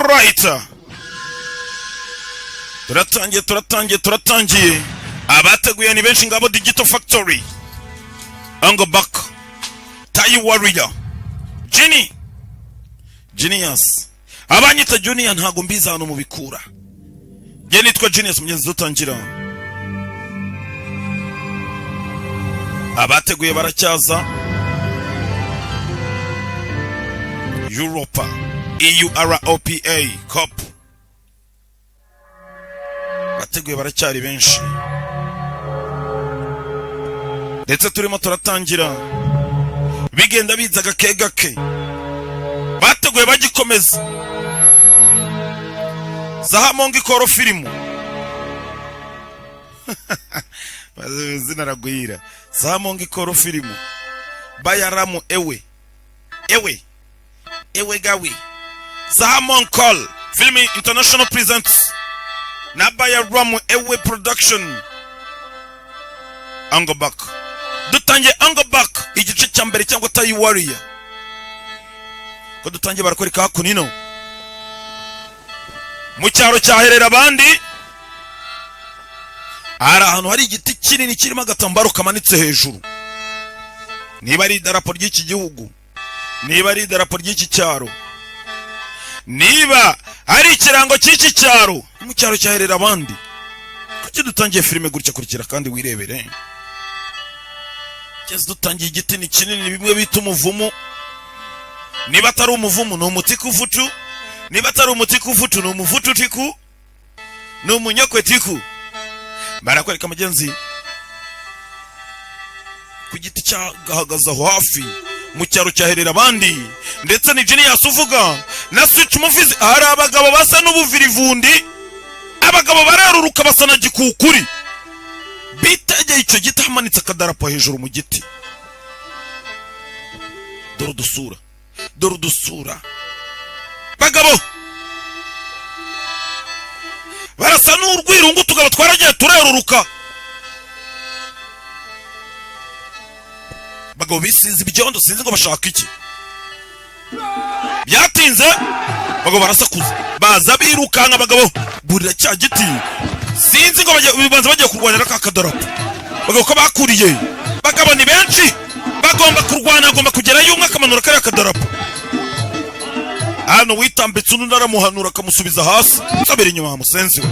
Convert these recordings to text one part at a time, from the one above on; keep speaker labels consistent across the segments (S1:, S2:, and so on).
S1: Alright, turatangiye, turatangiye, turatangiye. Abateguye ni benshi. Ngabo Digital Factory, Ong Bak, Tai Warrior, Genie, Genius. Abanyita Junior ntago mbizi ahantu mubikura. Njye nitwa Genius mugenzi. Dutangira, abateguye baracyaza. Europa, EUROPA Cop, bateguye baracyari benshi, ndetse turimo turatangira, bigenda biza gake gake. Bateguye bagikomeza. Zahamonga ikoro filimu, izina ragwira. Zahamonga ikoro filimu, bayaramu ewe ewe ewe gawe. Zahamon Call Film International presents na Bayaramu Ewe Production, Ong Bak. Dutangiye Ong Bak igice cya mbere cyangwa Thai Warrior. Ko dutangiye, barakwereka hakuno mu cyaro cyaherera abandi, hari ahantu hari igiti kinini kirimo agatambaro kamanitse hejuru. Niba ari idarapo ry'iki gihugu, niba ari idarapo ry'iki cyaro, niba ari ikirango cy'iki cyaro, mu cyaro cyaherera abandi. Kuki dutangiye filime gutya? Kurikira kandi wirebere. Cyese dutangiye, igiti ni kinini, bimwe bita umuvumu. Niba atari umuvumu ni umutikuvutu, niba atari umutikuvutu ni umuvututiku, ni umunyakwetiku. Barakwereka mugenzi ku giti cyagahagaze aho hafi mu cyaro cyaherera abandi. Ndetse ni Genius uvuga na Switch Movies. Hari abagabo basa n'ubuvirivundi, abagabo bararuruka basa na gikukuri, bitegeye icyo giti hamanitse akadarapo hejuru mu giti. Dore udusura, dore udusura. Bagabo barasa n'urwirungu, utugabo twaragiye tureruruka. Bagabo bisize ibyondo, sinzi ngo bashaka iki. Byatinze, bagabo barasakuza, baza birukanka. Abagabo burira cya giti, sinzi ngo babanza bagiye kurwanira ka kadarapo. Bagabo ko bakuriye, bagabo ni benshi, bagomba kurwana, agomba kugerayo umwe akamanura kariya kadarapo. Hano witambitse undi aramuhanura akamusubiza hasi. Nsabira inyuma wa musenzi we,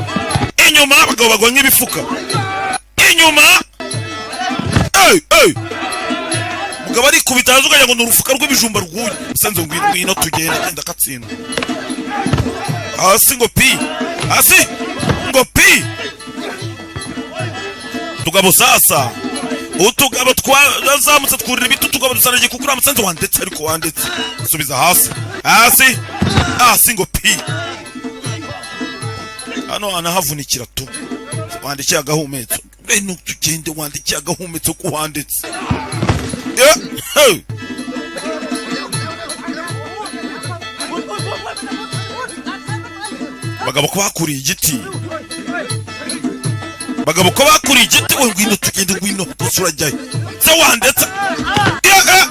S1: inyuma. Abagabo bagwa nk'ibifuka inyuma. Ey, ey! Mugabo arikubita hasi ukagira ngo ni urufuka rw'ibijumba rwuye. Musenzi, ngwino, ngwino tugende. Genda katsindwa. Hasi ngo pi, hasi ngo pi. Tugabo sasa, utugabo twazamutse twurira ibiti, utugabo dusana igikukura. Musenzi wanditse, ariko wanditse, subiza hasi, hasi, hasi ngo pi. Hano anahavunikira tu. Wandikiye agahumetso, ngwino tugende. Wandikiye agahumetso ko wanditse. Yeah, hey. Bagabo ko bakuriye igiti, bagabo ko bakuriye igiti we, ngwino tugende, ngwino gusa. Urajyayo se wandetse? Yeah, yeah.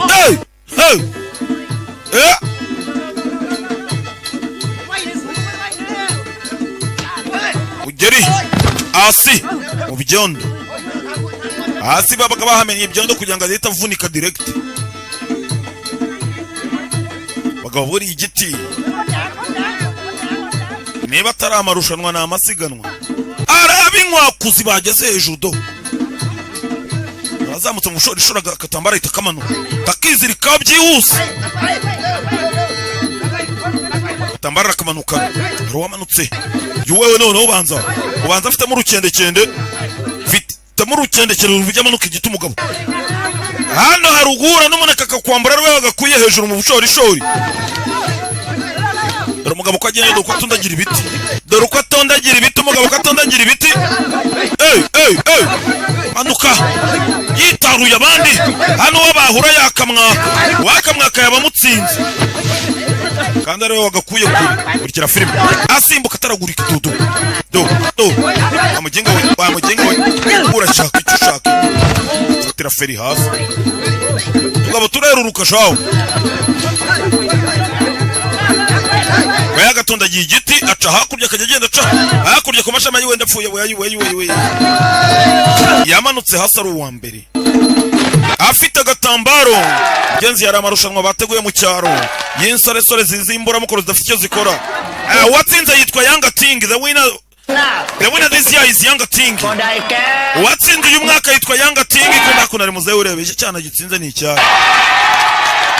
S1: Hey, hey. Yeah. Ugeri hasi mu byondo, hasi babaga bahamenye ibyondo kugira ngo adahita avunika direct. Bagabo buriye igiti, niba atari amarushanwa ni amasiganwa. Araba inkwakuzi bageze hejuru, do azamutse mu bushorishori, agatambaro ahita kamanuka kakizirika byihuse, agatambaro arakamanukana. Hari uwamanutse yuwewe, noneho ubanza afitemo urukendekende, mfitemo urukendekende rujya amanuka igiti. Umugabo hano hari uguhura n'umuntu akakwambura rwe wagakuye hejuru mu bushorishori. Dore umugabo uko agenda, dore uko atondagira ibiti, dore uko atondagira ibiti, umugabo uko atondagira ibiti. Ey, ey, ey! Manuka yitaruye abandi. Hano uwo bahura yakamwaka, wakamwaka yaba amutsinze kandi ariwe wagakuye kure. Kurikira filime, asimbuka ataragurika. Do do do, wa muginga we, wa muginga we, urashaka icyo ushaka? Fatira feri hasi, tugabo tureruruka shawo. Oya. Yatondagiye igiti, aca hakurya, akajya agenda aca hakurya ku mashami. Yiwe, ndapfuye we, ayiwe, ayiwe, ayiwe! Yamanutse hasi ari uwa mbere, afite agatambaro. Genzi, yari amarushanwa bateguye mu cyaro y'insoresore zizimburamukoro zidafite icyo zikora. Uwatsinze yitwa Yanga Ting. The winner, the winner this year is Yanga Ting.
S2: ก็ได้แก่
S1: Uwatsinze uyu mwaka yitwa Yanga Ting. Ko ndakunda ari muzehe, urebe iki cyana gitsinze ni icyaro.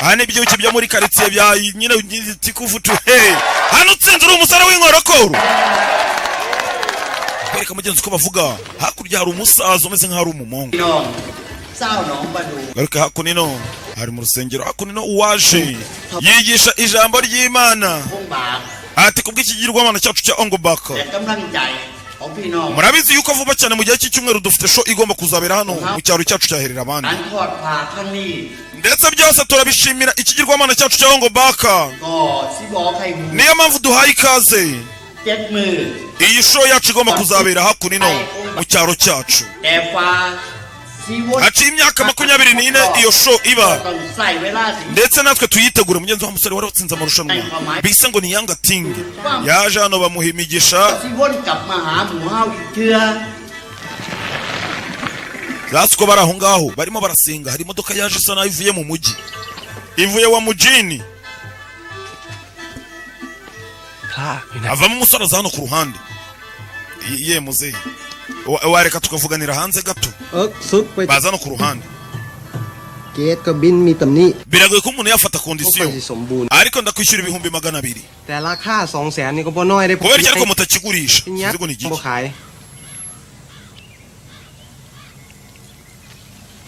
S1: Aha ni ibyuki byo muri karitsiye bya nyine tikufutu. Hey, hano utsinze uri umusore w'inkorokoro. Kwereka mugenzi uko bavuga. Hakurya hari umusaza umeze nk'aho ari umumongo.
S2: พี่น้องเศร้าหนองประดู
S1: Garuka hakuno, hari mu rusengero. Hakuno uwaje yigisha ijambo ry'Imana.
S2: คงบาท
S1: Ati kubw'ikigirwamana cyacu cya Ongobaka,
S2: และกำลังใจของพี่น้อง
S1: murabizi yuko vuba cyane mu gihe cy'icyumweru dufite show igomba kuzabera hano mu cyaro cyacu cyaherera abandi.
S2: การทอดผ้าครั้งนี้
S1: Ndetse byose turabishimira ikigirwamana cyacu cya Ongobaka.
S2: ก็สิบอกให้หู
S1: Niyo mpamvu duhaye ikaze
S2: เจ็ดมือ
S1: iyi show yacu igomba kuzabera hakuno mu cyaro cyacu.
S2: แต่ฟ้าสิวน
S1: Haciye imyaka 24 iyo show iba,
S2: ต้องใส่เวลาถึง
S1: ndetse natwe tuyitegure. Mugenzi wa musore wari watsinze amarushanwa bise ngo ni Yanga Ting yaje hano, bamuha imigisha.
S2: สิวนกลับมาหาหมู่เฮาอีกเทือ
S1: Sasa uko bari aho ngaho barimo barasenga, hari imodoka yaje isa naho ivuye mu mujyi, ivuye wa mujini.
S3: พระอยู่ไหน
S1: Havamo umusore, aza hano ku ruhande. Ye muzehe, wareka tukavuganira hanze gato?
S4: เอิกสุดไป
S1: Baza hano ku ruhande.
S4: เกตก็บินมีตำหนิ
S1: Biragoye ko umuntu yafata
S4: ก็ค่อย
S1: condition,
S4: สิสมบูรณ์
S1: ariko ndakwishyura 200,000.
S4: แต่ราคาสองแสนนี่ก็บ่น้อยได้
S1: Kubera iki ariko mutakigurisha?
S4: เป็นหยัง
S1: Sinzi ngo ni igiki.
S4: บ่ขาย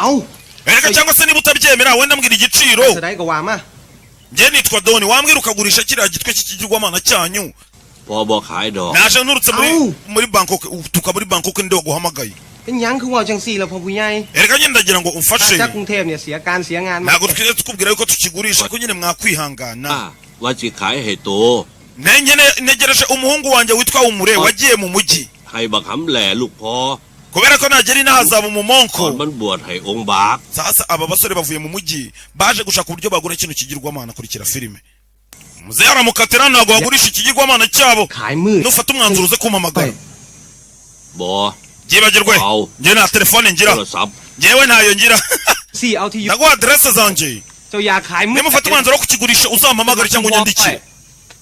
S4: เอ้า
S1: Ereka, cyangwa se niba utabyemera, wenda mbwira igiciro.
S4: แสดงก็ว่ามา
S1: Njye nitwa Doni, wambwira ukagurisha kiriya gitwe cy'ikigirwamana cyanyu.
S5: พอบอกขายดอก
S1: Naje nturutse muri
S4: Au.
S1: muri Bangkok, utuka muri Bangkok, ninde waguhamagaye?
S4: เป็นหยังคือว่าจังซี่ล่ะพ่อผู้ใหญ่
S1: Erega nyine ndagira ngo
S4: มา
S1: umfashe.
S4: จากกรุงเทพเนี่ยเสียการเสียงานมา
S1: Ntabwo twigeze tukubwira yuko tukigurisha, ko nyine mwakwihangana.
S5: อ่าว่าสิขายให้โต
S1: Ntegereje umuhungu wanjye witwa Umure wagiye mu mujyi,
S5: ให้บักหำแหล่ลูกพอ
S1: kubera ko nagera inaha azaba
S5: ก่อน
S1: umumonko.
S5: มันบวชให้องค์บาก
S1: Sasa aba basore bavuye mu mujyi baje gushaka uburyo bagura kino kigirwamana. Kurikira filime, muzehe aramukatira, ntabwo bagurisha ikigirwamana cyabo.
S4: ขายมืด
S1: Nufata umwanzuro uze kumpamagara.
S5: บอ
S1: Byibagirwe.
S5: Aw.
S1: Njye nta telefone ngira.
S5: โทรศัพท์
S1: Njyewe ntayo ngira.
S4: ซี่เอาที่อยู่
S1: Ndaguha aderese zanjye.
S4: เจ้าอยากขายมืด
S1: Nimufata umwanzuro wo kukigurisha uzampamagare cyangwa unyandikire.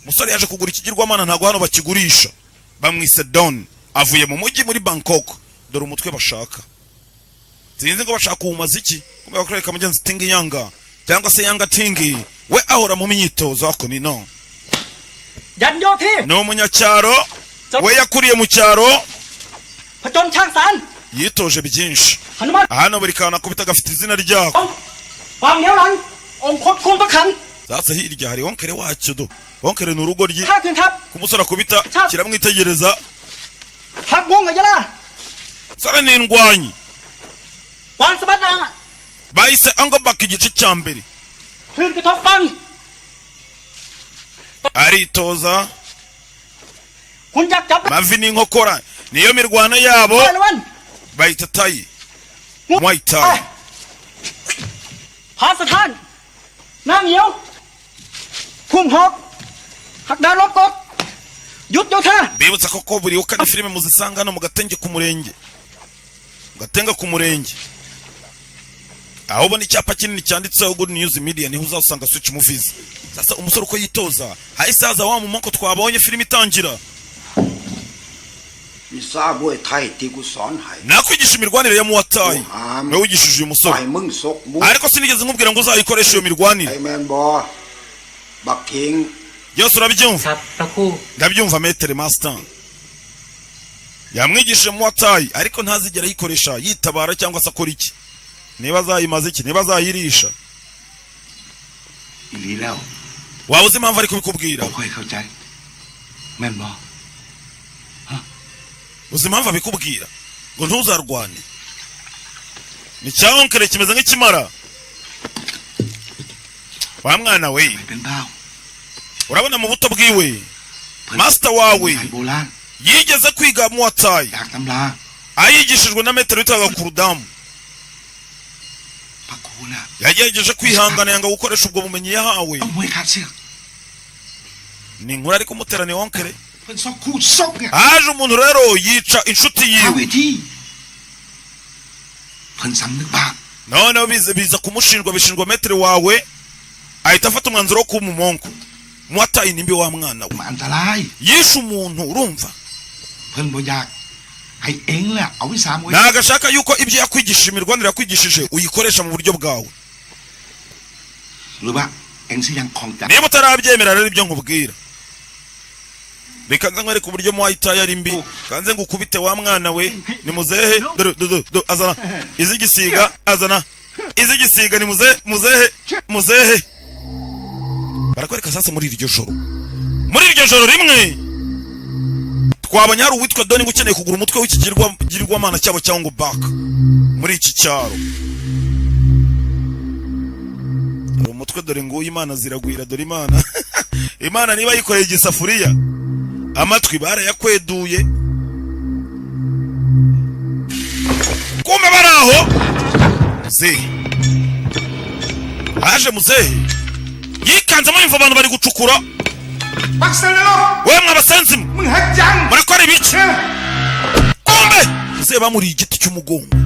S1: Umusore yaje kugura ikigirwamana, ntabwo hano bakigurisha. Bamwise Don, avuye mu mujyi muri Bangkok. Dore umutwe bashaka, sinzi ngo bashaka uwumaze iki. Kumbe bakwereka mugenzi Tingi Yanga cyangwa se Yanga Tingi, we ahora mu myitozo. Ako ni no
S6: ยันโยธี
S1: ni umunyacyaro, we yakuriye mu cyaro.
S6: ผจญช่างสาร
S1: Yitoje byinshi.
S6: หนุมาน
S1: Hano buri kantu akubita gafite izina ryako.
S6: ความเหนียวหลัง องค์คดคุมพระขัน
S1: Sasa hirya hari onkere wacyo do, onkere ni urugo ryi
S6: ข้าคืนทัพ
S1: ku musore akubita kiramwitegereza.
S6: หักวงกับยะลา
S1: Sara ni indwanyi.
S6: วางสะบัดนา
S1: Bahise Angobak igice cya mbere.
S6: คลื่นกระทบฟัง
S1: Aritoza.
S6: คุณอยากจับ
S1: Mavi n'inkokora niyo mirwano yabo.
S6: ได้ละวัน
S1: Bayita Thai Muay Thai.
S6: พาสถานนางเหี่ยว คุ้มหอกหักดานลบกดยุดโยธา
S1: Bibutsa ko ko buri ukana filime muzisanga hano mu gatenge ku murenge, mu gatenga ku murenge, aho ubona icyapa kinini cyanditseho Good News Media, niho uzasanga Switch Movies. Sasa umusore uko yitoza, hahise haza wa mumonko twabonye filime itangira.
S7: วิซ่ามวยไทยที่กูสอนให้
S1: Nakwigisha imirwanire ya Muay Thai, niwe wigishije uyu musore.
S7: ต่อยมึงซกมุก
S1: Ariko sinigeze nkubwira ngo uzayikoreshe iyo mirwanire.
S7: ไอแมนบอบักทิง
S1: Byose urabyumva?
S6: ครับพระครู
S1: Ndabyumva, maître master. Yamwigishije Muay Thai, ariko ntazigera ayikoresha yitabara cyangwa se akora iki, niba azayimaze iki, niba azayirisha.
S7: อีหลีแล้ว
S1: Waba uzi impamvu ari kubikubwira?
S7: บ่ค่อยเข้าใจ แม่นบอ
S1: Uzi impamvu abikubwira ngo ntuzarwane? Ni cya onkere kimeze nk'ikimara wa mwana we.
S7: ไปเป็นบ้าว
S1: Urabona mu buto bwiwe, master wawe
S7: ไทยโบราณ
S1: yigeze kwiga Muay Thai,
S7: จากตำรา
S1: ayigishijwe na maître witwaga Kurudamu.
S7: พระครูน่ะ
S1: Yagerageje kwihangana, yanga gukoresha ubwo bumenyi yahawe.
S7: ต้องมวยขาดเสือก
S1: Ni inkuru ari kumutera, ni oncle.
S7: เพิ่นซอกคู่ซอกเนี่ย
S1: Haje umuntu rero yica inshuti
S7: หา
S1: yiwe.
S7: เวทีเพิ่นสำนึกบาป
S1: Noneho biza kumushinjwa, bishinjwa maître wawe, ahita afata umwanzuro wo kuba umumonko mwataye nimbi wa mwana we.
S7: มันอันตราย
S1: Yishe umuntu, urumva?
S7: เพิ่นบ่อยากให้เองแหละเอาวิสามวย
S1: Ntabwo ashaka yuko ibyo yakwigishije, imirwanire yakwigishije, uyikoresha mu buryo bwawe.
S7: หรือว่าเองสิยังคงจะ
S1: Niba utarabyemera rero, ibyo nkubwira, reka nze nkwereke uburyo Muay Thai ari mbi, kanze ngukubite wa mwana we. Ni muzehe, dore dore dore, azana iz'igisiga, azana iz'igisiga. Ni muzehe, muzehe, muzehe. Barakwereka sasa muri iryo joro rimwe twabonye hari uwitwa Doni ukeneye kugura umutwe w'iki girwamana cyabo cyangwa baka muri iki cyaro. Hari umutwe, dore nguyu. Imana ziragwira, dore Imana, Imana niba yikoreye igisafuriya, amatwi barayakweduye. Kumbe bari aho, muzehe haje, muzehe yikanzemo, yumva abantu bari gucukura.
S7: บักเซนโล
S1: We mwabasenzi mwe,
S7: มึงเฮ็ดยัง
S1: murakora ibiki? Kumbe muzehe bamuriye igiti cy'umugongo,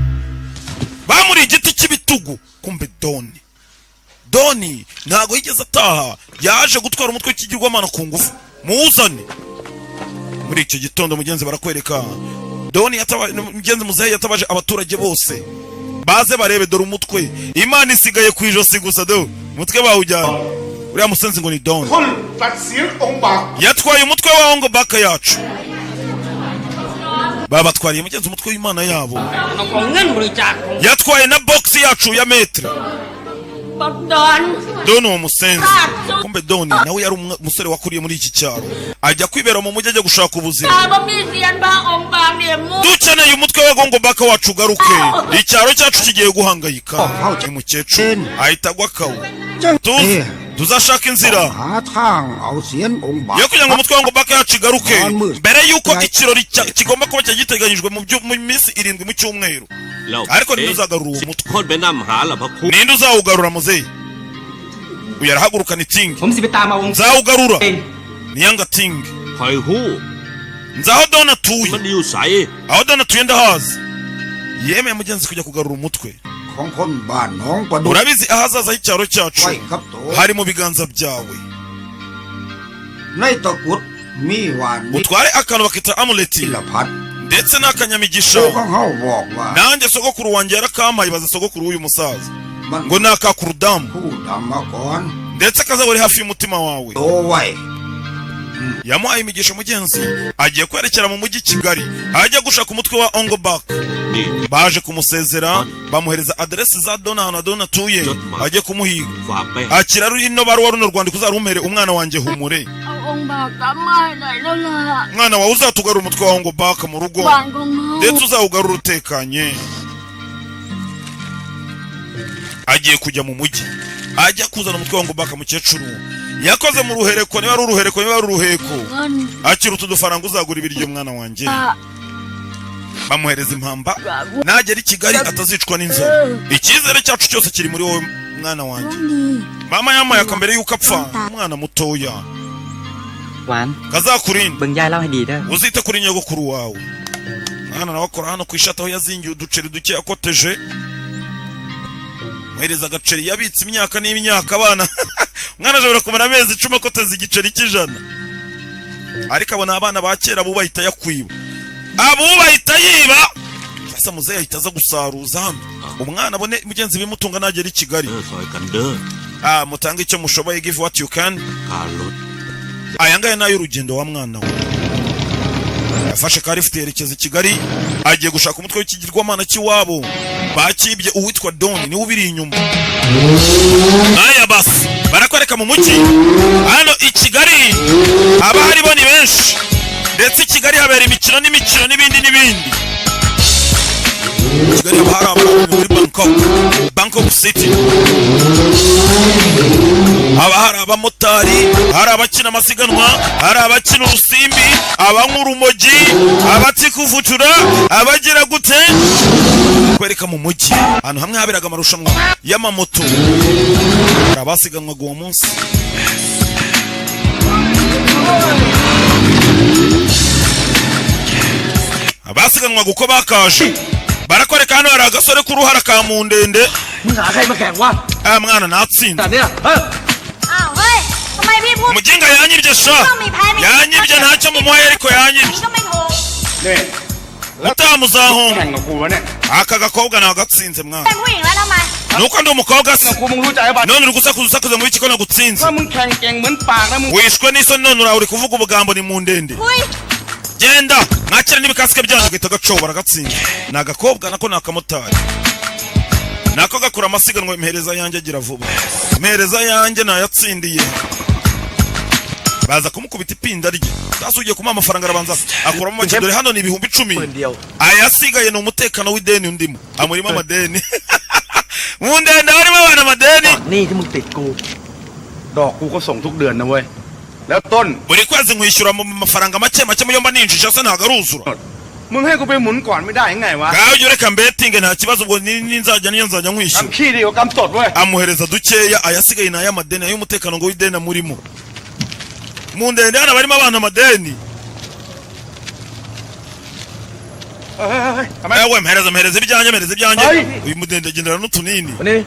S1: bamuriye igiti cy'ibitugu. Kumbe Doni, Doni ntabwo yigeze ataha, yaje gutwara umutwe w'ikigirwamana ku ngufu. Muwuzane muri icyo gitondo. Mugenzi, barakwereka Doni mugenzi, muzehe yatabaje abaturage bose baze barebe. Dore umutwe, Imana isigaye ku ijosi gusa. Do umutwe bawujyanye, uriya musenzi ngo ni Doni.
S7: คนตัดเสียงองค์บาก
S1: Yatwaye umutwe wa ngo baka yacu, babatwariye mugenzi umutwe w'Imana yabo.
S8: เอาของเงินบริจาคของ
S1: Yatwaye na box yacu ya maître.
S8: บักดอน
S1: Doni uwo musenzi. Kumbe Doni nawe yari umusore wakuriye muri iki cyaro, ajya kwibera mu mujyi, ajya gushaka ubuzima.
S8: ตาบ่มีเสียนบ้าองค์บางเนี่ยมู
S1: Dukeneye umutwe wa gongo baka wacu ugaruke, icyaro cyacu kigiye guhangayika. Ni mukecuru ahita agwa akawo. Tuzi tuzashaka inzira
S7: หาทางเอาเสียนองค์บาก
S1: yo kugira ngo umutwe wa ngo baka yacu igaruke mbere y'uko ikirori kigomba kuba cyari giteganyijwe mu minsi 7 mu cyumweru.
S5: แล้ว
S1: Ariko ninde uzagarura uwo mutwe?
S5: คนไปนำหาล่ะพระคุณ
S1: Ninde uzawugarura? Muzeyi uyu arahagurukana itingi.
S4: ผมสิไปตามเอาองค์
S1: Nzawugarura.
S4: เอง
S1: Niyanga tingi.
S5: คอยฮู้
S1: Nzi aho Dona atuye.
S5: มันอยู่ใส
S1: Aho Dona atuye ndahazi. Yemeye mugenzi kujya kugarura umutwe.
S7: ของคนบ้านหน้องประดุก
S1: Urabizi, ahazaza h'icyaro cyacu
S7: ไว้ครับโต
S1: hari mu biganza byawe.
S7: ในตะกรุดมีหวานนิ
S1: Utware akantu bakita amulet
S7: ลพัด
S1: ndetse n'akanyamigisha.
S7: โตของเฮาบอกว่า
S1: Nanjye sogokuru wanjye yarakampaye. Baza sogokuru w'uyu musaza
S7: มัน
S1: ngo ni akakurudamu
S7: ผู้ดำมาก่อน
S1: ndetse kazaba ari hafi y'umutima wawe.
S7: โตไว้
S1: Yamuhaye imigisha mugenzi, agiye kwerekera mu mujyi Kigali, ajya gushaka umutwe wa Ongobak.
S5: นี่
S1: Baje kumusezera, bamuhereza aderesi za Dona, ahantu Dona atuye, ajye kumuhiga.
S5: ฝากไป
S1: Akira runo baruwa, runo rwandiko uzarumpere umwana wanjye humure.
S8: เอาองค์บากกลับมาให้ได้แล้วล่ะ
S1: Umwana wawe, uzatugarura umutwe wa Ongobak mu rugo
S8: บ้านของเฮา
S1: ndetse uzawugarura utekanye. Agiye kujya mu mujyi, ajya kuzana umutwe wa Ongobak. Mukecuru yakoze mu ruhereko, niba ari uruhereko, niba ari uruheko.
S8: เงิน
S1: Akira utu dufaranga, uzagura ibiryo mwana wanjye.
S8: อ่ะ
S1: Bamuhereza impamba, nagera i Kigali atazicwa n'inzara. Icyizere cyacu cyose kiri muri wowe mwana wanjye.
S8: นี่
S1: Mama yampaye aka mbere y'uko apfa, umwana mutoya.
S6: หวาน
S1: Kazakurinde.
S6: เบิ่งยายเล่าให้ดีเด้อ
S1: Uzite kuri nyogokuru wawe. Mwana nawe akora hano ku ishati aho yazingiye uduceri duke yakoteje, muhereza agaceri yabitse imyaka n'imyaka. Abana, umwana ashobora kumara amezi 10 akoteza igiceri cy'100, ariko abona abana ba kera abo bahita yakwiba, abo bahita yiba. Sasa muzehe ahita aza gusaruza hano, umwana abone mugenzi bimutunga nagera i Kigali.
S5: เออซอยกันเด้อ
S1: Ah, mutange icyo mushoboye, give what you can.
S5: ค่ารถ
S1: Aya ngaya ni ay'urugendo wa mwana we. Yafashe karifite yerekeza i Kigali, agiye gushaka umutwe w'ikigirwamana cy'iwabo bakibye. Uwitwa Doni niwe ubiri inyuma. Aya basi barakwereka mu mujyi hano i Kigali, haba haribo ni benshi, ndetse i Kigali habera imikino n'imikino n'ibindi n'ibindi. Kigali haba hari abantu muri Bangkok, Bangkok City, haba hari abamotari, hari abakina amasiganwa, hari abakina urusimbi, abanywa urumogi, abatikuvucura, abagira gute. Kwereka mu mujyi ahantu hamwe haberaga amarushanwa y'amamoto, hari abasiganwaga uwo munsi. Basiganwaga uko bakaje. Barakwereka hano hari agasore k'uruhara ka mu ndende.
S6: มึงหาใครมาแข่งวะ
S1: Aya mwana natsinze.
S6: แต่เนี่ยเฮ้ย
S8: อ้าวเฮ้ยทำไมพี่พูด
S1: Umuginga yanyibye sha, yanyibye, ntacyo mumuhaye ariko yanyibye.
S8: นี่ก็ไม่ถูก
S7: นี่
S1: Utamuzahomba.
S7: แข่งกับกูวะเนี่ย
S1: Aka gakobwa nagatsinze mwana.
S8: เป็นผู้หญิงแล้วทำไม
S1: Nuko ndi umukobwa se?
S7: กูมึงรู้ใจป่ะ
S1: None uri gusakuza usakuza mu biki ko nagutsinze?
S7: ว่ามึงแข่งเก่งเหมือนปากนะมึง
S1: Wishwe n'isoni none uraho uri kuvuga ubugambo ni mu ndende.
S8: อุ้ย
S1: Genda mwakira n'ibikasike byanyu. Gahita gacobo baragatsinda. Ni agakobwa nako ni akamotari, nako gakora amasiganwa. Impereza yanjye agira vuba, impereza yanjye nayatsindiye. Baza kumukubita ipinda rye. Sasa ugiye kumuha amafaranga arabanza akuramo make. Dore hano ni 10,000.
S3: หมื่นเดียว
S1: Ayasigaye ni umutekano w'ideni undimo, amurimo amadeni mu ndende harimo abana amadeni.
S3: หนี้ที่มึงติดกู
S7: ดอกกูก็ส่งทุกเดือนนะเว้ย แล้วต้น
S1: Buri kwezi nkwishyura mu mafaranga make make muyo mba ninjije se ntabwo aruzura?
S7: มึงให้กูไปหมุนก่อนไม่ได้ยังไงวะ
S1: Ngaho ujya ureka mbetinge, nta kibazo. Ubwo ninzajya niyo nzajya nkwishyura.
S7: กำขี้ดีกว่ากำตดเว้ย
S1: Amuhereza dukeya, ayasigaye ni ay'amadeni, ay'umutekano ngo w'ideni amurimo mu ndende hano barimo abana amadeni.
S7: เฮ้ยเฮ้ยทำไม
S1: Ewe mpereza, mpereza ibyanjye, mpereza ibyanjye.
S7: Ay.
S1: Uyu mudende agendana n'utunini.
S3: วันนี้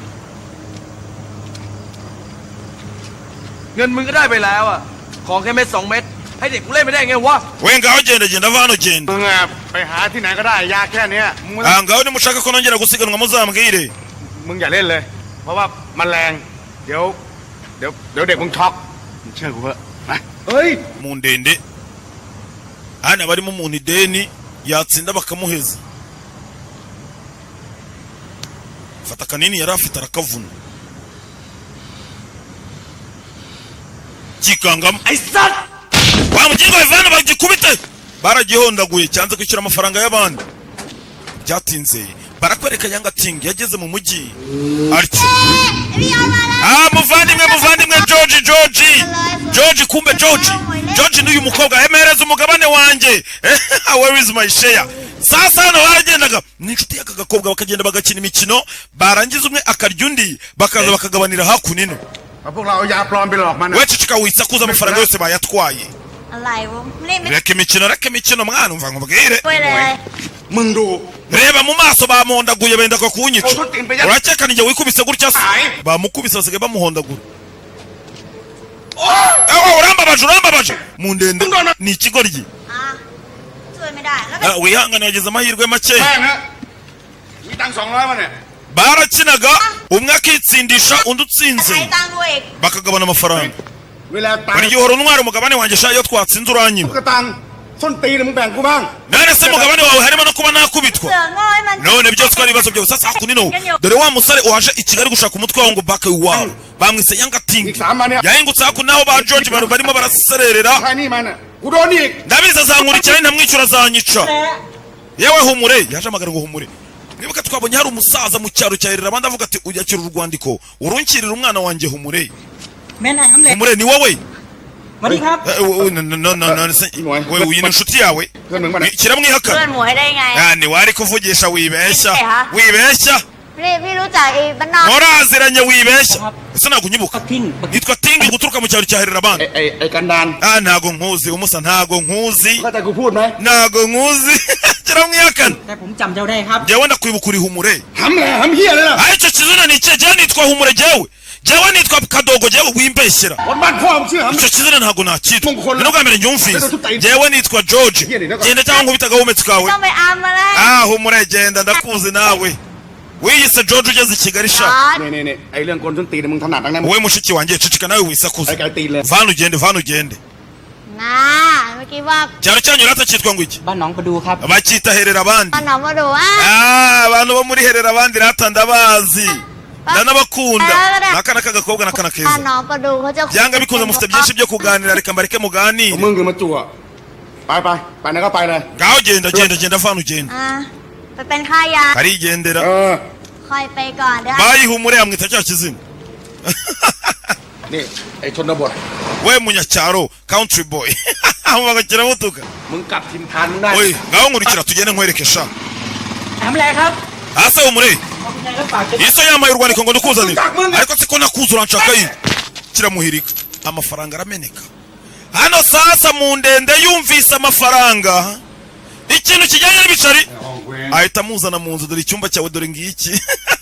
S3: เงินมึงก็ได้ไปแล้วอ่ะ ของแค่เม็ดสองเม็ด ให้เด็กกูเล่นไม่ได้ไงวะ
S1: We ngaho genda, genda, va hano, genda.
S7: มึงอะไปหาที่ไหนก็ได้ยาแค่เนี้ยมึงไม่ต้อง
S1: Ah, ngaho nimushaka ko nongera gusiganwa muzambwire.
S7: มึงอย่าเล่นเลย เพราะว่ามันแรง เดี๋ยว เดี๋ยวเดี๋ยวเด็กมึงช็อกมึงเชื่อกูเถอะนะเฮ้ย
S1: Mu ndende hano barimo umuntu ideni, yatsinda bakamuheza. Fata akanini yari afite arakavuna, kikangamo.
S3: ไอ้สัตว์
S1: Wa mugingo we, bagikubite! Baragihondaguye, cyanze kwishyura amafaranga y'abandi. Byatinze barakwereka Yanga Tingi yageze mu mujyi atyo. Ah, muvandimwe, muvandimwe George, George, George, kumbe George, George n'uyu mukobwa. Emereza umugabane wanjye, where is my share? Sasa hano baragendaga ni inshuti y'aka gakobwa, bakagenda bagakina imikino, barangiza umwe akarya undi, bakaza bakagabanira hakuno ino.
S7: เอาพวกเราเอายาปลอมไปหลอกมันอะ
S1: We ceceka wisakuza, amafaranga yose bayatwaye.
S8: อะไรวะเล่นไม่
S1: Reka imikino, reka imikino mwana, umva nkubwire.
S8: ช่วยเลย
S7: มึงดู
S1: Reba mu maso, bamuhondaguye, benda kunyica. Urakeka ninjye wikubise gutya se? Bamukubise, basigaye bamuhondagura. Ewe, urambabaje, urambabaje. Mu ndende ni ikigoryi.
S8: อ่ะช่วยไม่ได้แล้วก็
S1: Ah, wihangane, wagize amahirwe make.
S7: แม่งฮะมีตังสองร้อยมาเนี่ย
S1: Barakinaga, umwe akitsindisha undi utsinze
S8: ใช้ตังค์ด้วยอีก
S1: bakagabana amafaranga.
S7: เวลาตัง
S1: Buri gihe uhora untwara umugabane wanjye sha, iyo twatsinze uranyiba.
S7: ก็ตังส้นตีนมึงแบ่งกูบ้าง
S1: None se mugabane wawe harimo no kuba nakubitwa?
S8: เสือโง่ให้มัน
S1: None byose ko ari ibibazo byose. Sasa hakuno ino dore wa musore waje i Kigali gushaka umutwe wawe ngo bake iwabo, bamwise Yanga Tingi.
S7: อีกสามวันเนี่ย
S1: Yahingutse hakuno aho ba George barimo barasererera.
S7: ใช่นี่มันอ่ะกูโดนอีก
S1: Ndabizi azankurikira, ntamwishyura azanyica. Yewe humure, yaje amagara ngo humure. Mwibuka twabonye hari umusaza mu cyaro cya Herera abandi avuga ati uyakira urwandiko urunkirira umwana wanjye humure.
S6: แม่นายอำเล็ก
S1: Humure ni wowe?
S6: สวัสดีครับ
S1: Eh, we- no, no, no, no, we uyu ni inshuti yawe?
S7: เพื่อนมึงปะเนี่ย
S1: Kiramwihakana.
S8: เพื่อนหมวยได้ไง
S1: Ah, ni wari kuvugisha, wibeshya.
S8: Eh, ha?
S1: Wibeshya.
S8: พี่พี่รู้จักไอ้บ้านนอก
S1: Muraziranye, wibeshya. Ese ntabwo unyibuka?
S6: ทิ้ง
S1: Nitwa Tingi guturuka mu cyaro cya Herera abandi.
S7: ไอ้ไอ้ไอ้กันดาน
S1: Ah, ntago nkuzi umusa, ntago nkuzi.
S7: เข้าใจกูพูดไหม
S1: Ntago nkuzi, kiramwihakana.
S6: แต่ผมจำเจ้าได้ครับ
S1: Njyewe ndakwibuka, uri humure.
S7: หำแหละหำเฮียเลยล่ะ
S1: Aho icyo kizina ni ikihe? Njyewe nitwa humure, njyewe njyewe nitwa Kadogo, njyewe wimbeshyera.
S7: คนบ้านพ่อมึงชื่อหำ
S1: Icyo kizina ntago nakitwa,
S7: Mungukhola.
S1: ni n'ubwa mbere nyumvise. Njyewe nitwa George. Genda cyangwa nkubita agahumetse kawe.
S8: ต้องไปอามมาแล้ว
S1: Ah, humure, genda, ndakuzi nawe wiyise George ugeze i Kigali sha.
S7: นี่นี่นี่ไอ้เรื่องกลส้นตีนมึงถนัดทั้งนั้น
S1: Wowe mushiki wanjye, ceceka nawe wisakuza.
S7: ไอ้ไก่ตีนเลย
S1: Vana ugende, vana ugende.
S8: นะเมื่อกี้ว่า
S1: Cyaro cyanyu rata cyitwa ngo iki?
S6: บ้านหนองประดูครับ
S1: Bakita Herera abandi.
S8: บ้านหนองมาดูอ่ะ
S1: Ah, abantu bo muri Herera abandi rata ndabazi, ndanabakunda. N'akana k'agakobwa n'akana
S8: บ้าน
S1: keza.
S8: หนองประดูเขาจะ
S1: Byanga bikunze mufite byinshi byo kuganira, reka mbareke muganire.
S7: มึงคือมาจั่วไปไปไปไหนก็ไปเลย
S1: Ngaho genda, genda, genda, vana ugende.
S8: อ่ะไปเป็นค่ายา
S1: Arigendera.
S7: เออ
S8: ค่อยไปก่อนเดี๋ยว
S1: Bayihumure, amwita cya kizina.
S7: นี่ไอ้ชนบท
S1: We munyacyaro, country boy, bagakiramutuka.
S7: มึงกลับทิมทานมึงได้
S1: Oye, ngaho nkurikira tugende nkwereke sha.
S6: ทำอะไรครับ
S1: Ase humure,
S6: ขอบคุณนายรับปากจะ
S1: iso yamaye urwandiko ngo ndukuzanire, ariko siko nakuza uranshaka yi kiramuhirika, amafaranga arameneka hano. Sasa mu ndende yumvise amafaranga. Ikintu kijyanye n'ibiceri. Ahita amuzana mu nzu. Dore icyumba cyawe, dore ngiki,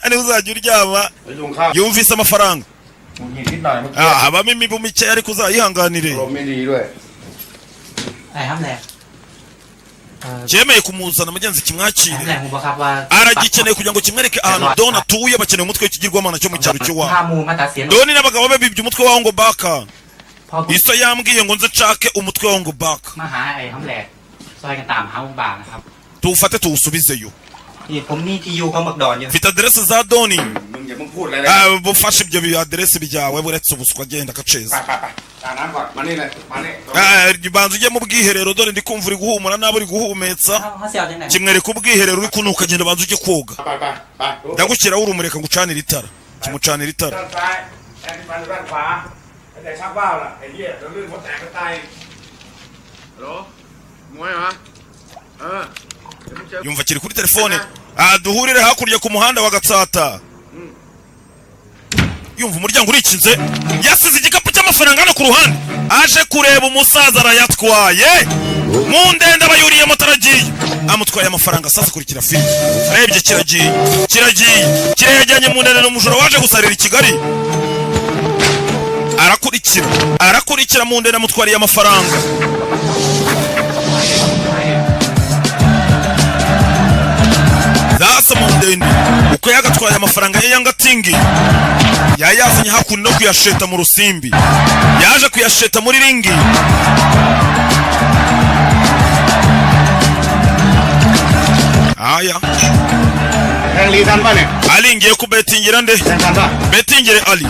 S1: niba uzajya uryama.
S7: ไปลุงข้าว
S1: Yumvise amafaranga.
S7: หงุดหงิดนิดหน่อยเมื่อกี้
S1: Ah, habamo imibu mike, ariko uzayihanganire.
S7: ลมไม่ดีด้วย
S6: ไอ้ห้ามแหลก
S1: Cyemeye kumuzana, mugenzi,
S6: ห้าม
S1: kimwakire.
S6: แหลกผมบอกครับว่า
S1: Aragikeneye kugira ngo kimwereke ahantu Don atuye. Bakeneye umutwe w'ikigirwamana cyo mu cyaro cy'iwabo.
S6: ข้ามูมาตัดเสียน
S1: Doni n'abagabo be bibye umutwe wawo ngo baka.
S6: พอผม
S1: Iso yambwiye ngo nze nshake umutwe wawo ngo baka,
S6: มาหาไอ้ห้ามแหลกซอยกันตามหาองบากนะครับ
S1: tuwufate tuwusubizeyo.
S4: นี่ผมมีที่อยู่ของบักดอนอยู่
S1: Mfite aderese za Doni.
S7: มึงอย่าเพิ่งพูดอะไรเลย
S1: Ah, bufashe ibyo aderese byawe, buretse ubuswa, agenda akaceza.
S7: ไปไปไปอาบน้ำก่อน มานี่เลย มานี่
S1: Ah, banza ujye mu bwiherero, dore ndi kumva uri guhumura nabi, uri guhumetsa.
S6: เขาเสียวจังไหน
S1: Kimwereka ubwiherero, uri kunuka, genda banza ujye koga.
S7: ไปไปไป
S1: Ndagushyiraho urumuri, reka ngucanire itara. Kimucanira itara.
S7: ด้านซ้ายแอนฟันด้านขวาไอ้แต่ชักว่าวล่ะไอ้เหี้ยเดี๋ยวลื่นหัวแตกก็ตายฮัลโหลมวยเหรอเออเดี๋ยวมึงเจอ
S1: Yumva kiri kuri telefone. Ah, duhurire hakurya ku muhanda wa Gatsata. Yumva umuryango urikinze, yasize igikapu cy'amafaranga hano ku ruhande, aje kureba umusaza arayatwaye. Mu ndende aba yuriye moto, aragiye, amutwaye amafaranga. Sasa kurikira filime, arebye kiragiye, kiragiye, kirayajyanye mu ndende. Ni umujura waje gusarira i Kigali, arakurikira, arakurikira mu ndende, amutwariye amafaranga. Sasa mu ndende uko yagatwaye amafaranga ye, yangatingi yayazanye hakuno no kuyasheta mu rusimbi, yaje kuyasheta muri ringi. Aya.
S7: แทงลีทันป่ะเนี่ย
S1: Ali, ngiye kubetingira nde?
S7: แทงทันป่ะ
S1: Betingire Ali.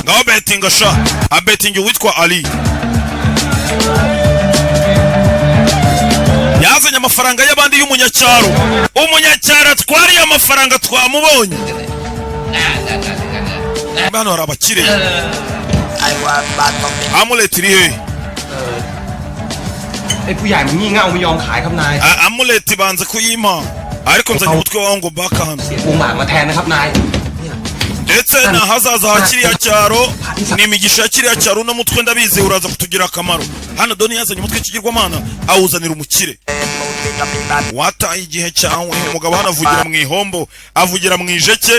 S1: Ngaho betinga sha. Abetingi witwa Ali yazanye amafaranga y'abandi y'umunyacyaro. Umunyacyaro atwariye amafaranga twamubonye. Hano hari abakire. Amulet iri hehe?
S4: ไอ้ผู้ใหญ่มันงี่เง่าไม่ยอมขายครับนาย
S1: Amulet banze kuyimpa, ariko nzanye umutwe wawe ngo baka hano.
S4: เสียองค์หมากมาแทนนะครับนาย
S1: Ndetse n'ahazaza ha kiriya cyaro, ni imigisha ya kiriya cyaro. Uno mutwe ndabizi uraza kutugira akamaro. Hano Doni yazanye umutwe w'ikigirwamana, awuzanira umukire wataye igihe cyawe. Umugabo hano avugira mu ihombo, avugira mu ijeke: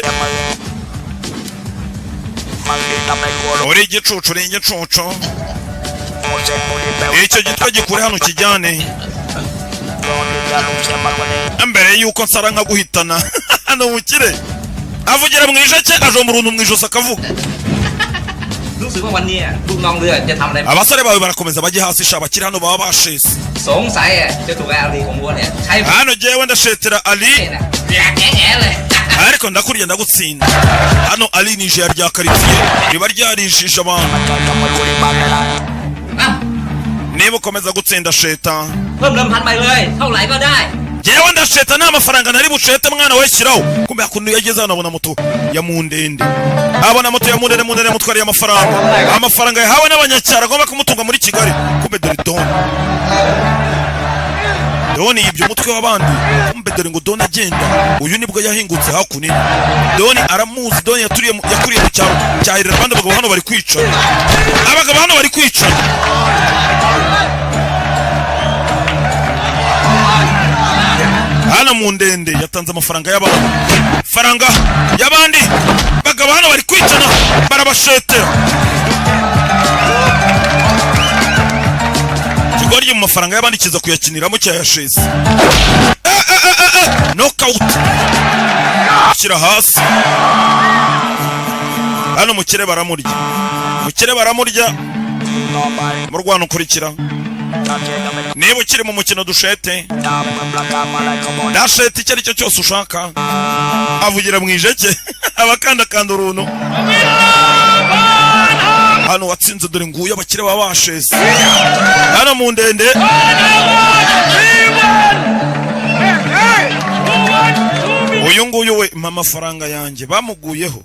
S1: "Uri igicucu, uri igicucu, icyo gitwe gikure hano kijyane mbere yuko nsara nkaguhitana." Hano umukire avugira mu ijeke, ajomba uruntu mu ijosi akavuga.
S6: รู้สึกว่าวันนี้ลูกน้องเรือจะทำอะไร
S1: Abasore bawe barakomeza bajye hasi sha, abakiri hano baba bashese.
S6: สงสัยอ่ะจะถูกไอ้อาลีของวัวเนี่ยใช้
S1: Hano jyewe ndashetera Ali.
S6: เนี่ยนะแง่แง่เลย
S1: Ariko ndakurya, ndagutsinda. Hano Ali ni ijaya rya karitsiye, riba ryarijije abantu.
S6: เอ้า
S1: Niba ukomeza gutsinda, sheta.
S6: เพิ่มเริ่มพันไปเลย เท่าไหร่ก็ได้
S1: Jyewe ndasheta, nta mafaranga nari bushete. Mwana we, shyiraho. Kumbe hakuntu yageze hano, abona moto ya Mundende, abona moto ya Mundende. Mundende yamutwariye amafaranga, amafaranga yahawe n'abanyacyaro agomba kumutunga muri Kigali. Kumbe dore Doni, Doni yibye umutwe w'abandi. Kumbe dore ngo Doni agenda, uyu nibwo yahingutse hakuno. Doni aramuzi, Doni yaturiye yakuriye mu cyaro cyahirira abandi. Abagabo hano bari kwicana, abagabo hano bari kwicana. Hano mu ndende yatanze amafaranga y'abandi, faranga y'abandi. Bagabo hano bari kwicana, barabashetera. Ikigoryi mu mafaranga y'abandi kiza kuyakiniramo, cyayashize. Eh, eh, eh, eh, eh. Knockout, shyira hasi. Hano mukire baramurya, mukire baramurya. Mu rwanda ukurikira, niba ukiri mu mukino, dushete, dashete icyo ari cyo cyose ushaka. Avugira mu ijeke, abakandakanda uruntu. Hano watsinze dore nguyu, abakire baba bashese hano mu ndende. Uyu nguyu we, mpa amafaranga yanjye. Bamuguyeho,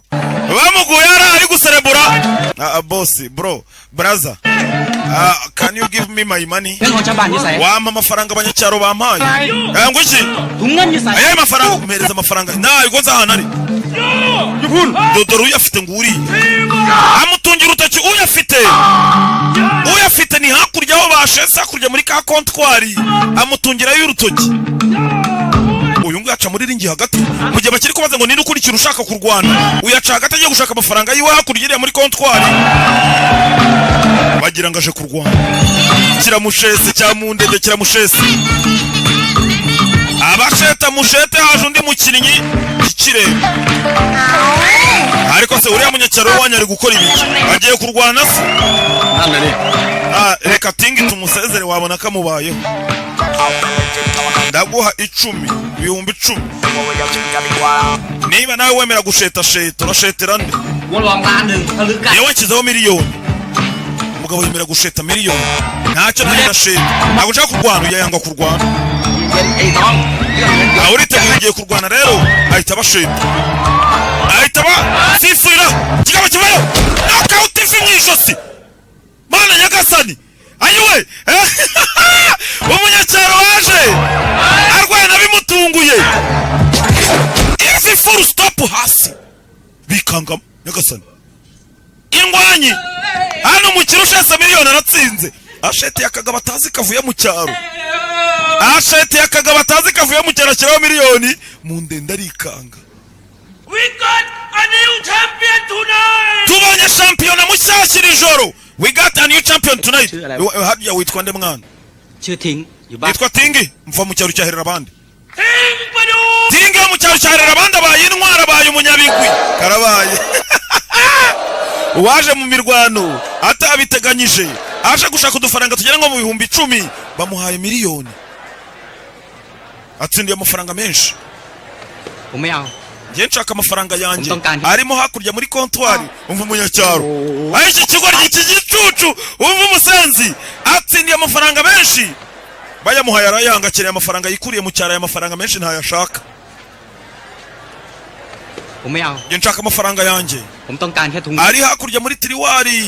S1: bamuguye ari guserebura. Ah, boss, bro, braza, ah, can you give me my money?
S6: เงินของชาวบ้านอยู่ใส่
S1: Wampa amafaranga abanyacyaro bampaye? Eh, ngo iki?
S6: ถุงเงินอยู่ใส่
S1: Ayahe mafaranga? Mpereza amafaranga ntabwo nzi ahantu ari. Dore uyafite ngo uriye, amutungira urutoki. Uyafite, uyafite ni hakurya aho bashe. Shesa hakurya muri ka kontwari, amutungirayo urutoki. Uyu nguyu aca muri ring hagati mu gihe bakiri kubaza ngo ninde ukurikira ushaka kurwana. Uyu aca hagati agiye gushaka amafaranga yiwe hakurya iriya muri kontwari, bagira ngo aje kurwana. Kiramushese cya mundende, kiramushese. Abasheta mushete, haje undi mukinnyi ikireba. Ariko se uriya munyacyaro wanyu ari gukora ibiki? Agiye kurwana se? Ah, reka tingi tumusezere, wabona kamubayeho. Ndaguha 10, 10,000, niba nawe wemera gusheta. Sheta, urashetera nde?
S4: กูลองล้านหนึ่งถ้าลึกกัน
S1: Yewe, nshyizeho miliyoni. Umugabo yemera gusheta miliyoni, ntacyo, nanjye ndasheta. Ntabwo nshaka kurwana, uyu yanga kurwana.
S3: ไอ้น้อง
S1: Aho uriteguye, ugiye kurwana rero, ahita abasheta, ahita abasifurira. Kigabo kivayo, knockout, ivi mu ijosi. Mana nyagasani, ayiwe! Umunyacyaro waje arwana bimutunguye, ivi, full stop, hasi bikanga. Nyagasani, indwanyi hano, umukino ushese miliyoni aratsinze. Ashete akagabo atazi kavuye mu cyaro, ashete akagabo atazi kavuye mu cyaro, ashyiraho miliyoni mu ndende, arikanga.
S3: We got a new champion tonight.
S1: Tubonye shampiyona mushyashya iri joro. We got a new champion tonight. Harya witwa nde mwana?
S4: ชื่อทิ้งอยู่บ้าน
S1: Nitwa Tingi, mva mu cyaro cyaherera abandi.
S3: ทิ้งไปดู
S1: Tingi wo mu cyaro cyaherera abandi abaye intwara, abaye umunyabigwi, karabaye. Uwaje mu mirwano atabiteganyije, aje gushaka udufaranga tugera nko mu 10,000, bamuhaye miliyoni, atsindiye amafaranga menshi.
S4: ผมไม่เอา
S1: Njye nshaka amafaranga yanjye
S4: Umutongani.
S1: arimo hakurya muri kontwari. Umva umunyacyaro, aho iki kigo iki gicucu, umva umusenzi atsindiye amafaranga menshi, bayamuhaye arayanga, akeneye amafaranga yikuriye mu cyaro. Aya mafaranga menshi ntayashaka.
S4: ผมไม่เอา
S1: Njye nshaka amafaranga yanjye
S4: ผมต้องการแค่ถุง
S1: ari hakurya muri tiriwari.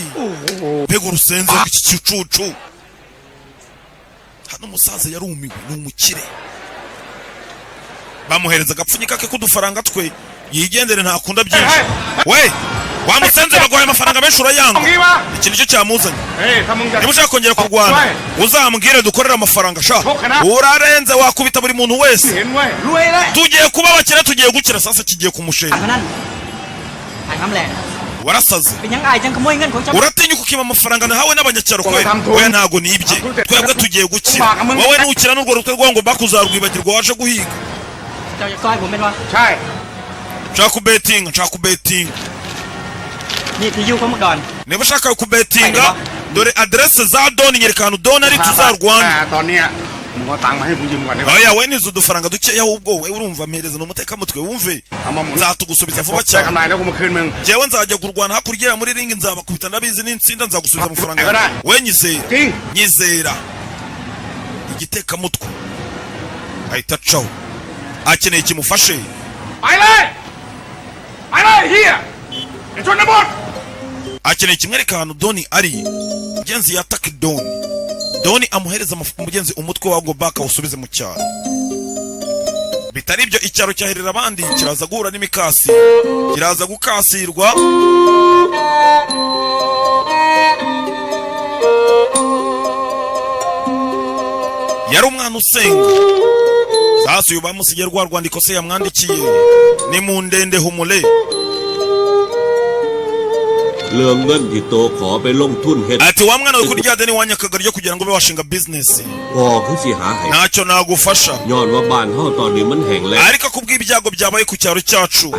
S1: Mbega urusenze rw'iki gicucu! Hano umusaza yarumiwe, ni umukire, bamuhereza agapfunyika ke k'udufaranga twe yigendere, ntakunda byinshi. We wamusenze, baguhaye amafaranga menshi urayanga. Iki nicyo cyamuzanye.
S7: เฮ้ยถ้ามึงจะ
S1: Niba ushaka kongera kurwana uzambwire, dukorere amafaranga. Sha, urarenze, wakubita buri muntu wese.
S7: เห็นเว้ยรวยเลย
S1: Tugiye kuba abakire, tugiye gukira. Sasa kigiye kumushenga.
S6: ต่างกันนั่นไอ้คำแหละ
S1: Warasaze.
S6: เป็นยังไงจังขโมยเงินของเจ้า
S1: Uratinyuka ukiba amafaranga nahawe n'abanyacyaro kwe? Oya, ntago nibye, twebwe tugiye gukira, wowe nukira n'urwo rutwe rwawe ngo bakuzarwibagirwa waje guhiga.
S6: เจ้าอยากซอยผมเป็นวะ
S7: ใช่
S1: Nshaka kubetinga, nshaka kubetinga.
S6: นี่ที่อยู่ของมักดอน
S1: Niba ushaka kubetinga, dore aderese za Doni, nyereka ahantu Doni ari tuzarwana.
S7: แต่ตอนเนี้ยมึงเอาตังค์มาให้กูยืมก่อนได้ไหม
S1: Oya, we nizo udufaranga dukeya ahubwo. We urumva, mpereza, ni umutekamutwe, wumve.
S7: เอามาหมุน
S1: Nzatugusubiza vuba
S7: ได้
S1: cyane.
S7: กำไรแล้วกูมาคืนมึง
S1: Njyewe nzajya kurwana hakurya muri ring, nzabakubita ndabizi, n'insinda nzagusubiza amafaranga.
S7: Agora.
S1: We nyizera.
S7: จริง
S1: Nyizera. Igitekamutwe ahita acaho, akeneye kimufashe.
S7: ไปเลย ไปเลยเฮียไอ้ชนบท
S1: Akeneye kimwereka ahantu Doni ari. Mugenzi yataka Doni, Doni amuhereza mugenzi umutwe wa Gobaka awusubize mu cyaro. Bitari ibyo, icyaro cyaherera abandi kiraza guhura n'imikasi, kiraza gukasirwa. Yari umwana usenga. Sasa uyu bamusigiye rwa rwandiko se yamwandikiye, ni mu ndende humure.
S5: เรื่องเงินที่โตขอไปลงทุนเฮ็ด
S1: Ati wa mwana we, kuri rya deni wanyakaga ryo kugira ngo ube washinga business,
S5: พ่อคือสิหาให้
S1: ntacyo nagufasha.
S5: ย้อนว่าบ้านเฮาตอนนี้มันแห้งแล้ง
S1: Ariko kubw'ibyago byabaye ku cyaro cyacu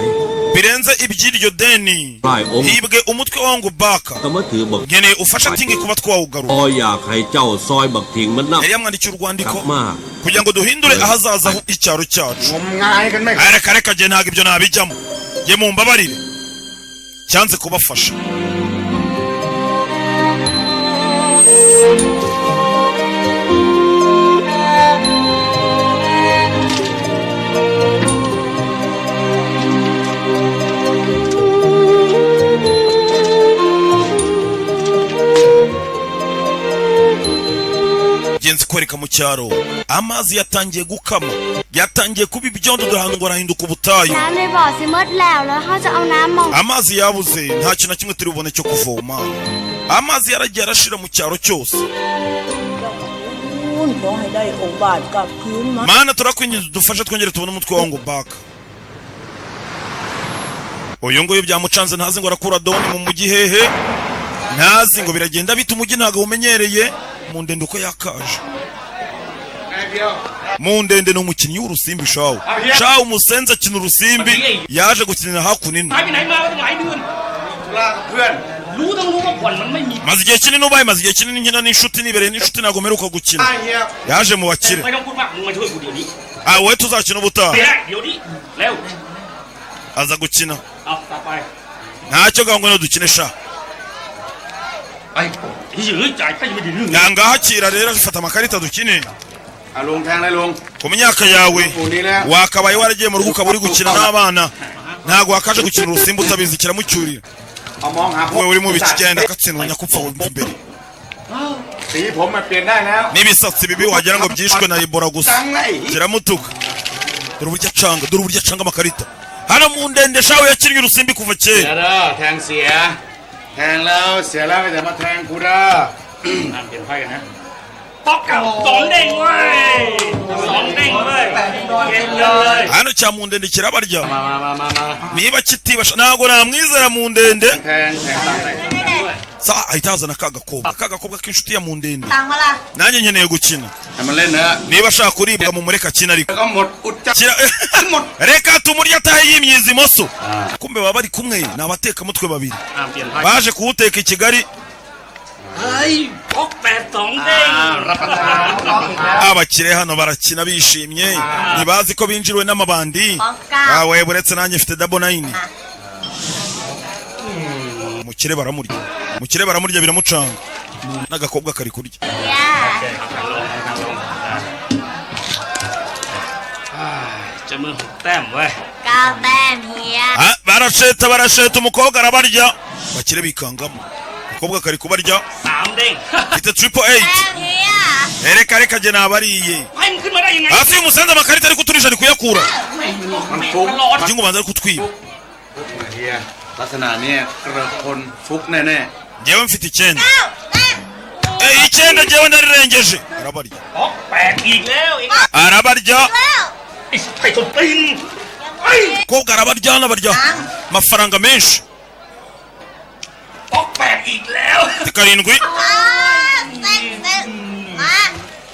S1: birenze iby'iryo deni,
S5: ป้ายองค์
S1: hibwe umutwe wa ngo baka.
S5: ก็มาถือบัก
S1: Nkeneye ufasha tingi kuba twawugarura.
S5: พออยากให้เจ้าซอยบักถิงมันนับ
S1: Yari yamwandikiye
S5: ก
S1: urwandiko
S5: ลับมา
S1: kugira ngo duhindure ahazaza icyaro cyacu.
S7: งมงายกันไหม
S1: Reka reka, jye ntabwo ibyo nabijyamo, jye mumbabarire, cyanze kubafasha. Genzi kwereka mu cyaro amazi yatangiye gukama, yatangiye kuba ibyondo, dore ahantu ngo arahinduka ubutayu.
S8: น้ำในบ่อสิหมดแล้วแล้วเขาจะเอาน้ำมอง
S1: Amazi yabuze, nta kintu na kimwe turi bubone cyo kuvoma. Amazi yaragiye arashira mu cyaro cyose.
S9: นขอให้ได้องค์บาทกลับคืนมา
S1: Mana, turakwinginze dufashe twongere tubone umutwe wa ngo baka. Uyu nguyu byamucanze, ntazi ngo arakura doni mu mujyi hehe, ntazi ngo biragenda bite, umujyi ntabwo awumenyereye. Mu ndende uko yakaje mu ndende ni umukinnyi w'urusimbi shawu shawu, umusenzi akina urusimbi, yaje gukinira hakuno ino.
S6: หายไปไหนมาวะตั้งหลายเดือน
S7: ธุระกับเพื่อน
S6: รู้ทั้งรู้ว่าผ่อนมันไม่มี
S1: Maze igihe kinini ubaye, maze igihe kinini nkina n'inshuti, nibereye n'inshuti, ntabwo mperuka gukina.
S7: ไอ้เฮีย
S1: Yaje mu bakire.
S6: ไม่ต้องพูดมากมึงมาช่วยกูเดี๋ยวนี้
S1: Ah, wowe tuzakina ubutaha.
S6: เดี๋ยวเดี๋ยวนี้เร็ว
S1: Aza gukina.
S6: เอาต่อไป
S1: Ntacyo gahunda ngo dukine sha.
S6: ไปที่เหลือจ่ายไปไม่ได้เรื่อง
S1: Yangaha akira rero, afata amakarita dukine.
S7: อ่ะลุงแทงเลยลุง
S1: Ku myaka yawe
S7: ปู่นี้แล้ว
S1: wakabaye waragiye mu rugo ukaba uri gukina n'abana, ntabwo wakaje gukina urusimbi utabizi. Kiramucyurira.
S7: เอามองหา
S1: Wowe uri mu biki? Genda gatsindwa nyakupfa wumva imbere.
S7: สีผมมันเปลี่ยนได้แล้ว
S1: N'ibisatsi bibi wagira ngo byishwe na Ebola gusa.
S7: ตังค์ไอ้
S1: Kiramutuka. Dore uburyo acanga, dore uburyo acanga amakarita hano mu ndende shawe, yakinnye urusimbi kuva
S7: เสีย
S1: kera.
S7: เด้อแทงเสีย แทงแล้วเสียแล้วก็จะมาแทงกูเด้อ
S6: อ่านเปลี่ยนไพ่กันนะป๊อกเก่าสองเด้งเว้ยสองเด้งเว้ยเย็นเลย
S1: Hano cya mu ndende kirabarya.
S7: มามามามามา
S1: Niba kitibasha ntabwo namwizera mu ndende.
S7: แทงแทงตังค์
S1: Sa ahita hazana ka gakobwa, ka gakobwa k'inshuti ya mu ndende.
S8: ตังค์มาล่ะ
S1: Nanjye nkeneye gukina.
S7: ให้มันเล่นเนอะ
S1: Niba ashaka kuribwa mumureke akina ariko.
S7: แล้วก็หมดอุจจา
S1: Kira
S7: หมด
S1: reka tumurye atahe yimyiza imoso. Kumbe baba bari kumwe ni abatekamutwe babiri
S6: อ่านเปลี่ยนไพ่
S1: baje kuwuteka i Kigali.
S6: เฮ้ยป๊อกแปดสองเด้ง
S7: รับประทาน
S1: Abakire hano barakina bishimye, ntibazi ko binjiriwe n'amabandi. Awe, buretse nanjye mfite double nine. Umukire baramurya, umukire baramurya, biramucanga n'agakobwa kari kurya.
S6: จะมือหกแต้มเว้ย
S8: เก้าแต้มเฮีย
S1: Ah, barasheta barasheta, umukobwa arabarya, abakire bikangamo, umukobwa kari kubarya.
S6: สามเด้ง
S1: Mfite triple eight.
S8: แต้มเฮีย
S1: Reka reka, jye nabariye.
S6: ไพ่มันขึ้นมาได้ยังไง
S1: Hafi y'umusenzi amakarita ari kuturisha, ari kuyakura.
S7: มันฟุก
S6: ตลอด
S1: Kugira ngo ubanze ari kutwiba.
S7: เฮียลักษณะเนี้ยเกระคนฟุกแน่
S1: Njyewe mfite icyenda. Eh, icyenda njyewe ndarirengeje, arabarya.
S6: ป๊อกแปดอีกแล้วเอง
S1: Arabarya.
S6: ไอ้ไอ้ตัวตีนไอ้
S1: Umukobwa arabarya, anabarya amafaranga menshi.
S6: ป๊อกแปดอีกแล้ว
S1: Mfite karindwi.
S8: อ้าวเต็มเต็มมา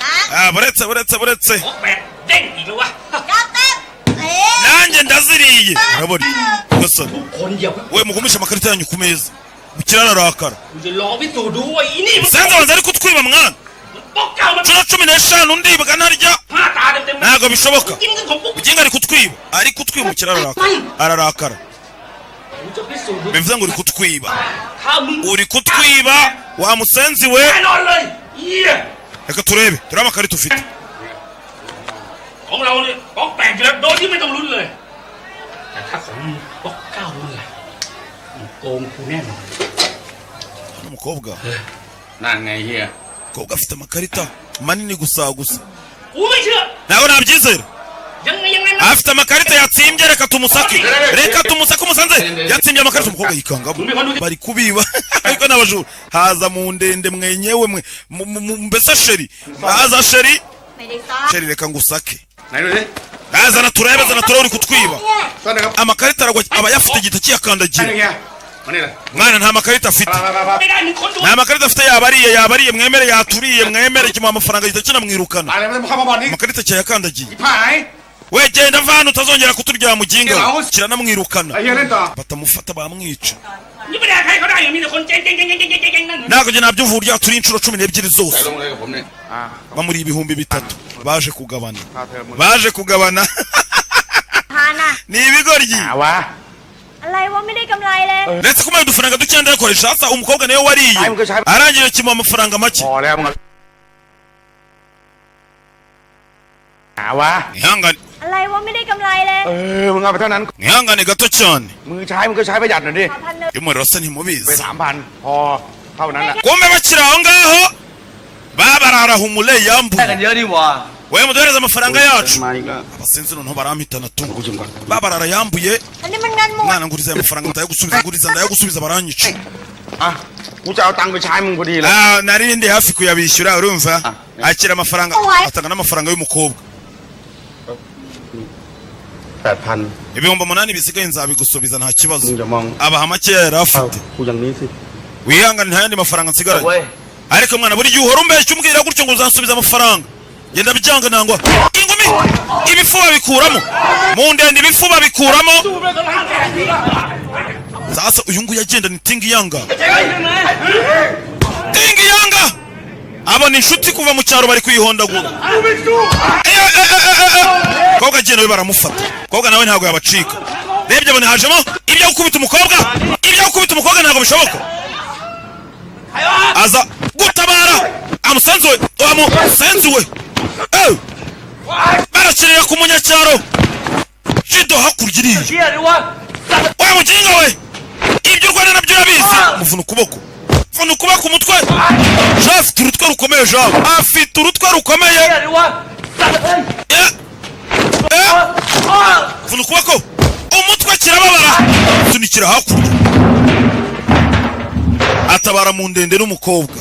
S8: มา
S1: Ah, buretse buretse buretse.
S6: ป๊อกแปดเด้งอีกแล้ววะ
S8: เก้าเต็มเอ๊ะ
S1: Nanjye ndaziriye, arabarya gasore.
S6: คนเดียว
S1: We, mugumishe amakarita yanyu ku meza. Mukire ararakara.
S6: กูจะลองพิสูจน์ดูว่าอีนี่มัน
S1: Senze abanza ari kutwiba mwana.
S6: ป๊อกเก้ามัน
S1: Inshuro 15 ndibwa ntarya.
S6: ห้าตาเต็มเต็ม
S1: Ntabwo bishoboka.
S6: กินเงินของปุ๊ก
S1: Muginga ari kutwiba, ari kutwiba. Umukire ararakara, ararakara.
S6: กูจะพิสูจน์ดู
S1: Bivuze ngo uri kutwiba,
S6: ถ้ามึง
S1: uri kutwiba wa musenzi we.
S6: แน่นอนเลยเยี่ย
S1: Reka turebe, turebe amakarita ufite.
S6: ของเราเนี่ยป๊อกแปดอยู่แล้วโดยที่ไม่ต้องลุ้นเลย แต่ถ้าของมึงป๊อกเก้าเมื่อไหร่มึงโกงกูแน่นอน
S1: Umukobwa
S7: ๆนั่นไงเฮีย
S1: umukobwa afite amakarita manini gusa gusa.
S6: กูไม่เชื่อ
S1: Ntabwo nabyizera.
S6: ยังไงยังไงนะ
S1: Afite amakarita yatsimbye, reka tumusake, reka tumusake. Umusanze yatsimbye amakarita, umukobwa yikangamo bari kubiba ariko n'abajura. Haza mu ndende mwenyewe mwe mbese sheri, haza sheri.
S8: ไม่ได้ซ่อน
S1: Sheri, reka ngusake.
S7: ไหนดูสิ
S1: Azana turebe, zana turebe, uri kutwiba.
S7: ซ่อนนะครับ
S1: Amakarita aragwa, aba ayafite igita
S7: ใช่
S1: kiyakandagira.
S7: เฮียมานี่เลย
S1: Mwana, nta makarita afite.
S7: ไปไปไป
S6: ไม่ได้มึงค้นดู
S1: Nta makarita afite, yabariye, yabariye, mwemere yaturiye, mwemere. Kimuha amafaranga gihita kinamwirukana.
S7: ไปเลยไม่ต้องเข้ามาบ่อนนี้
S1: Amakarita cyayakandagiye.
S7: ผาย
S1: We, genda va hano utazongera kuturya muginga we. Kiranamwirukana.
S7: ไอ้เฮียเล่นต่อ
S1: Batamufata bamwica.
S6: นี่ไม่ได้ใครเขาได้อย่างมีแต่คนเจ๊งเจ๊งเจ๊งเจ๊งเจ๊งเจ๊งนั่น
S1: Ntabwo njye nabyumva uburyo yaturiye inshuro 12 zose.
S7: ใส่ลงเลยกับผมเนี่ยอ่า
S1: Bamuriye 3000, baje kugabana,
S7: ค่าเทอมมึง
S1: baje kugabana.
S8: ทานอ่ะ
S1: Ni ibigoryi.
S7: หาวะ
S8: อะไรวะไม่ได้กำไรเลย
S1: Ndetse kumuha udufaranga duke ndayakoresha hasa umukobwa niwe wariye arangije kimuha amafaranga make.
S7: พอแล้วมึงหาวะ
S1: Ihangane.
S8: อะไรวะไม่ได้กำไรเลย
S7: เออมึงเอาไปเท่านั้น
S1: Ihangane gato cyane.
S7: มือใช้มึงก็ใช้ประหยัดหน่อยดิ
S8: พันหนึ่ง
S1: Y'umuriro se
S7: ไป
S1: ntimubizi.
S7: 3,000พอเท่านั้นแหละ
S1: Kumbe bakiri aho ngaho babararahumure yambuye.
S3: กันเยอะดีว่ะ
S1: We, muduhereze amafaranga yacu.
S7: มาอีกแล้ว
S1: Abasinzi noneho barampitana tu. Babarara yambuye.
S8: อันนี้มันเงินหมด
S1: Mwana, nguriza aya mafaranga, ndayagusubiza, nguriza ndayagusubiza, baranyica.
S7: อ่ะกูจะเอาตังค์ไปใช้มึงพอดีเลย
S1: Ah, nari ndi hafi kuyabishyura urumva. Akira amafaranga, atanga n'amafaranga y'umukobwa.
S7: 8,000
S1: 8,000 bisigaye nzabigusubiza nta kibazo.
S7: มึงจะมอง
S1: Abaha makeya yari afite.
S7: กูอย่างนี้สิ
S1: Wihangane nta yandi mafaranga nsigaranye.
S3: เว้ย
S1: Ariko mwana, buri gihe uhora umbeshya umbwira gutyo ngo uzansubiza amafaranga, genda byanga nangwa ingumi. Ibifu babikuramo mu ndende, ibifu babikuramo. Sasa uyu nguyu agenda ni Tingi Yanga. Tingi Yanga abona inshuti kuva mu cyaro bari kuyihondagura. Eh, eh, eh, eh, eh. Kobwa agenda we baramufata, kobwa nawe ntabwo yabacika. Rebye abona hajemo ibyo gukubita umukobwa, ibyo gukubita umukobwa ntabwo bishoboka. Aza gutabara amusenzi we, amusenzi we. Eh! Barakinira ku munyacyaro jido hakurya iriya.
S3: เชี่ยดิวะ
S1: Wa muginga we, ibyo u Rwanda nabyo urabizi. Muvuna ukuboko, muvuna ukuboko umutwe. Jean afite urutwe rukomeye, Jean afite urutwe rukomeye.
S3: เชี่ยดิวะ
S1: Eh! Eh! Vuna ukuboko umutwe kirababara, sunikira hakurya, atabara mu ndende n'umukobwa.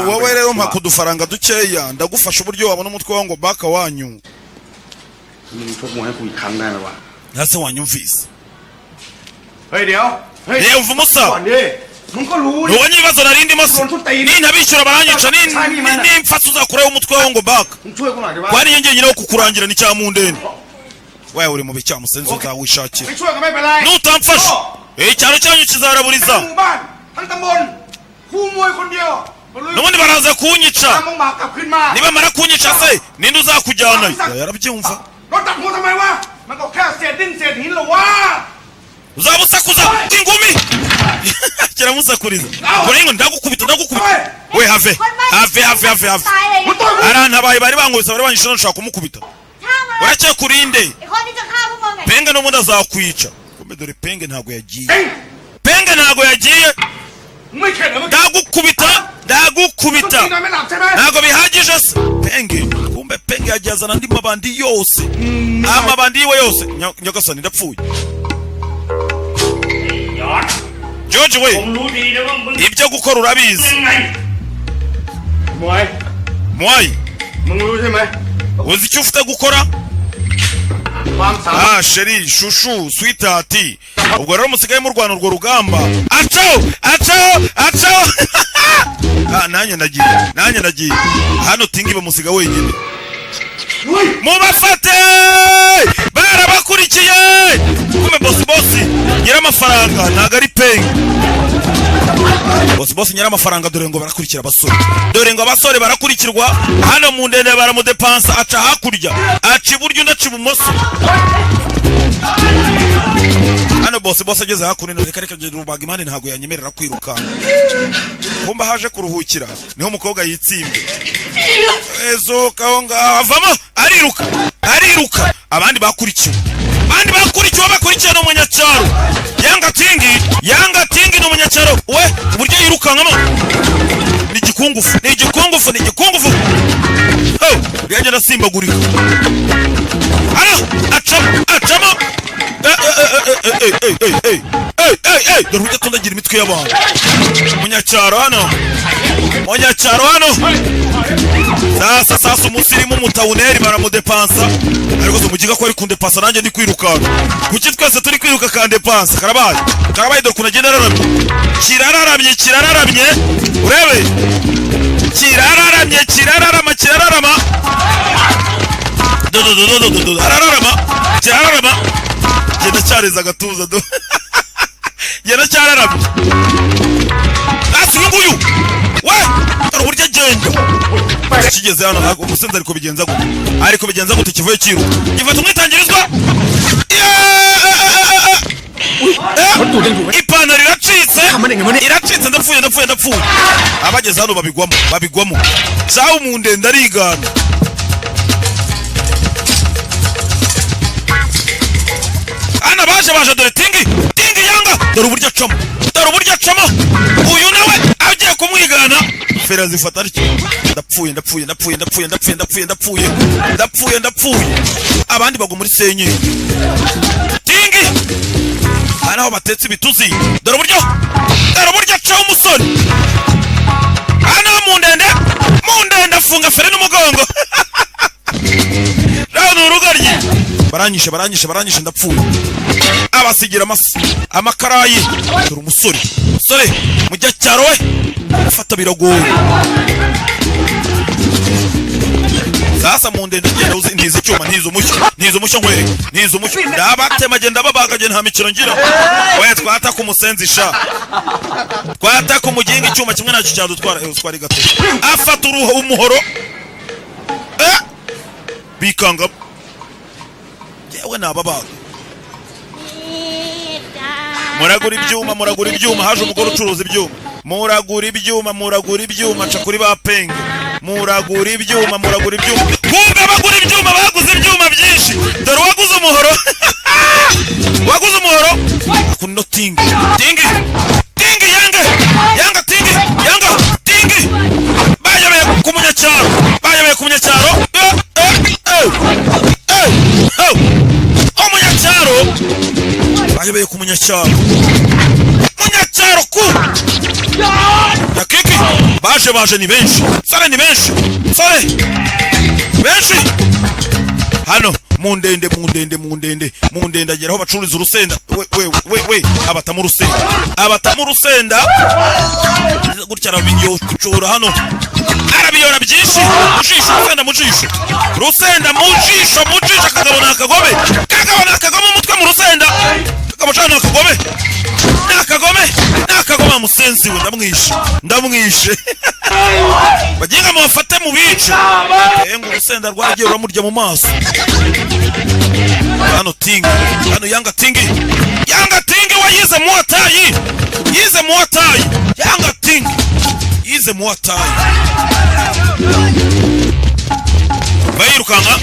S1: Wowe rero mpa kudufaranga dukeya, ndagufasha uburyo wabona umutwe wa ngo baka wanyu.
S7: มึงชกมวยให้กูอีกครั้งได้ไหมวะ
S1: Ntase wanyumvise?
S7: เฮ้ยเดี๋ยวเฮ้ย
S1: Reba umusa.
S7: ก่อนดิมึงก็รู้นี่
S1: Ntubonye ibibazo nari ndimo se? Nintabishyura baranyica, nimfasa uzakuraho umutwe wawe ngo baka.
S7: มึงช่วยกูหน่อยดิวะ
S1: Kwari njye njyenyine wo kukurangira ni cyamundende. Wewe uri mu bicyamusenzi uzawishakira.
S7: ไม่ช่วยก็ไม่เป็นไร
S1: Nutamfasha icyaro cyanyu kizaraburiza.
S7: ทั้งหมู่บ้านทั้งตำบลครูมวยคนเดียวมาลุย
S1: N'ubundi baraza kunyica.
S7: ตามมึงหมากกลับขึ้นมา
S1: Nibamara kunyica se ninde uzakujyanayo? Yarabyumva.
S7: รถตัดหัวทำไมวะมันก็แค่เศษดินเศษหินเหรอวะ
S1: Uzaba usakuza ingumi kiramusakuriza. Kure ngo ndagukubita, ndagukubita. We have have have have have.
S8: ตายเลย
S7: มึงต่อยกู
S1: Arantabaye bari bankubise, bari banyishe, nshaka kumukubita.
S8: ช่างมัน
S1: Uracyakurinde.
S8: ไอ้คนที่จะฆ่าพวกมึงไง
S1: Penge n'ubundi azakwica. Kumbe dore Penge ntabwo yagiye.
S7: เอง
S1: Penge ntabwo yagiye.
S7: มึงไม่เข็ดเหรอมึง
S1: Ndagukubita, ndagukubita.
S7: มึงกินนอนไม่หลับใช่ไหม
S1: Ntabwo bihagije se? Penge, kumbe Penge yagiye azana andi mabandi yose. Amabandi yiwe yose. Nyagasani ndapfuye.
S6: ยอด
S1: George we,
S6: ผมรู้ดีนะว่ามึง
S1: ibyo gukora urabizi.
S6: ยังไง
S7: มวย
S1: Mwai,
S7: มึงรู้ใช่ไหม
S1: uzi icyo ufite gukora?
S7: ความสามารถ
S1: Ah, chérie, chouchou, sweetheart. Ubwo rero musigaye murwana urwo rugamba. Acaho, acaho, acaho. Ah, nanjye ndagiye, nanjye ndagiye. Hano Tingi bamusiga wenyine.
S7: เฮ้ย
S1: Mubafate! Barabakurikiye. Kumbe bosi, bosi nyir'amafaranga ntabwo ari pengi. Bosi, bosi nyir'amafaranga, dore ngo barakurikira abasore, dore ngo abasore barakurikirwa hano mu ndende. Baramudepansa, aca hakurya, aca iburyo, undi aca ibumoso. Hano bosi, bosi ageze hakuno, reka reka, genda rubaga imana ntabwo yanyemerera kwirukanka. Kumba haje kuruhukira niho umukobwa yitsimbye ezoka aho ngaho, avamo ariruka, ariruka. Abandi bakurikiwe, abandi bakurikiwe, bakurikiwe ni umunyacyaro Yanga Tingi. Yanga Tingi ni umunyacyaro we, uburyo yirukankamo ni igikungufu, ni igikungufu, ni igikungufu. Oh, yagenda asimbagurika hano, acamo, acamo. Eh, eh, eh, eh, eh, eh, eh, eh, eh, eh, eh, dore uburyo atondagira imitwe y'abantu munyacyaro hano, munyacyaro hano. Sasa sasa umusirimu umutawuneri baramudepansa, ariko umugiga ko ari kundepansa, nanjye ndi kwirukanka. Kuki twese turi kwiruka kandepansa? Karabaye, karabaye. Dore ukuntu agenda araramye, kirararamye, kirararamye, urebe, kirararamye, kirararama, kirararama, do do do do do do, arararama, kirararama, genda cyareza agatuza, do genda cyararamye. Hasi uyu nguyu we, dore uburyo agenda kigeze hano. Ntabwo umusenzi ari kubigenza gute, ari kubigenza gute? Kivuye kiruka, gifata umwitangirizwa. Ipantaro iracitse, iracitse, ndapfuye, ndapfuye, ndapfuye. Abageze hano babigwamo, babigwamo. Cawu mu ndende arigana. Hano baje, baje, dore Tingi, Tingi Yanga, dore uburyo acamo, dore uburyo acamo. Uyu nawe agiye kumwigana, fera zifata atyo. Ndapfuye, ndapfuye, ndapfuye, ndapfuye, ndapfuye, ndapfuye, ndapfuye, ndapfuye, ndapfuye. Abandi bagwa muri senyenge. Tingi aha naho batetse ibituzi, dore uburyo, dore uburyo acaho umusore hano mu ndende, mu ndende afunga feri n'umugongo. Naho ni urugaryi. Baranyishe, baranyishe, baranyishe, ndapfuye. Abasigira amakarayi. Dore umusore, umusore mujya cyaro we, gufata biragoye. Sasa mu ndende genda uzi ntiza icyuma, ntiza umushyo, ntiza umushyo, nkwereke, ntiza umushyo. Ndabatema, genda babaga, genda, nta mikino ngira we. Twataka umusenzi sha, twataka umuginga, icyuma kimwe ntacyo cyadutwara. Eh, utwara gato, afata uruhu umuhoro, eh, bikanga yewe nababaga. Muragura ibyuma, muragura ibyuma. Haje umugore ucuruza ibyuma. Muragura ibyuma, muragura ibyuma, aca kuri ba penge. Muragura ibyuma, muragura ibyuma. Kumbe bagura ibyuma, baguze ibyuma byinshi. Dore uwaguze umuhoro, waguze umuhoro kuno. Tingi, Tingi, Tingi Yange, Yanga Tingi, Yanga Tingi, bayobeye ku munyacyaro, bayobeye ku munyacyaro. Eh, eh, eh, eh, eh. Umunyacyaro bayobeye ku munyacyaro, munyacyaro ku yakiki. Baje, baje ni benshi sare, ni benshi sare, benshi hano mu ndende, mu ndende, mu ndende, mu ndende. Agera aho bacururiza urusenda. We we we we, abatamo urusenda, abatamo urusenda gutya, arabiyocora hano, arabiyora byinshi mu jisho, urusenda mu jisho, rusenda mu jisho, mu jisho. Akagabo ni akagome, kagabo ni akagome, umutwe mu rusenda. Kagabo cana ni akagome, ni akagome, ni akagome. Musenzi we, ndamwishe, ndamwishe. Baginga mubafate mu bice ngo urusenda rwagiye ruramurya mu maso. Hano Tingi, hano Yanga Tingi, Yanga Tingi we yize muwatayi, yize muwatayi. Yanga Tingi yize muwatayi. Bayirukanka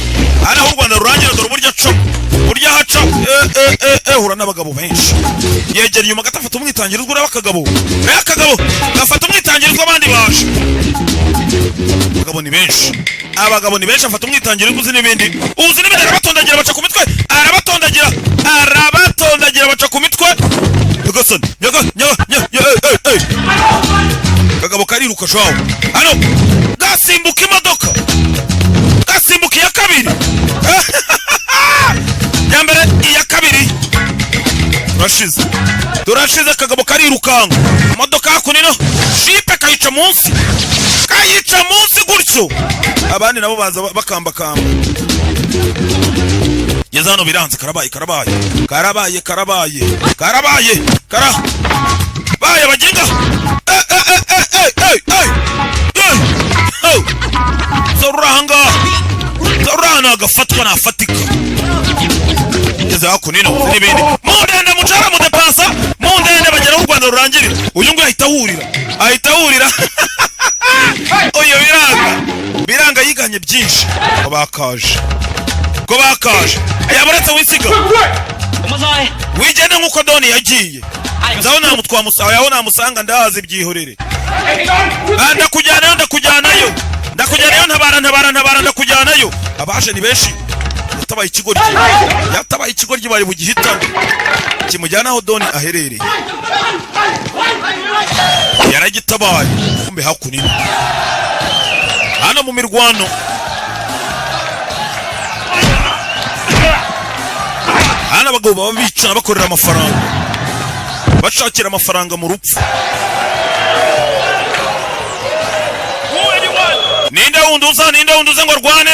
S1: hano aho u Rwanda rurangira. Dore uburyo acamo, uburyo ahaca. Eh, eh, eh, eh, hura n'abagabo benshi. Yegera inyuma gato, afata umwitangirizwa. Ureba akagabo, ureba akagabo gafata umwitangirizwa. Abandi baje, abagabo ni benshi, abagabo ni benshi. Afata umwitangirizwa, uzi n'ibindi, uzi n'ibindi. Arabatondagira, baca ku mitwe, arabatondagira, arabatondagira, baca ku mitwe. Nyagasani, nyaga nyaga nyaga, eh, eh, eh. Kagabo kariruka shawo hano, gasimbuka imodoka, gasimbuka iya kabiri, iya mbere, iya kabiri. Turashize, turashize. Akagabo karirukanka, imodoka hakuno ino jipe kayica munsi, kayica munsi gutyo. Abandi nabo baza bakambakamba. Ngeze Ngeze hano biranze, karabaye, karabaye, karabaye, karabaye, karabaye, karabaye, baginga. Eh, eh, eh, eh, eh, eh, eh, eh. Oh. Zorura ahangaha, zorura ahantu hagafatwa nafatika. Ngeze hakuno ino n'ibindi mu ndende mucara mudepasa mu ndende, bagera aho u Rwanda rurangirira. Uyu nguyu ahita ahurira, ahita ahurira uyu. Biranga, biranga, yiganye byinshi ko bakaje, ko bakaje. Yabaretse wisiga wigende nk'uko Doni yagiye. Nzaho namutwamusaho, aho namusanga ndahazi, byihorere. Ah, ndakujyanayo, ndakujyanayo, ndakujyanayo, ntabara, ntabara, ntabara, ndakujyanayo. Abaje ni benshi. Yatabaye ikigoryi, yatabaye ikigoryi, bari bugihitane kimujyana aho Doni aherereye. Yaragitabaye. Kumbe hakuno hano mu mirwano hano abagabo baba bicana, bakorera amafaranga, bashakira amafaranga mu rupfu. Ninde wundi uza? Ninde wundi uza ngo arwane?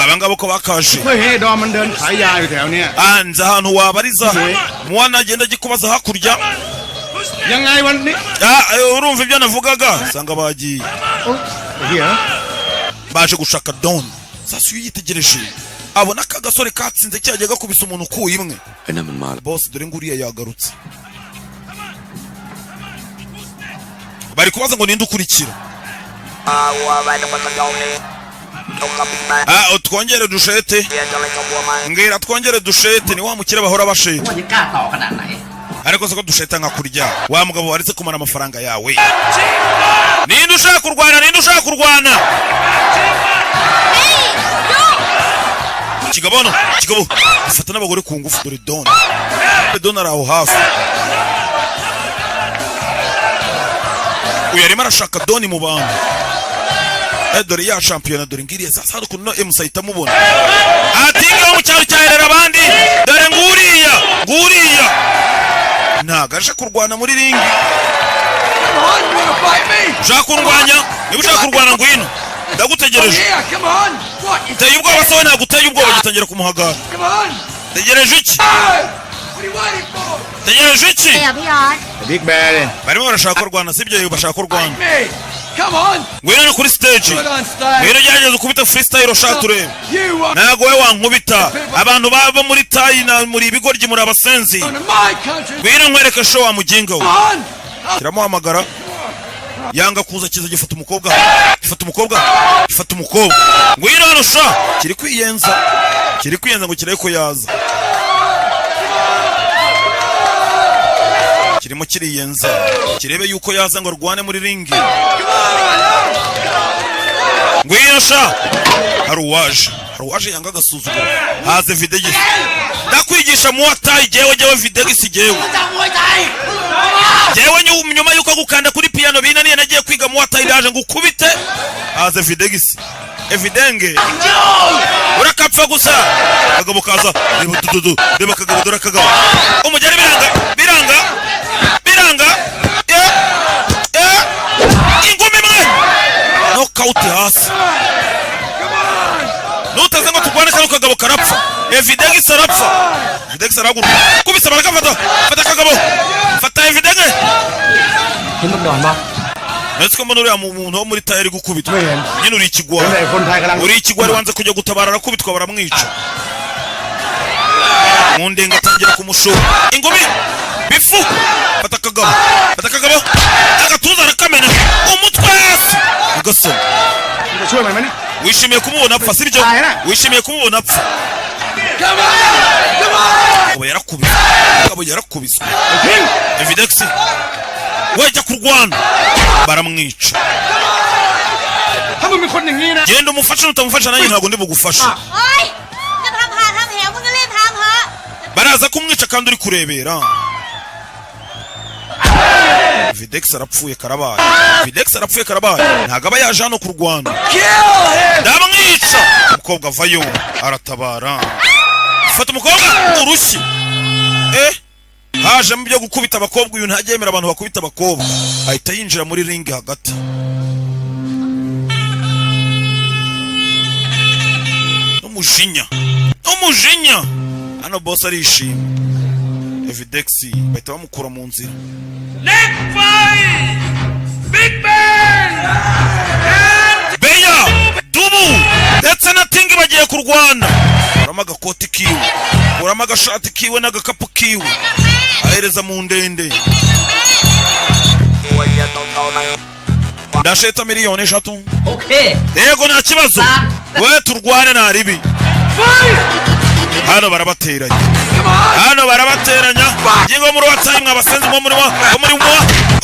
S1: Aba ngabo ko bakaje.
S7: เฮ้ยเฮ้ยดอมมันเดินขายยาอยู่แถวเนี้ย
S1: Anze ahantu wabariza mwana agenda agikubaza hakurya.
S7: ยังไงวันนี้
S1: Ah, urumva ibyo navugaga, usanga bagiye
S7: ไอ้เหี้ย
S1: baje gushaka Don. Sasa iyo yitegereje abona aka gasore katsinze cyagiye gakubise umuntu ukuye imwe.
S10: ไอ้นั่นมันมา
S1: Boss, dore nguriya yagarutse. Bari kubaza ngo ninde ukurikira. Ah, twongere dushete, mbwira twongere dushete. Ni wa mukire bahora basheta.
S2: ว่าจะกล้าต่อขนาดไหน
S1: Ariko se ko dusheta nka kurya wa mugabo waretse kumara amafaranga yawe? Ninde ushaka kurwana? Ninde ushaka kurwana? Kigabo hano, kigabo gifata n'abagore ku ngufu. Dore Don, Don ari aho hafi. Uyu arimo arashaka Doni mu bantu. Dore ya shampiyona, dore ngiriya. Sasa hari ukuntu no emusa ahita amubona, ati ngaho mu cyaro cya Herera abandi, dore nguriya, nguriya ntago aje kurwana muri ring.
S3: Come on, you wanna fight me?
S1: Ushaka kurwanya? Niba ushaka kurwana ngwino, ndagutegereje.
S3: Here, come on! What? You
S1: Uteye ubwoba se we? Ntabwo uteye ubwoba. Gitangira kumuhagara.
S3: Come on!
S1: Tegereje iki?
S3: Hey! What are you waiting for?
S1: Tegereje iki?
S8: อ่ะพี่ออส
S7: บิ๊กแบร์เลย
S1: Barimo barashaka kurwana, sibyo? Bashaka kurwana.
S3: Me! Come on!
S1: Ngwino hano kuri stage.
S3: Put on stage!
S1: Ngwino ugerageze ukubita freestyle ushaka turebe.
S3: You are
S1: Ntabwo wowe wankubita. Abantu baba muri tayi na muri ibigoryi, muri abasenzi.
S3: in my country!
S1: Ngwino nkwereke show, wa muginga we.
S3: Come on!
S1: Kiramuhamagara yanga kuza. Kiza gifata umukobwa, gifata umukobwa, gifata umukobwa. Ngwino hano sha. Kiri kwiyenza, kiri kwiyenza ngo kirebe ko yaza. Kirimo kiriyenza kirebe yuko yaza ngo arwane muri ring. Ngwino sha. Hari uwaje, hari uwaje yanga agasuzuguro. Haze Videgisi. Ndakwigisha muwatayi jyewe, jyewe Videgisi, jyewe, jyewe nyuma yuko gukanda kuri piano binaniye, nagiye kwiga muwatayi, ndaje ngukubite. Haze Videgisi, evidenge urakapfa gusa. Akagabo kaza, reba dududu, reba akagabo, dore akagabo umugeri. Biranga, biranga, biranga. Eh, eh, ingumi imwe, knockout hasi. Nutaze ngo turwane, kano kagabo karapfa. Evidegisi arapfa. Evidegisi arahaguruka, kubisa, barakafata. Fata akagabo, fata evidege.
S4: เห็นบักดอนบ่
S1: Ndetse ko mbona uriya muntu wo muri tayari gukubitwa
S7: ไม่เห็น
S1: nyine. Uri ikigwari.
S7: เห็นแต่คนไทยกำลัง
S1: Uri ikigwari, wanze kujya gutabara, arakubitwa, baramwica. Mu ndenga atangira kumushora ingumi bifu. Fata akagabo, fata akagabo, agatuza arakamena, umutwe hasi ugasoma.
S7: มึงจะช่วยมันไหมเนี่ย
S1: Wishimiye kumubona apfa, sibyo?
S7: Ayana.
S1: Wishimiye kumubona apfa?
S3: Come on! Come on!
S1: Akaba yarakubiswe, akaba yarakubiswe.
S7: ไอ้ทิ้ง
S1: Evidex wajya kurwana, baramwica.
S7: ถ้ามึงเป็นคนอย่างนี้นะ
S1: Genda umufashe, nutamufasha nanjye ntabwo ndi bugufashe.
S8: โอ๊ย จะทำหาทำเหวมึงก็รีบทำเถอะ
S1: Baraza kumwica kandi uri kurebera. Videx arapfuye, karabaye. Videx arapfuye, karabaye. Ntabwo aba yaje hano kurwana.
S3: Kill him!
S1: Ndamwica. Umukobwa avayo aratabara, fata umukobwa urushyi. Eh, hajemo ibyo gukubita abakobwa. Uyu ntajya yemera abantu bakubita abakobwa, ahita yinjira muri ring hagati n'umujinya. Umujinya hano, boss arishima. Evidex bahita bamukura mu nzira.
S6: Next fight! Big Ben!
S1: Beya Dubu ndetse na Tingi bagiye kurwana. Kuramo agakoti kiwe, kuramo agashati kiwe n'agakapu kiwe, ahereza mu ndende. Ndasheta miliyoni 3.
S4: โอเค
S1: Yego, nta kibazo, we turwane, nta ribi. Hano barabateranya, hano barabateranya. Ingingo muri watsayi mwabasenzi mwo muri wa muri mwa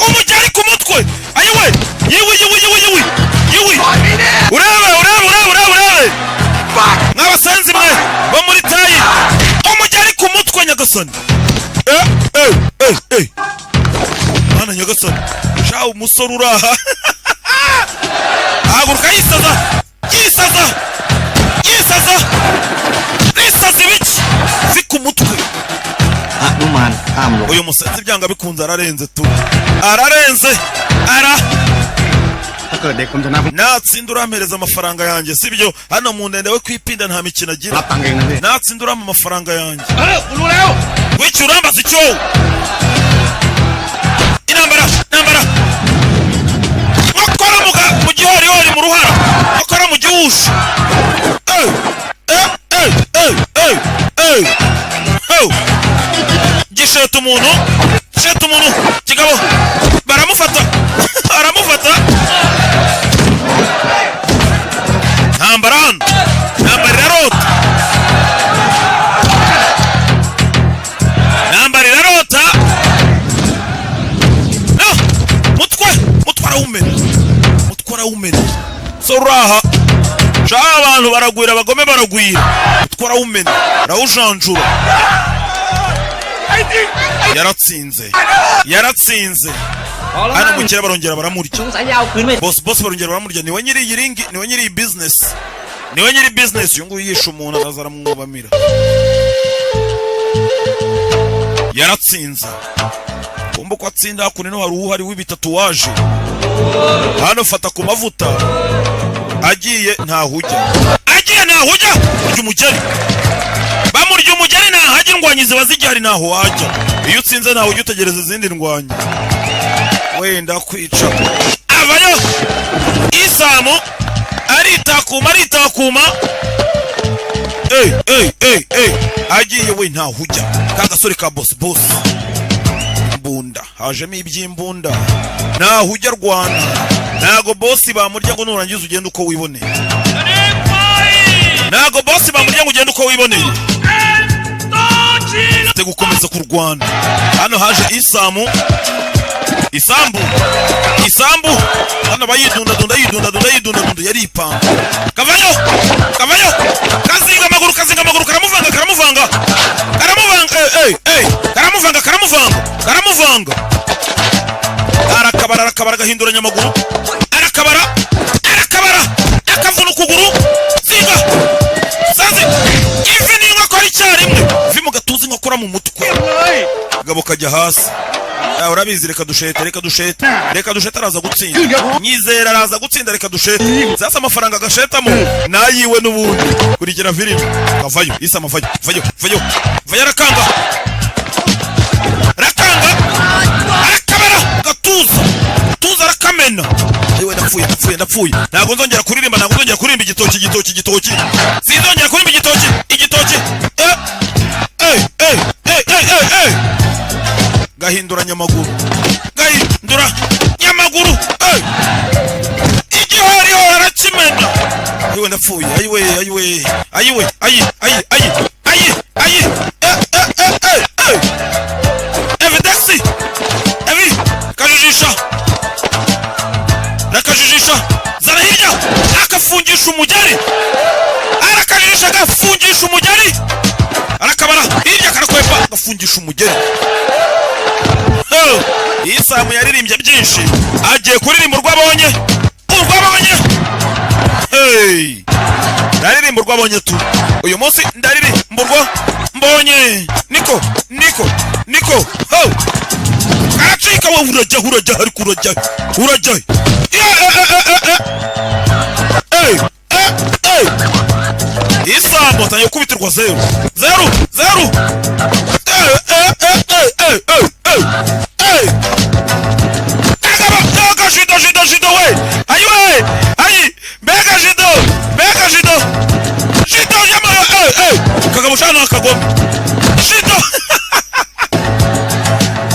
S1: umujyari ku mutwe. Ayiwe, yiwe, yiwe, yiwe, yiwe, yiwe! Urebe, urebe, urebe, urebe, urebe! Mwabasenzi mwe bo muri tayi, umujyari ku mutwe! Nyagasani! Eh, eh, eh, eh! Mwana nyagasani! Sha, umusore uraha haguruka yisaza, yisaza, yisaza, yisaza! Ibiki vi ku mutwe?
S2: หนุมานห้ามลง
S1: Uyu musenzi byanga bikunze ararenze tu, ararenze ara.
S7: ถ้าเกิดเด็กผมชนะผม
S1: Natsinda urampereza amafaranga yanjye, sibyo? Hano mu ndende we kwipinda, nta mikino agira.
S7: รับตังค์เองนะพี่
S1: Natsinda urampa amafaranga yanjye.
S3: เออกูรู้แล้ว
S1: Wicyo urambaza icyo? Intambara, intambara! Nkokora mu gihorihori, mu ruhara, nkokora mu gihushu. Eh, eh, eh, eh, eh, eh! Oh! Gisheta umuntu, gisheta umuntu kigabo, baramufata, aramufata. Ntambara hano, ntambara irarota, ntambara irarota. No! Mutwe, mutwe arawumena, mutwe arawumena. So uraha sha, abantu baragwira, abagome baragwira. Mutwe arawumena, arawujanjura. Yaratsinze, yaratsinze.
S4: พอแล้ว
S1: Hano
S4: มั้ง
S1: mukire barongera baramurya.
S4: สงสัยจะเอาคืนไม่
S1: Boss, boss barongera baramurya. Niwe nyiri iyi ring, niwe nyiri iyi business, niwe nyiri business. Uyu nguyu yishe umuntu, araza aramwubamira. Yaratsinze. Kumva uko atsinda hakuno hari uhari w'ibitatuwaje hano. Fata ku mavuta, agiye ntahujya, agiye ntahujya. Urya umugeri, bamurya umugeri, ntahajya. Indwanyi ziba zigihari, ntaho wajya. Iyo utsinze ntaho ujya, utegereza izindi ndwanyi wenda kwica. Avayo isamu, aritakuma, aritakuma. Ey, ey, ey, ey! Agiye we ntaho ujya. Ka gasore ka boss, boss imbunda, hajemo iby'imbunda. Ntaho ujya, rwana. Ntago boss bamurya ngo nurangiza ugende uko wiboneye. Ntago boss bamurya ngo ugende uko wiboneye, ufite gukomeza kurwana. Hano haje isamu, isambu, isambu. Hano bayidundadunda, yidundadunda, yidundadunda, yaripanga. Kavayo, kavayo, kazinga amaguru, kazinga amaguru, karamuvanga, karamuvanga, karamuvanga. Eh, eh, eh! Karamuvanga, karamuvanga, karamuvanga. Arakabara, arakabara, agahinduranya amaguru, arakabara, arakabara, akavuna ukuguru. Zinga sanze ivi n'inkokora icyarimwe, ivi mu gatuza, inkokora mu mutwe. Kagabo kajya hasi. Ah, urabizi, reka dushete, reka dushete, reka dushete. Araza gutsinda, nyizera, araza gutsinda. Reka dushete. Sasa amafaranga agashetamo nayiwe n'ubundi. Kurikira filime. Kavayo isa, amavayo, vayo, vayo, vayo! Arakanga, arakanga, arakabara gatuza, tuza, arakamena. Ayiwe, ndapfuye, ndapfuye, ndapfuye! Ntabwo nzongera kuririmba, ntabwo nzongera kuririmba. Igitoki, igitoki, igitoki! Sinzongera kuririmba igitoki, igitoki! Eh, eh, eh, eh, eh, eh, eh! Gahindura nyamaguru, gahindura nyamaguru. Eh! Igihoriho arakimena. Ayiwe, ndapfuye! Ayiwe, ayiwe, ayiwe, ayi, ayi, ayi, ayi, ayi! Eh, eh, eh, eh, eh! Evidexi, evi kajijisha, rakajijisha, zana hirya, akafungisha umugeri, arakajijisha, agafungisha umugeri, arakabara hirya, karakwepa, agafungisha umugeri. Oh, Isamu yaririmbye byinshi, agiye kuririmba urwo abonye, urwo abonye. Hey! Ndaririmba urwo abonye tu. Uyu munsi ndaririmba urwo mbonye. Niko, niko, niko! Ho! Karacika wowe! Urajya, urajya, ariko urajya, urajya! Yeah, eh, eh, eh, eh, eh. Hey, eh, eh. Isamu Inkotanyi gukubitirwa zeru zeru zeru. Eh, eh, eh, eh, eh, eh, eh, eh. Kagabo, mbega judo, judo, judo we! Ayi we! Ayi! Mbega judo! Mbega judo! Judo yama, eh, eh! Kagabo shana akagoma. Judo!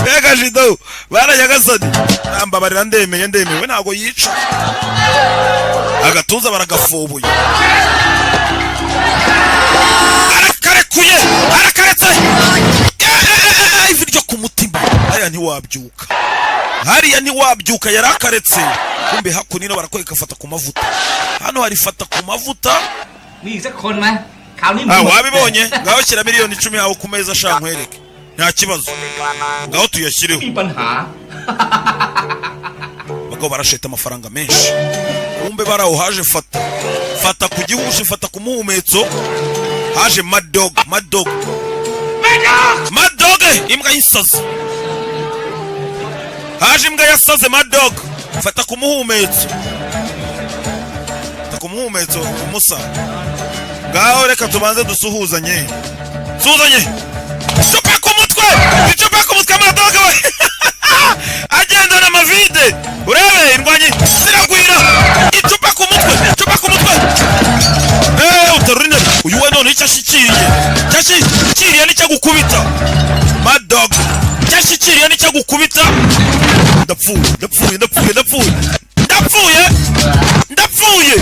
S1: Mbega judo! Bana nyagasani. Ambabarira, ndemeye, ndemewe, ntago yica. Agatuza baragafubuye. Arakarekuye! Arakaretse! Eh, eh, eh, eh, ivi ryo ku mutima. Hariya ntiwabyuka. Hariya ntiwabyuka, yarakaretse. Kumbe hakuno barakwereka fata ku mavuta. Hano hari fata ku mavuta.
S4: มีอีกสักคนไหมคราวนี้มึ
S1: Ah,
S4: งหมด
S1: wabibonye, ngaho shyira miliyoni 10 yawe ku meza ashaka nkwereke, nta kibazo, ngaho tuyashyireho.
S6: มีปัญหา
S1: Bagabo barasheta amafaranga menshi. Kumbe baraho haje fata fata ku gihushi, fata ku muhumetso, haje Mad Dog, Mad Dog, Mad Dog, imbwa y'insazi, haje imbwa yasaze, Mad Dog, fata ku muhumetso, fata ku muhumetso umusa. Ngaho reka tubanze dusuhuzanye, suhuzanye, icupa ku mutwe, icupa ku mutwe. Mad Dog we agendana amavide, urebe indwanyi ziragwira. Icupa ku mutwe, icupa ku mutwe. Eh, uterura intebe. Uyu we none icyo ashyikiriye, icyo ashyikiriye nicyo agukubita. Mad Dog icyo ashyikiriye nicyo agukubita. Ndapfuye, ndapfuye, ndapfuye, ndapfuye, ndapfuye, ndapfuye!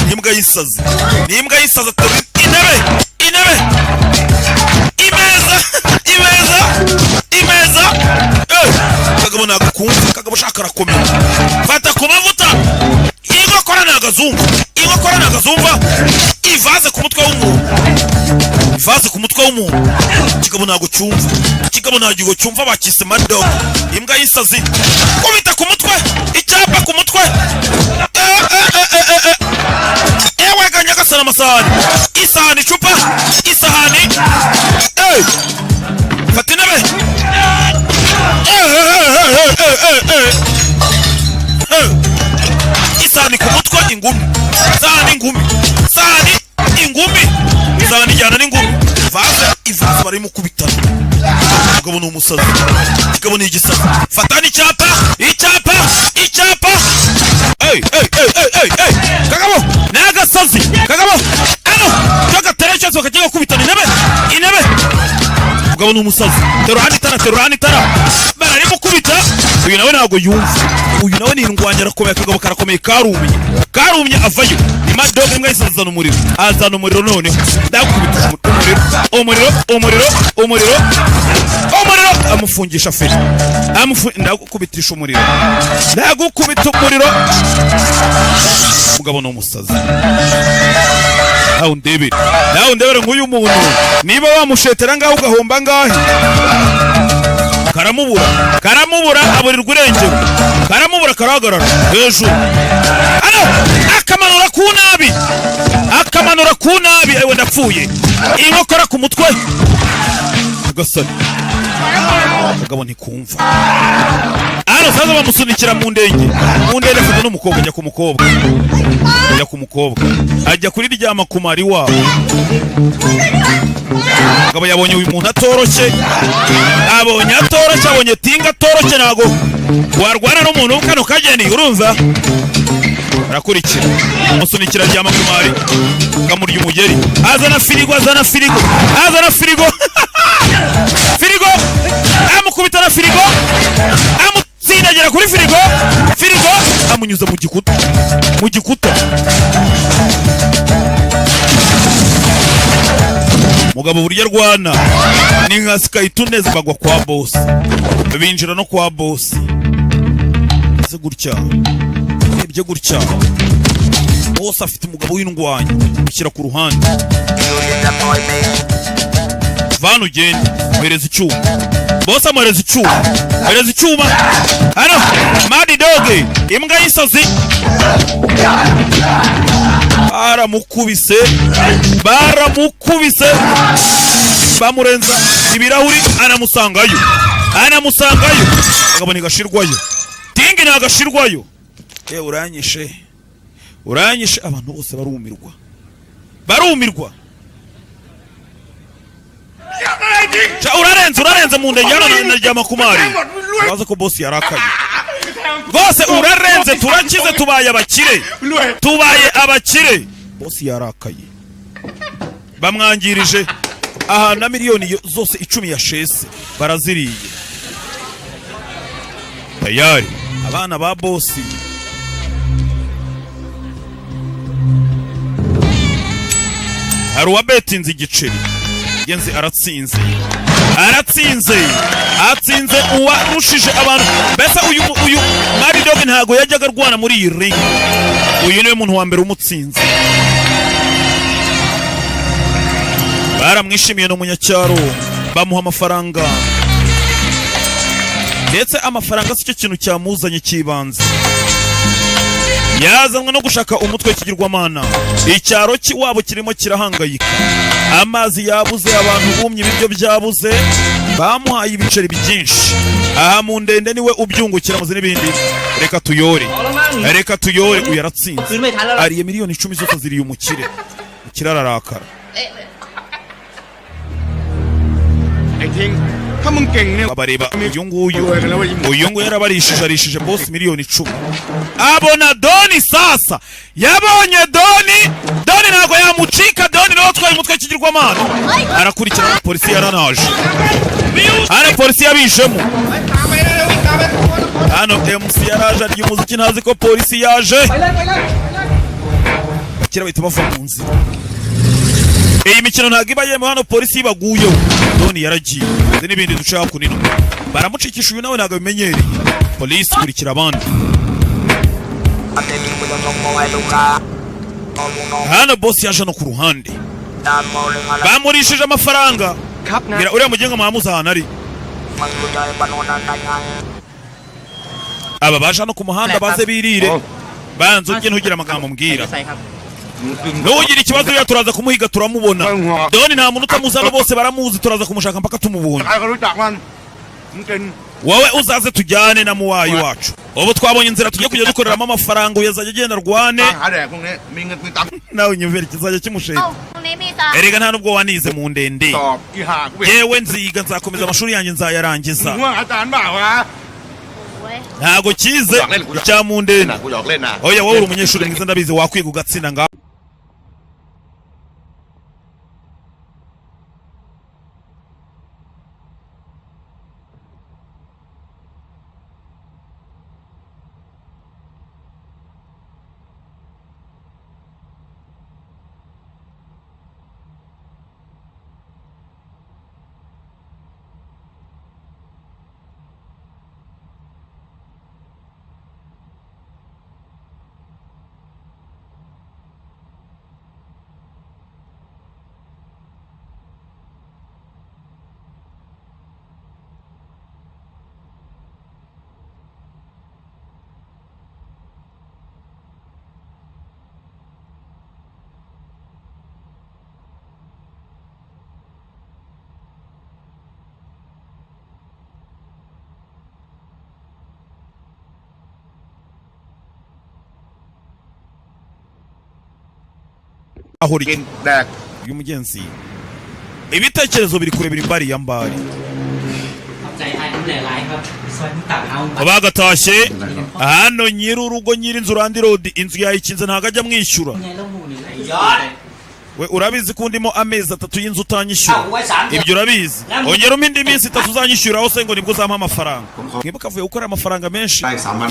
S1: Ni imbwa y'isazi, ni imbwa y'isazi. Aterura intebe, intebe, imeza, imeza, imeza. Eh, kagabo ntabwo akumva. Kagabo ushaka arakomera. Fata ku mavuta, inkokora ni agazumva, inkokora ni agazumva. Ivaze ku mutwe w'umuntu, ivaze ku mutwe w'umuntu. Ikigabo ntabwo cyumva, ikigabo ntabwo cyumva. Bakise Mad Dog, imbwa y'isazi. Kubita ku mutwe, icyapa ku mutwe. Eh, eh, eh, eh, eh, eh. Ewe ga nyagasani, amasahani, isahani, icupa, isahani. Eh! Fata intebe. Eh, eh, eh, eh, eh, eh, eh. Isahani ku mutwe, ingumi, isahani, ingumi, isahani, ingumi, isahani ijyana n'ingumi. Vaze, ivaze, barimo kubitana. Umugabo ni umusazi, ikigabo ni igisazi. Fata n'icyapa, icyapa, icyapa. Ey, ey, ey, ey, ey, ey! Kagabo ni agasazi. Kagabo ano cyo cyose bakagiye gukubitana intebe, intebe. Umugabo ni umusazi. Terura hano itara, terura hano itara, bararimo kubita. Uyu nawe ntabwo yumva, uyu nawe ni indwanyi, arakomeye. Akagabo karakomeye, karumye, karumye, avayo. Ni Mad Dog, imbwa yahise azana umuriro, azana umuriro. Noneho ndakubita umuriro, umuriro, umuriro, umuriro, umuriro. Amufungisha feri, ndagukubitisha umuriro, ndagukubita umuriro. Umugabo ni umusazi. Nawe undebere, nawe undebere nk'uyu muntu, niba wamushetera ngaho ugahomba ngahe. Karamubura, karamubura, aburirwa irengero, karamubura, karahagarara hejuru hano, akamanura ku nabi, akamanura ku nabi. Ewe, ndapfuye! Inkokora ku mutwe gasore. Kagabo ntikumva. Hano sasa bamusunikira mu ndege, mu ndege. Afata n'umukobwa, ajya ku mukobwa, ajya ku mukobwa, ajya kuri ryama ku mari wabo. Kagabo yabonye uyu muntu atoroshye, abonye atoroshye, abonye tinga atoroshye. Ntabwo warwana n'umuntu kano kageni, urumva? Arakurikira, amusunikira ryama ku mari, akamurya umugeri. Azana firigo, azana firigo, azana firigo, firigo, amukubita na firigo, amutsindagira kuri firigo, firigo amunyuza mu gikuta, mu gikuta. Mugabo buryo arwana ni nka Skytunes. Bagwa kwa boss, binjira no kwa boss. Ese gutya, urebye gutya, boss afite umugabo w'indwanyi, ushyira ku ruhande. Vana ugende, muhereza icyuma. Boss amuhereza icyuma, muhereza icyuma. Hano Mad Dog, imbwa y'isazi, baramukubise, baramukubise, bamurenza ibirahuri. Anamusangayo, anamusangayo. Akabona igashirwayo, tingi ntagashirwayo. Uranyishe, uranyishe! Abantu bose barumirwa, barumirwa. Sha, urarenze, urarenze mu ndege hano na Ryamakumari. Uraza ko boss yarakaye rwose, urarenze, turakize, tubaye abakire, tubaye abakire. Boss yarakaye, bamwangirije aha na miliyoni zose 10 yashese baraziriye. Tayari abana ba boss hari uwabetinze igiceri genzi, aratsinze, aratsinze, atsinze uwarushije abantu. Mbese uyu Mad Dog ntago yajyaga arwana muri iyi ring, uyu niwe muntu wa mbere umutsinze. Baramwishimiye, ni umunyacyaro, bamuha amafaranga. Ndetse amafaranga si cyo kintu cyamuzanye cy'ibanze, yazanwe no gushaka umutwe w'ikigirwamana. Icyaro cy'iwabo kirimo kirahangayika, amazi yabuze, abantu bumye, ibiryo byabuze. Bamuhaye ibiceri byinshi aha mu ndende, niwe ubyungukira muzi n'ibindi. Reka tuyore, reka tuyore. Uyu yaratsinze,
S4: คืนไม่ทันแล้วล่ะ
S1: ariye miliyoni 10 zose ziriye umukire. Umukire ararakara.
S7: ไอ้ทิง ถ้ามึงเก่งเนี่ย
S1: Abareba uyu nguyu.
S7: รวยกันแล้วเว้ยอีหมู
S1: Uyu nguyu yarabarishije, arishije boss miliyoni 10. Abona Doni sasa, yabonye Doni. Doni ntabwo yamucika, Doni niwe watwaye umutwe w'ikigirwamana. Arakurikira, polisi yaranaje hano, polisi yabijemo hano. MC yaraje arya umuziki, ntazi ko polisi yaje. Bakira bahita bava mu nzira. Iyi mikino ntabwo iba yemewe hano, polisi ibaguyeho. Doni yaragiye ndetse n'ibindi duce hakuno ino baramucikisha. Uyu nawe ntabwo abimenyereye, polisi ikurikira abandi. Hano boss yaje no ku ruhande, bamurishije amafaranga. Bwira uriya mugenga muhamuzi ahantu ari. Aba baje hano ku muhanda baze birire, banza ujye, ntugire amagambo mbwira.
S4: ใส่ครับ
S1: Ntugire ikibazo, uriya turaza kumuhiga turamubona. Doni nta muntu utamuzi hano, bose baramuzi, turaza kumushaka mpaka tumubonye.
S7: ใครก็รู้จักมันมึงกิน
S1: Wowe uzaze tujyane na muwayi wacu. Ubu twabonye inzira tugiye kujya dukoreramo amafaranga, uyu azajya agenda arwane.
S7: ตังหาแดกพวกนี้ มีเงินมีตังค์
S1: Nawe unyumvira ikizajya kimusheta.
S8: เอ้าตรงนี้มีจ้ะ
S1: Erega nta nubwo wanize mu ndende.
S7: ตอบอีห่ากูไป
S1: Yewe, nziga, nzakomeza amashuri yanjye, nzayarangiza.
S7: ง่วงอาจารย์เปล่าวะ
S8: โอ้ย
S1: Ntago kize icya mu ndende.
S7: กูหยอกเล่นนะ
S1: Oya, wowe uri umunyeshuri mwiza, ndabizi, wakwiga ugatsinda ngaho. Aho
S7: กินแดก
S1: uyu mugenzi ibitekerezo biri kurebera imbari ya mbari.
S4: ขอบใจไอ้น้ำหลายๆครับซอยมึงต่างเอา
S1: Bagatashye hano, nyir'urugo, nyir'inzu, landlord, inzu yayikinze, ntabwo ajya amwishyura.
S4: ไงแล้วหมูนี่ไอ้ยอด
S1: We, urabizi ko ndimo amezi 3 y'inzu utanyishyura?
S4: เอาไว้สามเดือน
S1: Ibyo urabizi. Ongera umpe indi minsi 3 uzanyishyura se, ngo nibwo uzampa amafaranga. Mwibuka avuye gukora amafaranga menshi.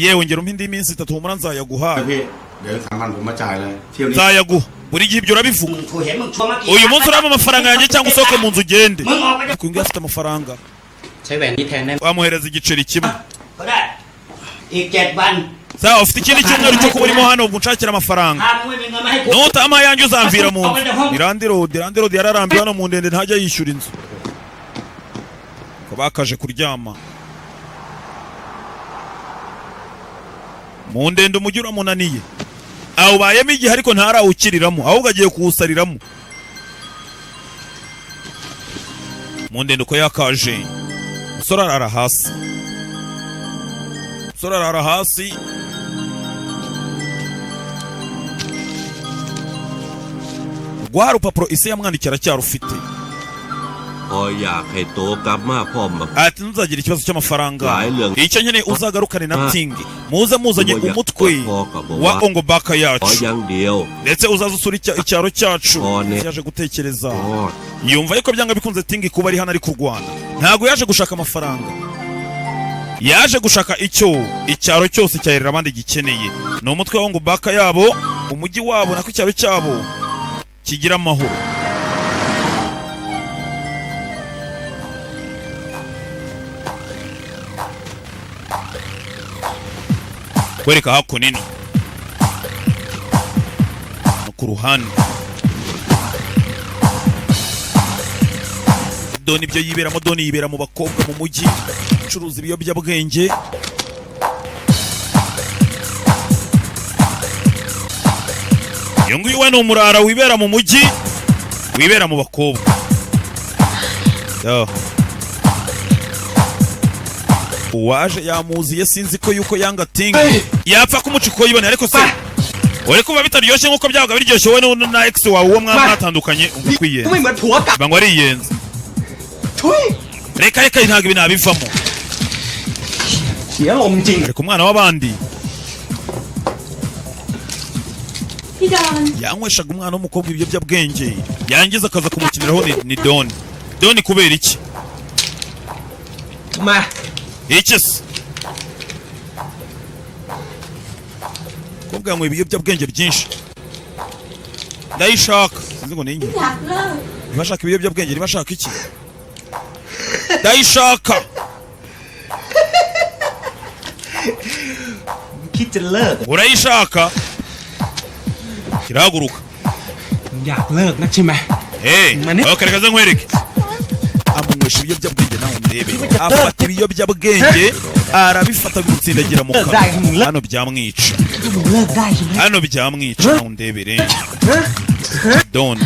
S1: Yewe, ongera umpe indi minsi 3, humura, nzayaguha.
S7: พี่ เดี๋ยวสามพันผมมาจ่ายเลยเที่ยวนี้
S1: Nzayaguha, buri gihe ibyo urabivuga.
S4: กูเห็นมึงชวนมากี่
S1: Uyu munsi urampa amafaranga yanjye cyangwa usohoke mu nzu ugende.
S4: มึงออกไป
S1: Ariko uyu nguyu afite amafaranga.
S4: ใช้แหวนนี้แทนได้ไหม
S1: Wamuhereza igiceri kimwe.
S4: ก็ได้ อีกเจ็ดวัน
S1: Sawa, ufite ikindi cyumweru cyo kuba urimo hano, ubwo unshakira amafaranga.
S4: ถ้ามึงไม่มีเงินมาให้กู
S1: Nutama yanjye uzamvira mu nzu. Ni landlord, landlord yararambiwe hano mu ndende, ntajya yishyura inzu. Ko bakaje kuryama mu ndende, umujyi uramunaniye, awubayemo igihe ariko ntarawukiriramo, ahubwo agiye kuwusariramo mu ndende. Uko yakaje, umusore arara hasi, umusore arara hasi. Rwa rupapuro ise yamwandikiye aracyarufite.
S5: พออยากให้โตกลับมาพร้อมบัก
S1: Ati ntuzagira ikibazo cy'amafaranga.
S5: หลายเรื่อง
S1: Icyo nkeneye, uzagarukane na Tingi, muze muzanye umutwe wa Ongobaka
S5: ขอ
S1: yacu,
S5: อย่างเดียว
S1: ndetse uzaze usura icyaro cyacu. Yaje gutekereza, yumva yuko byanga bikunze Tingi kuba ari hano ari kurwana, ntabwo yaje gushaka amafaranga, yaje gushaka icyo icyaro cyose cyahirira abandi gikeneye, ni umutwe wa Ongobaka yabo, umujyi wabo, nako icyaro cyabo kigira amahoro. Kwereka hakuno ino no ku ruhande, Doni ibyo yiberamo. Doni yibera mu bakobwa mu mujyi, ucuruza ibiyobyabwenge. Uyu nguyu we ni umurara wibera mu mujyi, wibera mu bakobwa. Yo. Uwaje yamuziye, sinzi ko yuko yanga Tingi yapfa kumuca uko yiboneye, ariko se uri kumva bitaryoshye nk'uko byabaga biryoshye wowe na ex wawe uwo mwaba mwatandukanye? Umva kwiyenza.
S3: ไม่เหมือนผัวเก่า
S1: Bangwa ariyenza.
S3: ทุย
S1: Reka reka, ntabwo ibi nabivamo.
S3: เสียลมจริง
S1: Ariko umwana w'abandi
S10: พี่ดอน
S1: yanyweshaga umwana w'umukobwa ibiyobyabwenge, yangiza akaza kumukiniraho. Ni Doni. Doni kubera iki?
S3: ทำไม
S1: Iki se umukobwa yanyweye ibiyobyabwenge byinshi? Ndayishaka, sinzi ngo ni inki.
S10: อยากเลิก
S1: Niba ashaka ibiyobyabwenge, niba ashaka iki, ndayishaka.
S2: คิดจะเลิก
S1: Urayishaka? Kirahaguruka.
S3: อยากเลิกนะใช่ไหม
S1: Hey,
S3: Mani-
S1: okay, reka nkwereke. Amunywesha ibiyobyabwenge nawe ndebe. Afata ibiyobyabwenge arabifata bimutsindagira mu kanwa. Hano byamwica.
S4: มึงเลิกได้ใช่ไหม
S1: Hano byamwica nawe ndebere. Don.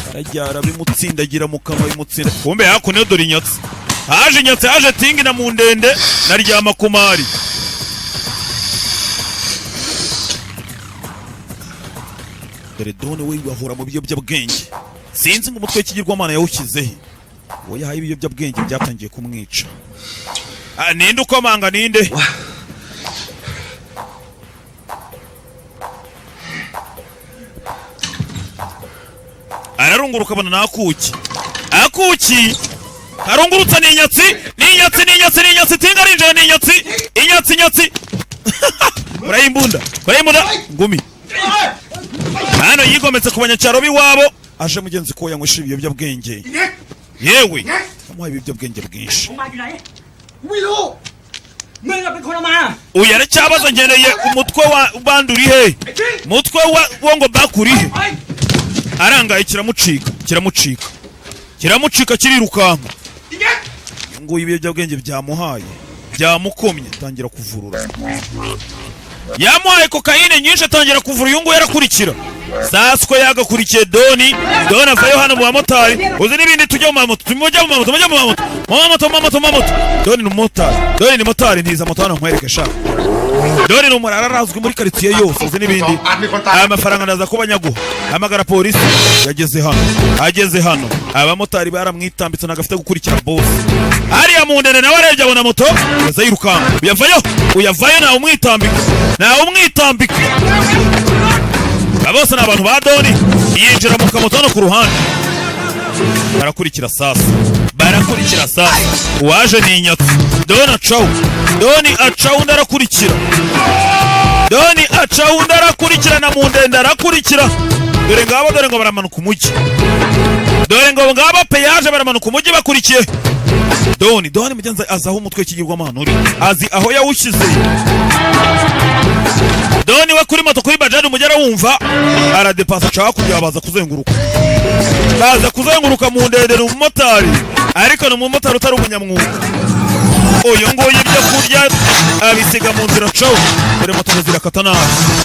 S1: Arajya arabimutsindagira mu kanwa bimutsinda. Kumbe hakuno dore inyatsi. Haje inyatsi, haje Tingi na Mundende na Ryama Kumari. Dore Don we bahora mu biyobyabwenge. Sinzi ngo umutwe w'ikigirwamana yawushyize he. Uwo yahaye ibiyobyabwenge byatangiye kumwica. Ah, ninde ukomanga, ninde? Ararunguruka abona ni akuki. Akuki! Arungurutsa ni inyatsi, ni inyatsi, ni inyatsi, ni inyatsi, Tinga arinjira ni inyatsi, inyatsi, inyatsi. Urayimbunda, urayimbunda, ngumi. Hano yigometse ku banyacyaro b'iwabo, aje mugenzi ko yanywesha ibiyobyabwenge. Yewe, yamuhaye ibiyobyabwenge bwinshi.
S4: มาอยู่ไหน ไม่รู้ มึงอะเป็นคนเอามา
S1: Uyu aracyabaza, nkeneye umutwe wa bandi uri he? Mutwe wa wo ngo bakuri he? Arangaye, kiramucika, kiramucika. Kiramucika kirirukanka. Nguyu ibiyobyabwenge byamuhaye, byamukomye, atangira kuvurura. Yamuhaye kokayine nyinshi atangira kuvura. Uyu nguyu arakurikira sasiko, yagakurikiye Doni. Doni avayo hano mu bamotari, uzi n'ibindi, tujya mu mamoto, tujya mu mamoto, mujya mu mamoto, mu mamoto, mu mamoto, mu mamoto. Doni ni umumotari, Doni ni motari. Ntiza moto hano nkwereke sha. Doni ni umurara, arazwi muri karitsiye yose. Uzi n'ibindi, aya mafaranga ndaza kuba nyaguha, hamagara polisi. Yageze hano, ageze hano abamotari baramwitambitse, ntabwo afite gukurikira boss. Hariya mu ndende nawe arebye abona moto aza yirukanka. Uyavayo, uyavayo, ntawe umwitambika, ntawe umwitambika. Aba bose ni abantu ba Doni. Yinjira mu kamoto hano ku ruhande, barakurikira sasa, barakurikira sasa. Uwaje ni inyatsi. Doni acaho, Doni acaho, undi arakurikira. Doni acaho, undi arakurikira, na mu ndende arakurikira. Dore ngabo, dore ngo baramanuka umujyi, dore ngo ngabo peyaje, baramanuka umujyi bakurikiye Doni. Doni mugenzi azi aho umutwe w'ikigirwamana uri, azi aho yawushyize. Doni we kuri moto, kuri bajaji, umujyi arawumva, aradepasa aca hakurya, baza kuzenguruka, baza kuzenguruka mu ndende. Ni umumotari, ariko ni umumotari utari umunyamwuga. Uyu nguyu ibyo kurya abisiga mu nzira cawu. Dore moto ngo zirakata nabi,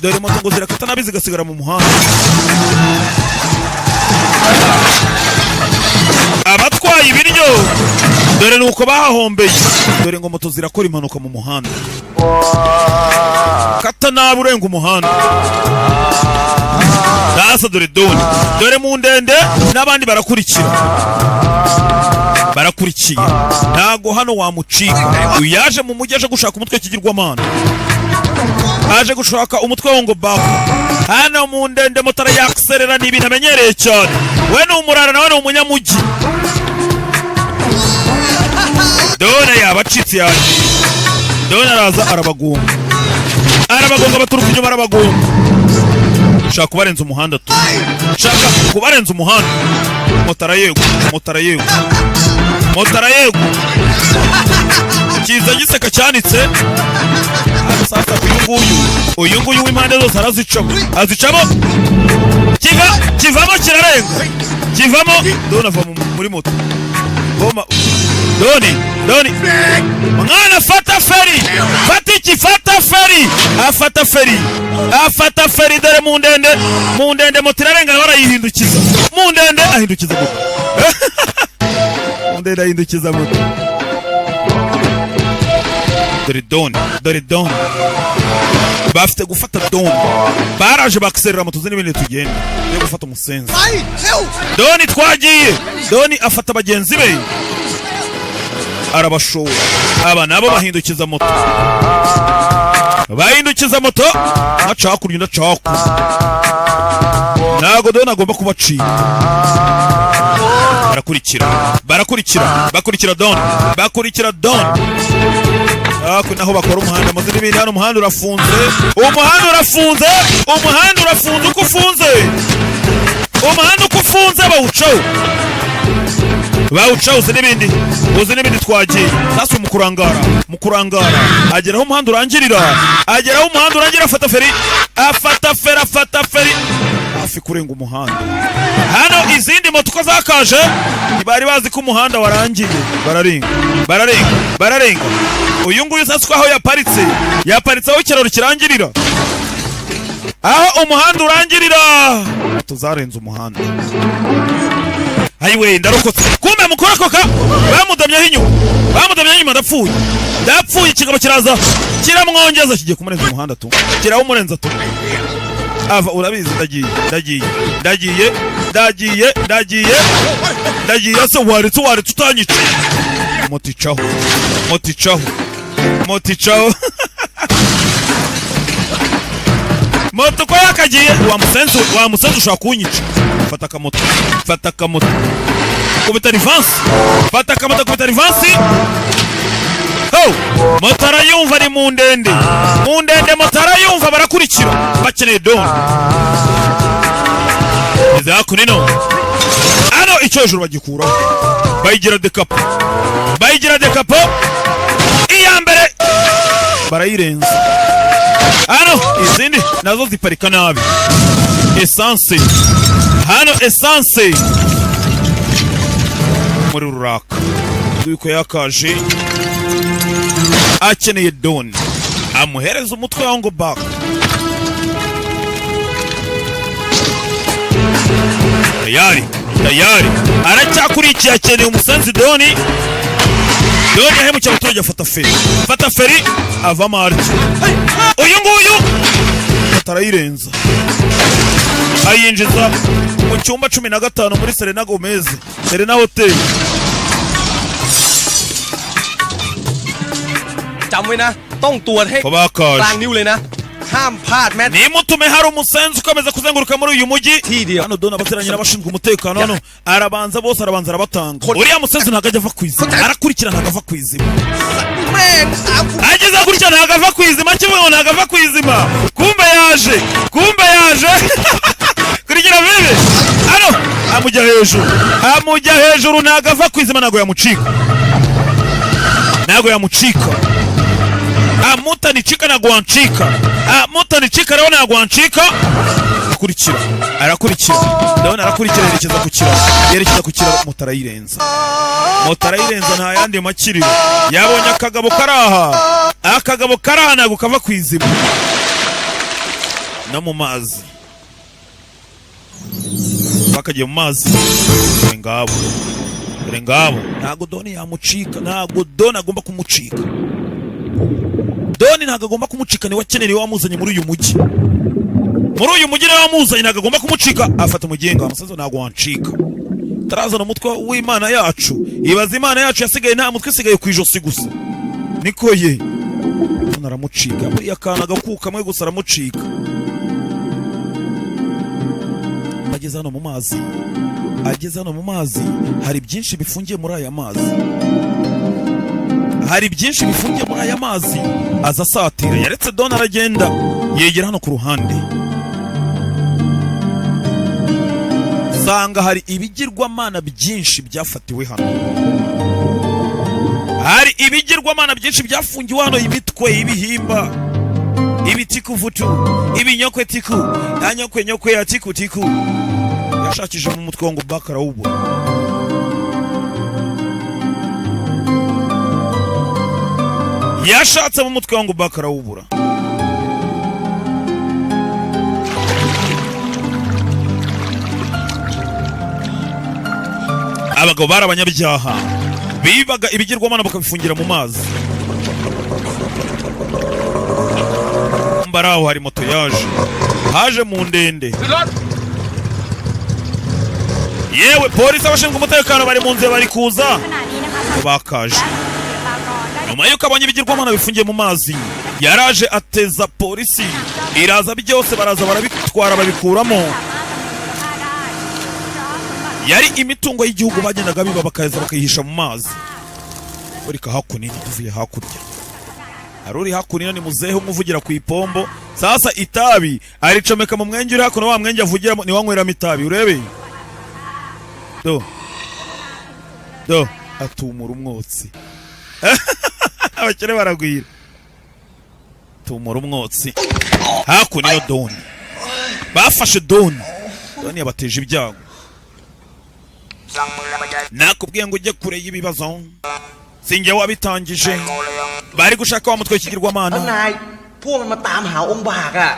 S1: dore moto ngo zirakata nabi zigasigara mu muhanda. Abatwaye ibiryo dore ni uko bahahombeye. Dore ngo moto zirakora impanuka mu muhanda, kata nabi urenga umuhanda. Sasa dore Doni, dore mu ndende n'abandi barakurikira, barakurikiye, ntago hano wamucika. Uyu yaje mu mujyi aje gushaka umutwe w'ikigirwamana, aje gushaka umutwe wo ngo baho. Hano mu ndende motara yakiserera, ni ibintu amenyereye cyane. We ni umurara, nawe ni umunyamujyi. Dore yabacitse, yagiye. Dore araza arabagunga, arabagonga, baturuka inyuma, arabagonga. Shaka kubarenza umuhanda tu, shaka kubarenza umuhanda. Motara yego, motara yego, motara yego, kiza giseka cyanitse hano. Sasa uyu nguyu, uyu nguyu w'impande zose arazicamo, azicamo, kiva kivamo, kirarenga, kivamo. Doni ava muri moto. Goma Doni, Doni mwana, fata feri, fata iki, fata feri, afata feri, afata feri. Dore mu ndende, mu ndende moto irarenga, barayihindukiza. Mu ndende ahindukiza moto, mu ndende ahindukiza moto. Dore Doni, dore Doni, bafite gufata Doni. Baraje bakiserera moto n'ibindi, tugenda yo gufata umusenzi Doni. Twagiye. Doni afata bagenzi be arabashora. Aba nabo bahindukiza moto, bahindukiza moto, aca hakurya, undi aca hakurya. Ntabwo Doni agomba kubacika. Barakurikira, barakurikira, bakurikira Doni, bakurikira Doni. Hakuno naho bakora umuhanda muzi n'ibindi. Hano umuhanda urafunze, umuhanda urafunze, umuhanda urafunze. Uko ufunze umuhanda, uko ufunze, bawucaho, bawucaho. Uzi n'ibindi, uzi n'ibindi. Twagiye. Sasa mu kurangara, mu kurangara, agera aho umuhanda urangirira, agera aho umuhanda urangira, afata feri, afata feri, afata feri, hafi kurenga umuhanda. Hano izindi moto uko zakaje ntibari bazi ko umuhanda warangiye. Bararenga, bararenga, bararenga. Uyu nguyu sasa uko aho yaparitse, yaparitse aho ikiraro kirangirira, aho umuhanda urangirira. Moto zarenze umuhanda. Ayiwe, ndarokotse! Kumbe mukurokoka bamudamyeho inyuma, bamudamyeho inyuma. Ndapfuye, ndapfuye! Ikigabo kiraza kiramwongeza, kigiye kumurenza umuhanda tu, kirawumurenza tu. Ava urabizi, ndagiye, ndagiye, ndagiye, ndagiye, ndagiye, ndagiye. Se waretse, waretse utanyica? Moto icaho, moto icaho, moto icaho, moto ko yakagiye. Wa musenzi, wa musenzi, ushaka kunyica? Fata akamoto, fata akamoto, kubita rivansi, fata akamoto, kubita rivansi. Ho! Moto arayumva, ari mu ndende, mu ndende moto arayumva. Barakurikira, bakeneye Doni. Izi hakuno ino hano, icyo hejuru bagikuraho, bayigira dekapo, bayigira dekapo. Iya mbere barayirenza. Hano izindi nazo ziparika nabi. Esanse hano, esanse muri ruraka yuko yakaje, akeneye Doni amuhereza umutwe wa ngo baka. Tayari, tayari, aracyakurikiye, akeneye umusanzi Doni. Doni yahemukiye abaturage. Afata feri, fata feri, avamo arya. Uyu nguyu atarayirenza, ayinjiza mu cyumba 15 muri Serena Gomez, Serena Hotel.
S3: จำไว้นะ ต้องตรวจให้
S1: Ko bakaje
S3: กลางนิ้วเลยนะ ห้ามพลาดแม้
S1: Nimutume hari umusenzi ukomeza kuzenguruka muri uyu mujyi. Hano Doni abaziranye n'abashinzwe umutekano hano, arabanza bose, arabanza arabatanga. Uriya musenzi ntabwo ajya ava ku izima, arakurikira, ntabwo ava ku izima.
S3: แม่งตามกู
S1: Ageze gutya ntabwo ava ku izima, kivuga ngo ntabwo ava ku izima. Kumbe yaje, kumbe yaje kurikira bebe. Hano amujya hejuru, amujya hejuru, ntabwo ava ku izima, ntabwo yamucika, ntabwo yamucika. Amutanicika, ntabwo wancika, amutanicika rero, ntabwo wancika. Arakurikira, arakurikira, ndabona arakurikira, yerekeza ku kiraro, yerekeza ku kiraro. Moto arayirenza, moto arayirenza, nta yandi makiriro. Yabonye akagabo kari aha, akagabo kari aha ntabwo kava ku izima. No mu mazi bakagiye mu mazi. Dore ngabo, dore ngabo, ntabwo Doni yamucika, ntabwo Doni agomba kumucika. Doni ntabwo agomba kumucika, niwe akeneye, wamuzanye muri uyu mujyi. Muri uyu mujyi nawe wamuzanye, ntabwo agomba kumucika. Afata umugenga umusazi, ntabwo wancika tarazana umutwe w'imana yacu. Ibaza, imana yacu yasigaye nta mutwe, isigaye ku ijosi gusa. Niko ye, none aramucika. Buriya akana agakuka kamwe gusa aramucika. Ageze hano mu mazi, ageze hano mu mazi, hari byinshi bifungiye muri aya mazi, hari byinshi bifungiye muri aya mazi. Aza asatira, yaretse Don aragenda, yegera hano ku ruhande, sanga hari ibigirwamana byinshi byafatiwe hano, hari ibigirwamana byinshi byafungiwe hano, imitwe, ibihimba, ibitikuvutu, ibinyokwe tiku yanyokwe nyokwe ya tiku tiku. Yashakije mu mutwe ngo baka arawubura. Yashatse mu mutwe ngo baka arawubura. Abagabo bari abanyabyaha, bibaga ibigirwamana bakabifungira mu mazi. Mbaraho hari moto yaje, haje mu ndende. Yewe polisi, abashinzwe umutekano bari mu nzira, bari kuza, bakaje nyuma y'uko abonye ibigirwamana bifungiye mu mazi. Yaraje ateza polisi, iraza byose, baraza barabitwara, babikuramo. Yari imitungo y'igihugu bagendaga biba, bakaza bakayihisha mu mazi. Urika hakuno, tuvuye hakurya, hari uri hakuno, ni muzehe umuvugira ku ipombo. Sasa itabi aricomeka mu mwenge uri hakuno, wa mwenge avugiramo ni wanyweramo itabi. Urebe do do, atumura umwotsi. Abakire baragwira, tumura umwotsi. Hakuno doni bafashe doni, doni yabateje ibyago. Nakubwiye ngo ujye kure y'ibibazo, sinjye wabitangije. Bari gushaka wa mutwe w'ikigirwamana.
S2: นายพวกมันมาตามหาองค์บากอะ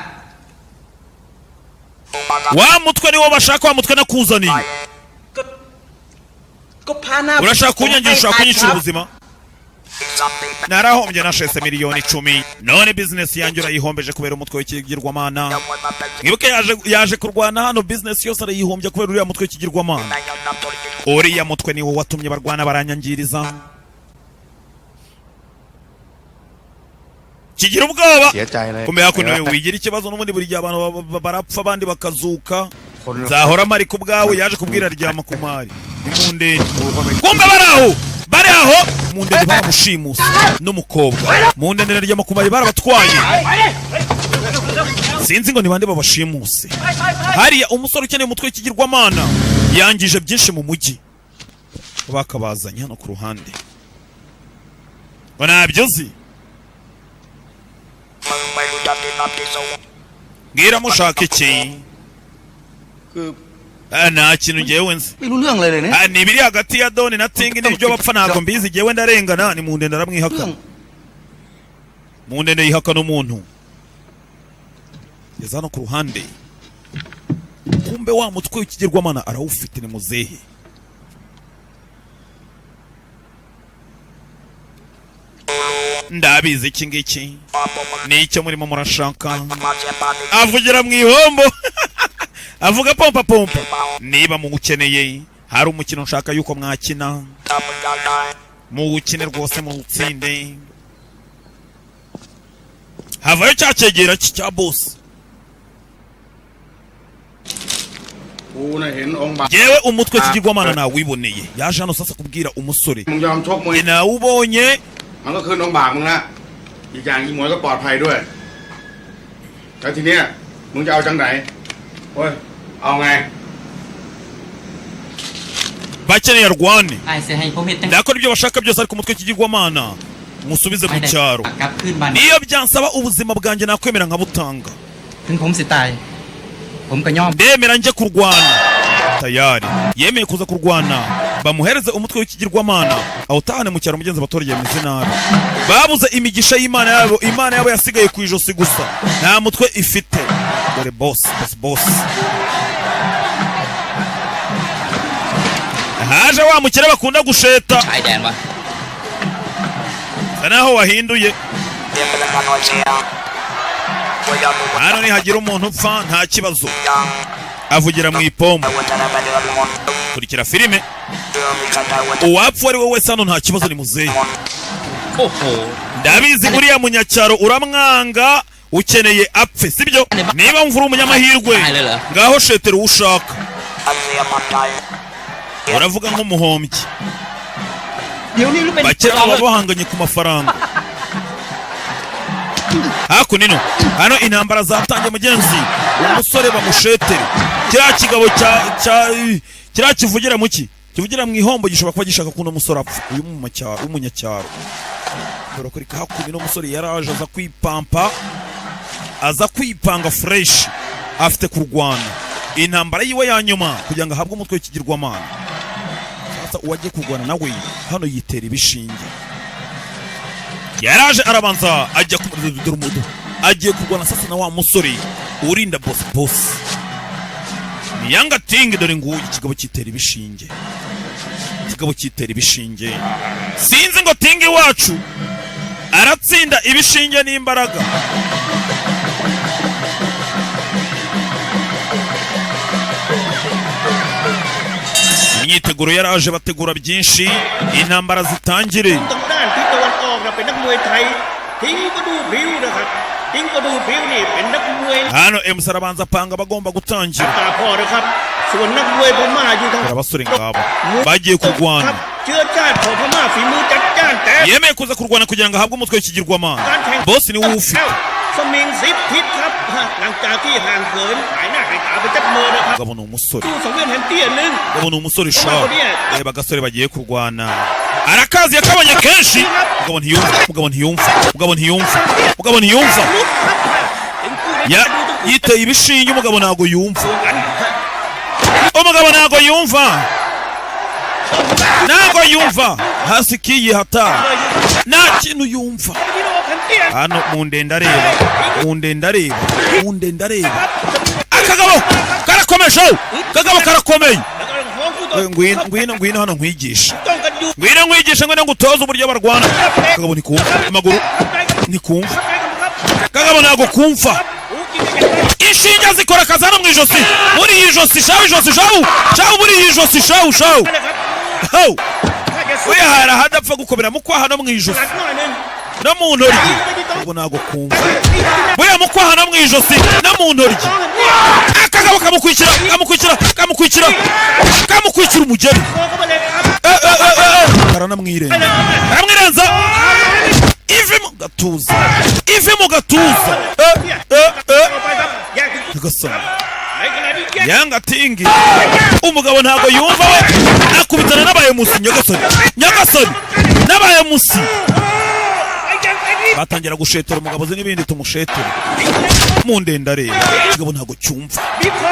S1: Wa mutwe niwo bashaka, wa mutwe nakuzaniye.
S2: ก็พาหน้า
S1: Urashaka kunyangira, ushaka kunyicira ubuzima. Narahombye, nashese miliyoni 10, none bizinesi yanjye urayihombeje kubera umutwe w'ikigirwamana. Mwibuke yaje kurwana hano, bizinesi yose arayihombya kubera uriya mutwe w'ikigirwamana. Uriya mutwe niwo watumye barwana, baranyangiriza. Kigira ubwoba.
S7: เสียใจเลย
S1: Kumbe hakuno wigira ikibazo, n'ubundi buri gihe abantu barapfa abandi bakazuka, nzahora mari ku bwawe. Yaje kubwira ryama ku mari ni mu ndege. Kumbe bari aho, bari aho mu ndege, baramushimuse n'umukobwa mu ndende na ryama ku mari barabatwaye. Sinzi ngo ni bande babashimuse. Hariya umusore ukeneye umutwe w'ikigirwamana yangije byinshi mu mujyi, bakabazanye hano ku ruhande ngo ntabyo uzi. Mbwira, mushaka iki?
S2: คือ
S1: Ah, nta kintu ngewe nzi.
S2: ไม่รู้เรื่องเลยเลยเนี่ย
S1: Ah, ni ibiri hagati ya Doni na Tingi n'ibyo bapfa ntabwo mbizi, ngewe ndarengana. Ni mu ndende, aramwihakana mu ndende, yihakana umuntu. Ngeze hano ku ruhande, kumbe wa mutwe w'ikigirwamana arawufite, ni muzehe. Ndabizi iki ngiki ni icyo murimo murashaka. Avugira mu ihombo, avuga pompa pompa. Niba muwukeneye, hari umukino nshaka yuko mwakina, muwukine rwose muwutsinde. Havayo cya cyegera cye cya bosi.
S7: กูน่ะเห็นองค์บาก
S1: Yewe, umutwe kigirwamana nawiboneye. Yaje hano sasa kubwira umusore.
S7: มึงยอมชกมวย
S1: Njye nawubonye.
S7: มันก็คืนองค์บากมึงละอีกอย่างอีหมวยก็ปลอดภัยด้วย แล้วทีเนี้ยมึงจะเอาจังไหนโอ้ยเอาไง
S1: Bakeneye arwane.
S4: ไอ้เสียให้ผมเห็นตั้ง
S1: Ndakora ibyo bashaka byose, ariko umutwe kigirwamana musubize mu
S4: ไม่ได้
S1: cyaro.
S4: กลับขึ้นบ้าน
S1: Niyo byansaba ubuzima bwanjye, nakwemera nkabutanga.
S4: ถึงผมสิตาย ผมก็ยอม
S1: Ndemera njye kurwana. Tayari yemeye kuza kurwana, bamuhereze umutwe w'ikigirwamana awutahane mu cyaro. Mugenzi, abaturage bameze nabi, babuze imigisha y'imana yabo. Imana yabo yasigaye ku ijosi gusa, nta mutwe ifite. Dore boss, boss, boss. Haje wa mukire bakunda gusheta.
S4: ชายแดนวะ
S1: Sa naho wahinduye. Hano nihagira umuntu upfa, nta kibazo. Avugira mu ipombo. Kurikira filime. Uwapfa uwo ari we wese hano nta kibazo, ni muzehe.
S4: โอ้โห
S1: Ndabizi, uriya munyacyaro uramwanga, ukeneye apfe, sibyo? Niba wumva uri umunyamahirwe, ngaho shetera uwo ushaka. Uravuga nk'umuhombyi.
S4: เดี๋ยวนี้รู้เป็น
S1: Bakira baba bahanganye ku mafaranga. Hakuno ino hano intambara zatangiye, mugenzi. Umusore bamushetere kiriya kigabo cya kiriya kivugira mu ki kivugira mu ihombo gishobora kuba gishaka ko uno musore apfa, uyu w'umunyacyaro. Barakoreka hakuno ino, musore yaraje aza kwipampa, aza kwipanga fresh, afite kurwana intambara yiwe ya nyuma kugira ngo ahabwe umutwe w'ikigirwamana. Sasa uwagiye kurwana nawe hano yitera ibishinge. Yaraje arabanza ajya ku dore umudu agiye kurwana sasa na wa musore urinda boss. Boss ni Yanga Tingi. Dore nguyu ikigabo cyitera ibishinge, ikigabo cyitera ibishinge. Sinzi ngo Tingi wacu aratsinda ibishinge n'imbaraga. Imyiteguro yaraje, bategura byinshi, intambara zitangire.
S11: ทางด้านทิศตะวันออกนะเป็นนักมวยไทยทิ้งก็ดูพริ้วนะครับทิ้งก็ดูพริ้วนี่เป็นนักมวย
S1: Hano MC arabanza apanga bagomba gutangira.
S11: ตาพ่อนะครับ ส่วนนักมวยพม่าอยู่ทาง
S1: Abasore ngabo bagiye kurwana.
S11: เชื้อชาติของพม่าฝีมือจัดจ้านแต่
S1: Yemeye kuza kurwana kugira ngo ahabwe umutwe w'ikigirwamana.
S11: การแข่ง
S1: Boss ni wowe ufite.
S11: เอ้าสมิงสิบทิศครับหลังจากที่ห่างเหินหายหน้าหายตาไปจับมือนะครับ
S1: Ngabo ni umusore.
S11: สู้สังเวียนแห่งเตี้ยหนึ่ง
S1: Ngabo ni umusore sha. Reba agasore bagiye kurwana, arakazi yakabonye kenshi. Mugabo ntiyumva, mugabo ntiyumva, mugabo ntiyumva, mugabo ntiyumva. Ya yiteye ibishinge. Umugabo ntago yumva, umugabo ntago yumva, ntago yumva. Hasi kiyihata, nta kintu yumva. Hano mu ndende areba, mu ndende areba, mu ndende areba. Akagabo karakomeje, kagabo karakomeye. Ngwino, ngwino, ngwino hano nkwigisha, ngwino nkwigisha, ngwino ngutoze uburyo barwana. Kagabo ntikumva amaguru, ntikumva kagabo, ntago kumva. Inshinge zikora akazi hano mu ijosi, muri iyi josi shawu, ijosi shawu, shawu, muri iyi josi shawu, shawu. Hawu wihara hadapfa gukomera mu kwaha no mu ijosi no mu ntoryi. Ubu ntago kumva buriya mu kwaha no mu ijosi no mu ntoryi. Akagabo kamukwikira, kamukwikira, kamukwikira, kamukwikira umugeri. Eh, eh, eh, eh. Karanamwirenza, karamwirenza. Ivi mu gatuza, ivi mu gatuza. Eh, eh, eh. Nyagasani. Yanga Tingi, umugabo ntabwo yumva we, akubitana n'abayemusi. Nyagasani, nyagasani, n'abayemusi batangira gushetera umugabo ze n'ibindi. Tumushetere mu ndende areba. Ikigabo ntabwo cyumva,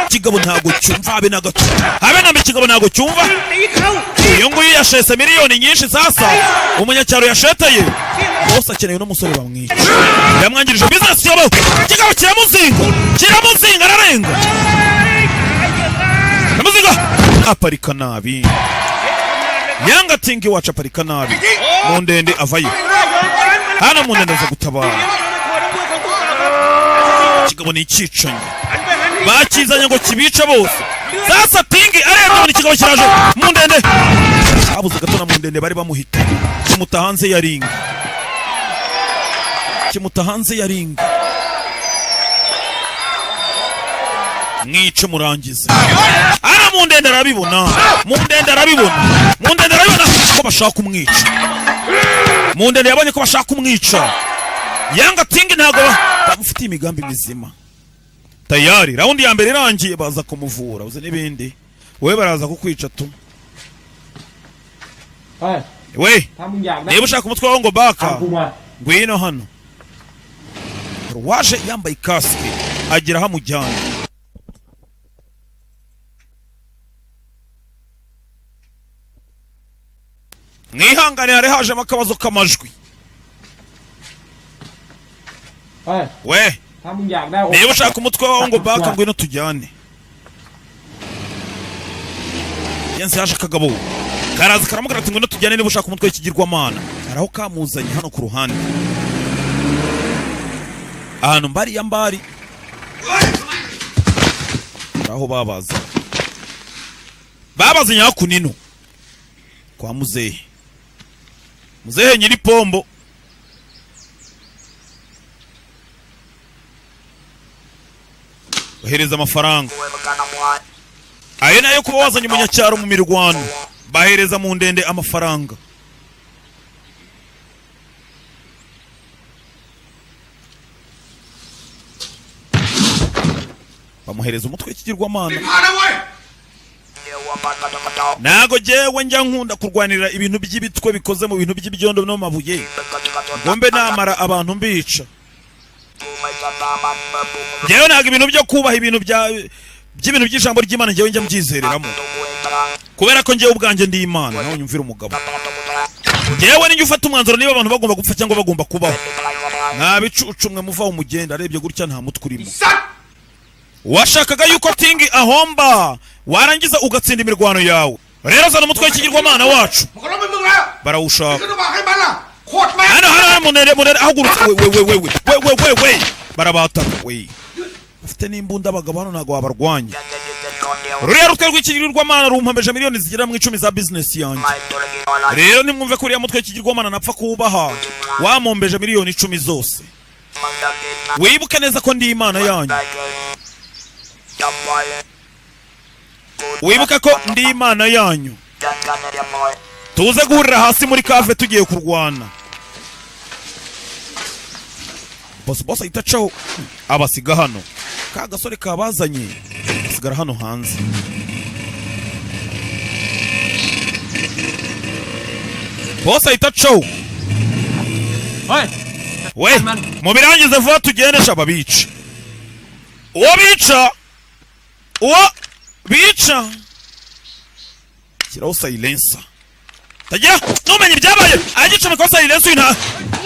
S1: ikigabo ntabwo cyumva habe na gato, habe na mba. Ikigabo ntabwo cyumva. Uyu nguyu yashese miliyoni nyinshi. Sasa umunyacyaro yasheteye bose akeneye n'umusore bamwica, yamwangirije business yabo. Ikigabo kiramuzinga, kiramuzinga, ararenga, kiramuzinga, aparika nabi. Yanga Tingi wacu aparika nabi mu ndende, avayo hano mu ndende aza gutabara. Ikigabo ni icyicanyi, bakizanye ngo kibice bose. Sasa Tingi arebye abona ikigabo kiraje mu ndende, habuze gato na mu ndende bari bamuhita. Kimuta hanze ya ring, kimuta hanze ya ring. Mwice murangize. Ara mu ndende arabibona, mu ndende arabibona, mu ndende arabibona ko bashaka kumwica. Mu ndende yabonye ko bashaka kumwica. Yanga Tingi ntabwo bamufitiye imigambi mizima. Tayari round ya mbere irangiye, baza kumuvura uzi n'ibindi. Wowe baraza kukwica tu.
S4: เฮ้ย
S1: We,
S4: ถ้ามึงอยากได้
S1: niba ushaka umutwe wawe ngo baka,
S4: กูมา
S1: ngwino hano. Waje yambaye kasike, agera aho amujyana. Mwihangane, hari hajemo akabazo k'amajwi.
S4: เฮ้ย
S1: We,
S4: ถ้ามึงอยากได้
S1: niba ushaka umutwe wawe ngo baka, ngwino tujyane. Yenze yaje, akagabo karaza karamubwira ati: "Ngwino tujyane niba ushaka umutwe w'ikigirwamana." Hari aho kamuzanye hano ku ruhande. Ahantu mbari ya mbari aho babaza babaza nyakunino kwa muzehe, muzehe nyiri pombo. Bahereza amafaranga ayo nayo kuba wazanye umunyacyaro mu mirwano, bahereza mu ndende amafaranga. Bamuhereza umutwe w'ikigirwamana. Ntago jyewe njya nkunda kurwanira ibintu by'ibitwe bikoze mu bintu by'ibyondo no mabuye, ngo mbe namara abantu mbica. Njyewe ntabwo ibintu byo kubaha ibintu by'ibintu by'ijambo ry'Imana njyewe njya mbyizereramo, kubera ko njyewe ubwanjye ndi Imana. Nawe nyumvira umugabo, njyewe ninjye ufata umwanzuro niba abantu bagomba gupfa cyangwa bagomba kubaho. Nta bicucu mwe muvaho mugenda. Arebye gutya nta mutwe urimo. Washakaga yuko Tingi ahomba, warangiza ugatsinda imirwano yawe. Rero zana umutwe w'ikigirwamana wacu, barawushaka. Hano hano munere munere, ahagurutse we we we we we we we, barabataka we. Ufite n'imbunda abagabo hano ntabwo wabarwanya. Ruriya rutwe rw'ikigirwamana rumpambeje miliyoni zigera mu 10 za business yanjye. Rero nimwumve ko uriya mutwe w'ikigirwamana napfa kuwubaha, wamombeje miliyoni 10 zose. Wibuke neza ko ndi Imana yanyu, wibuke ko ndi Imana yanyu. Tuze guhurira hasi muri kave tugiye kurwana. Boss boss ahita acaho abasiga hano, ka gasore kabazanye asigara hano hanze. Boss ahita acaho we, mubirangize vuba tugende ababica. Uwo bica, uwo bica, shyiraho silencer. Tagira numenye ibyabaye agicomeka silencer nta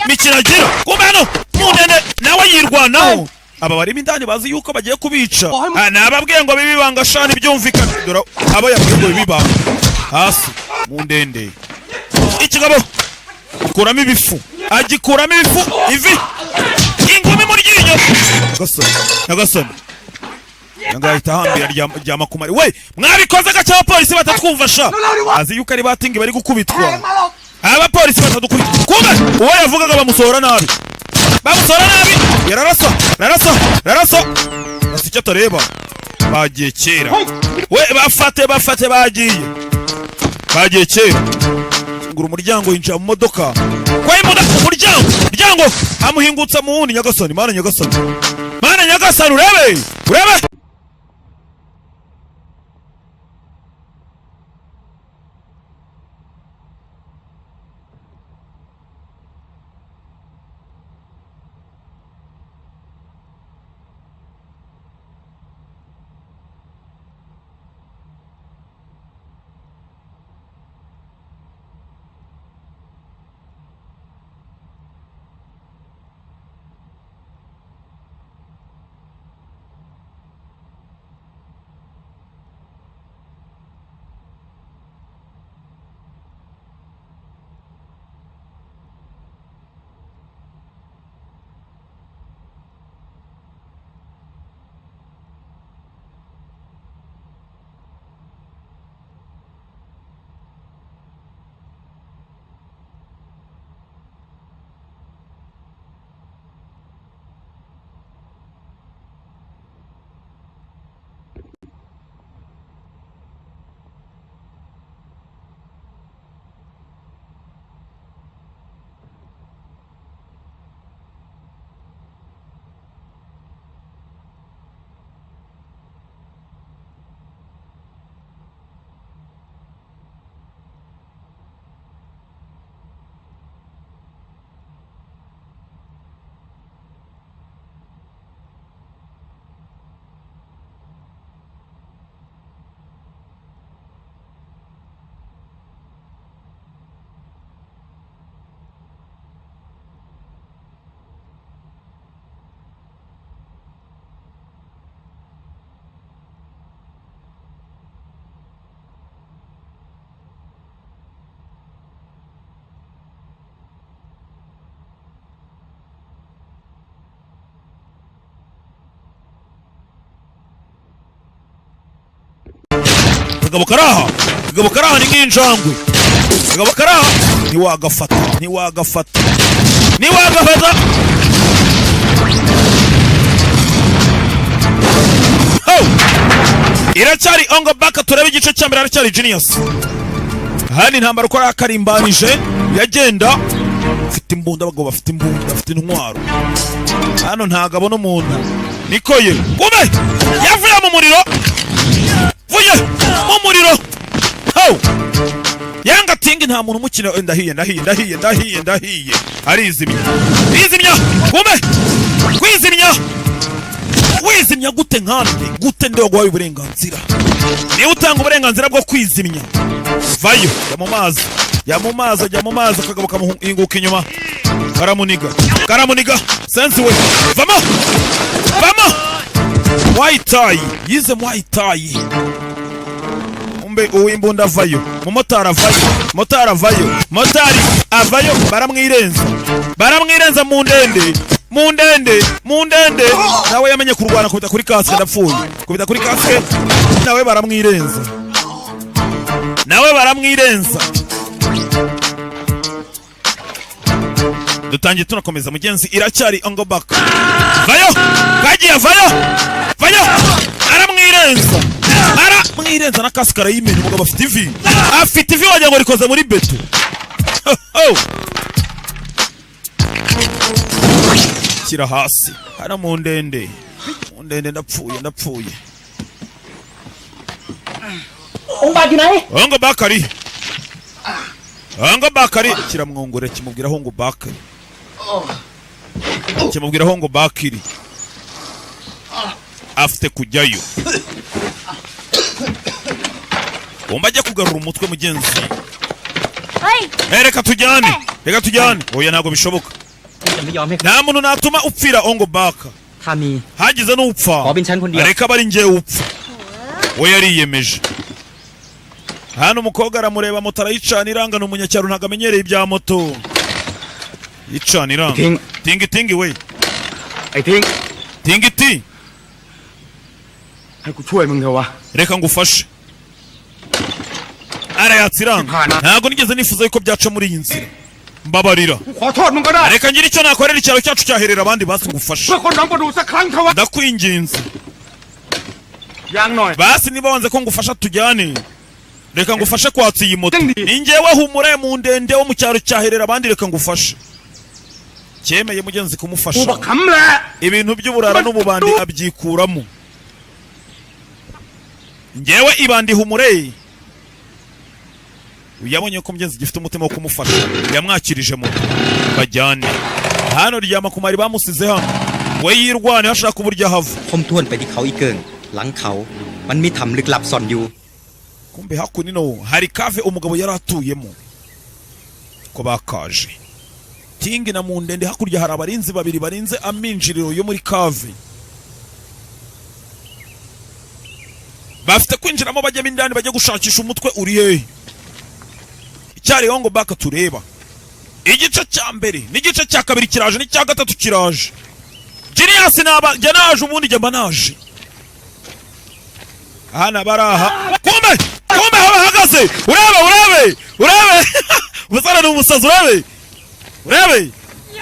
S1: mikino agira. Kumbe hano munene nawe yirwanaho. Aba barimo indani bazi yuko bagiye kubica. Nababwiye ngo bibibanga shani byumvikana. Dore abo yabwiye ngo bibibanga hasi mu ndende. Ikigabo kuramo ibifu, agikuramo ibifu, ivi ingumi mu ryinyo. Nyagasani, nyagasani ngahita hambira rya makumari. We mwabikoze gace abapolisi batatwumva sha. Azi yuko ari batingi bari gukubitwa, abapolisi batadukubita. Kumbe uwo yavugaga bamusohora nabi, bamusohora nabi. Yararasa yararasa yararasa, basi icyo atareba bagiye kera. We bafate bafate, bagiye bagiye kera. Ngura umuryango yinjira mu modoka kwa imodoka, umuryango umuryango amuhingutsa mu wundi. Nyagasani mana, nyagasani mana, nyagasani urebe urebe. Kagabo karaha, kagabo karaha ni nk'injangwe. Kagabo karaha, ntiwagafata, ntiwagafata, ntiwagafata. Ho! Iracyari Ong Bak, turebe igice cya mbere. Aracyari Genius hano, intambara uko yakarimbanije yagenda afite imbunda. Abagabo bafite imbunda, bafite intwaro hano, ntago abona umuntu niko ye gume yavuye mu muriro, vuye mu muriro. Ho! Yanga Tingi, nta muntu umukina. Eh, ndahiye, ndahiye, ndahiye, ndahiye, ndahiye. Arizimya, arizimya gume kwizimya. Wizimya gute nkande? Gute? Nde waguhaye uburenganzira? Niba utanga uburenganzira bwo kwizimya, vayo. Jya mu mazi, jya mu mazi, jya mu mazi. Akagabo kamuhinguka inyuma, karamuniga, karamuniga. Sensi we, vamo, vamo. Muay Thai, yize Muay Thai. Umbe uw'imbunda avayo, mumotari avayo, motari avayo, motari avayo. Baramwirenza, baramwirenza mu ndende, mu ndende, mu ndende. Nawe yamenye kurwana. Kubita kuri kasike, ndapfuye. Kubita kuri kasike, nawe baramwirenza, nawe baramwirenza. Dutangiye tunakomeza mugenzi, iracyari Ong Bak. Vayo, kagiye, vayo, vayo. Aramwirenza, aramwirenza na kasike arayimena. Umugabo afite ivi, afite ivi wagira ngo rikoze muri beto. Ho! Shyira hasi hano mu ndende, mu ndende. Ndapfuye, ndapfuye.
S4: องค์บากอยู่ไหน
S1: Ong Bak ari, Ong Bak ari. Kiramwongorera, kimubwira aho ngo Bakari, kimubwira aho ngo Bakiri afite kujyayo. Wumva ajya kugarura umutwe mugenzi.
S8: เฮ้ย
S1: Eh, reka tujyane, reka tujyane. Oya, ntabwo bishoboka.
S4: จะไม่ยอมให้
S1: Nta muntu natuma upfira Ong Bak.
S4: ถ้ามี
S1: Hagize n'upfa,
S4: ขอเป็นฉันคนเดียว
S1: reka aba ari njyewe upfa. We yariyemeje. Hano umukobwa aramureba, moto arayicana iranga. Ni umunyacyaro, ntabwo amenyereye ibya moto. Yicana iranga.
S3: Ting.
S1: Tingi tingi we.
S3: ไอ้ทิ้ง
S1: Tingi ti.
S3: ให้กูช่วยมึงเถอะวะ
S1: Reka ngufashe. Arayatsa iranga.
S3: Hana.
S1: Ntabwo nigeze nifuza yuko byaca muri iyi nzira, mbabarira.
S3: กูขอโทษมึงก็ได้
S1: Reka ngire icyo nakorera icyaro cyacu cyaherera abandi, basi ngufashe.
S3: เพื่อคนหนองประดูสักครั้งเถอะวะ
S1: Ndakwinginze.
S3: ยังหน่อย
S1: Basi niba wanze ko ngufasha tujyane, reka ngufashe kwatsa iyi moto.
S3: Ndi.
S1: Ni njyewe humure mu ndende wo mu cyaro cyaherera abandi, reka ngufashe. Cyemeye mugenzi
S3: กู
S1: kumufasha.
S3: บักขำแหละ
S1: Ibintu by'uburara n'ububandi abyikuramo. Njyewe ibandi humure. Yabonye ko mugenzi gifite umutima wo kumufasha, yamwakirije moto bajyane. Hano ryama kumari bamusize hano, we yirwane ashaka uburyo ahava.
S2: คมทวนไปที่เขาอีเกิง หลังเขา มันมีถ้ำลึกลับซ่อนอยู่
S1: Kumbe hakuno hari cave umugabo yari atuyemo ko bakaje Tingi na Mundende. Hakurya hari abarinzi babiri barinze aminjiriro yo muri cave, bafite kwinjiramo bajyamo indani, bajya gushakisha umutwe uri hehe. Icyariho ngo baka tureba igice cya mbere n'igice cya kabiri kiraje, n'icya gatatu kiraje. Genius naba njya naje, ubundi njya mba naje hano baraha. Kumbe, kumbe aho bahagaze, urebe, urebe, urebe, umusore ni umusazi. Urebe, urebe,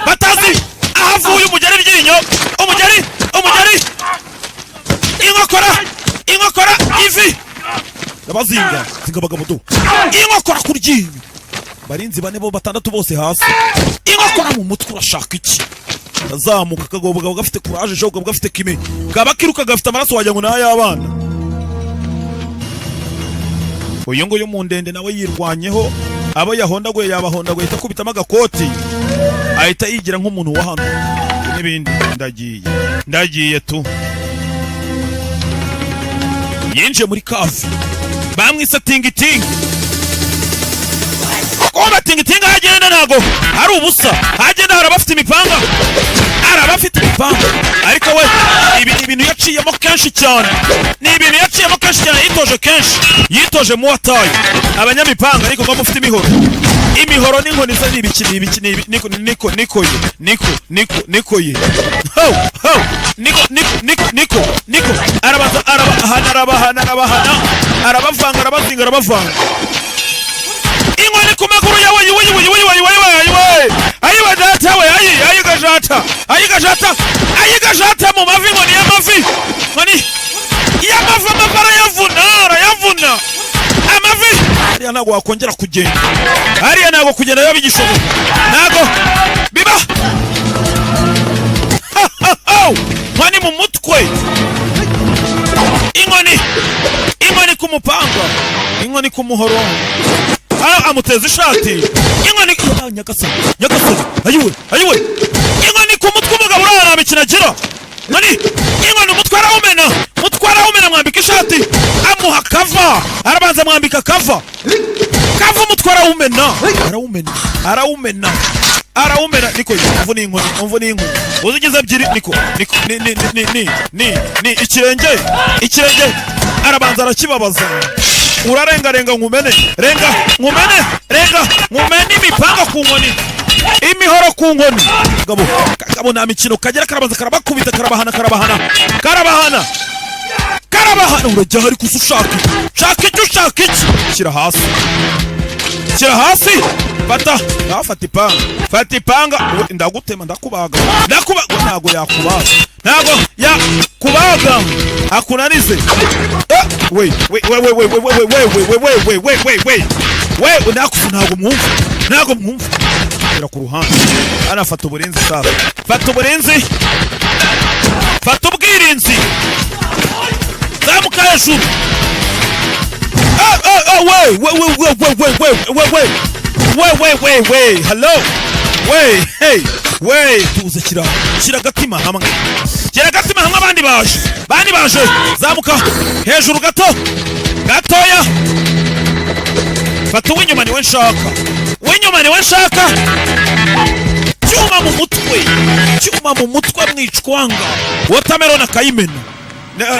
S1: batazi aho avuye. Umugeri iryinyo, umugeri, umugeri, inkokora, inkokora, ivi. Ndabazinga zinga abagabo do inkokora ku ryinyo. Barinzi bane bo batandatu bose hasi, inkokora mu mutwe. Urashaka iki? Azamuka akagabo kaba gafite kuraje, kaba gafite kime, kaba kiruka, gafite amaraso wagira ngo ni ay'abana. Uyu nguyu mu ndende nawe yirwanyeho, abo yahondaguye yabahondaguye, ahita akubitamo agakoti, ahita yigira nk'umuntu wa hano n'ibindi. Ndagiye, ndagiye tu. Yinjiye muri cave, bamwise Tingitingi. Kumbe Tingitingi aho agenda ntago hari ubusa, agenda hari abafite imipanga, hari abafite imipanga. Ariko we ibi ni ibintu yaciyemo kenshi cyane, ni ibintu yaciyemo kenshi cyane, yitoje kenshi, yitoje Muay Thai, abanyamipanga. Ariko ngo mufite imihoro, imihoro n'inkoni se ni ibiki? Ni ibiki? Ni ibi? Niko, niko, niko ye, niko, niko, niko ye. Ho ho, niko, niko, niko, niko, niko. Arabanza araba. Arabahana, arabahana, arabahana, arabavanga, arabazinga, arabavanga. Inkoni ku maguru yawe! Yiwe, yiwe, yiwe, yiwe, yiwe, yiwe! Ayiwe data we! Ayi, ayi gajata, ayi gajata, ayi gajata mu mavi! Inkoni y'amavi, inkoni y'amavi, amavi arayavuna, arayavuna amavi. Hariya ntabwo wakongera kugenda, hariya ntabwo kugenda biba bigishoboka, ntabwo biba. Inkoni mu mutwe, inkoni, inkoni ku mupanga, inkoni ku muhoro. Ah, amuteza ishati, inkoni. Ah, nyagasani, nyagasani! Ayiwe, ayiwe! Inkoni ku mutwe, umugabo uriya nta mikino agira. Inkoni, inkoni, umutwe arawumena, umutwe arawumena. Mwambika ishati, amuha cover, arabanza amwambika cover, cover. Umutwe arawumena, arawumena, arawumena, arawumena. Niko umvu n'inkoni, umvu n'inkoni uzigize ebyiri. Niko, niko, ni ni ni ni ni ni ikirenge, ikirenge arabanza arakibabaza. Urarengarenga nkumene, renga nkumene, renga nkumene. Imipanga ku nkoni, imihoro ku nkoni. Kagabo, kagabo nta mikino kagera. Karabanza karabakubita, karabahana, karabahana, karabahana, karabahana. Urajya hari kusa ushaka iki? Shaka iki? Ushaka iki? Shyira hasi, shyira hasi! Fata ngaho, fata ipanga, fata ipanga. Ndagutema, ndakubaga, ndakubaga. Ntago yakubaga, ntago yakubaga akunanize. Eh, we we we we we we we we we we we we we we we nakusa. Ntago mwumva, ntago mwumva. Shyira ku ruhande hano, fata uburinzi sasa, fata uburinzi, fata ubwirinzi, zamuka hejuru. Ah, ah, ah, we we we we we we we we we we we we we, hello, we, hey, we, tuze. Shyira, shyira agatima hamwe, shyira agatima hamwe. Abandi baje, abandi baje. Zamuka hejuru gato gatoya. Fata uw'inyuma, niwe nshaka, uw'inyuma niwe nshaka. Cyuma mu mutwe, cyuma mu mutwe, mwicwanga watermelon akayimena.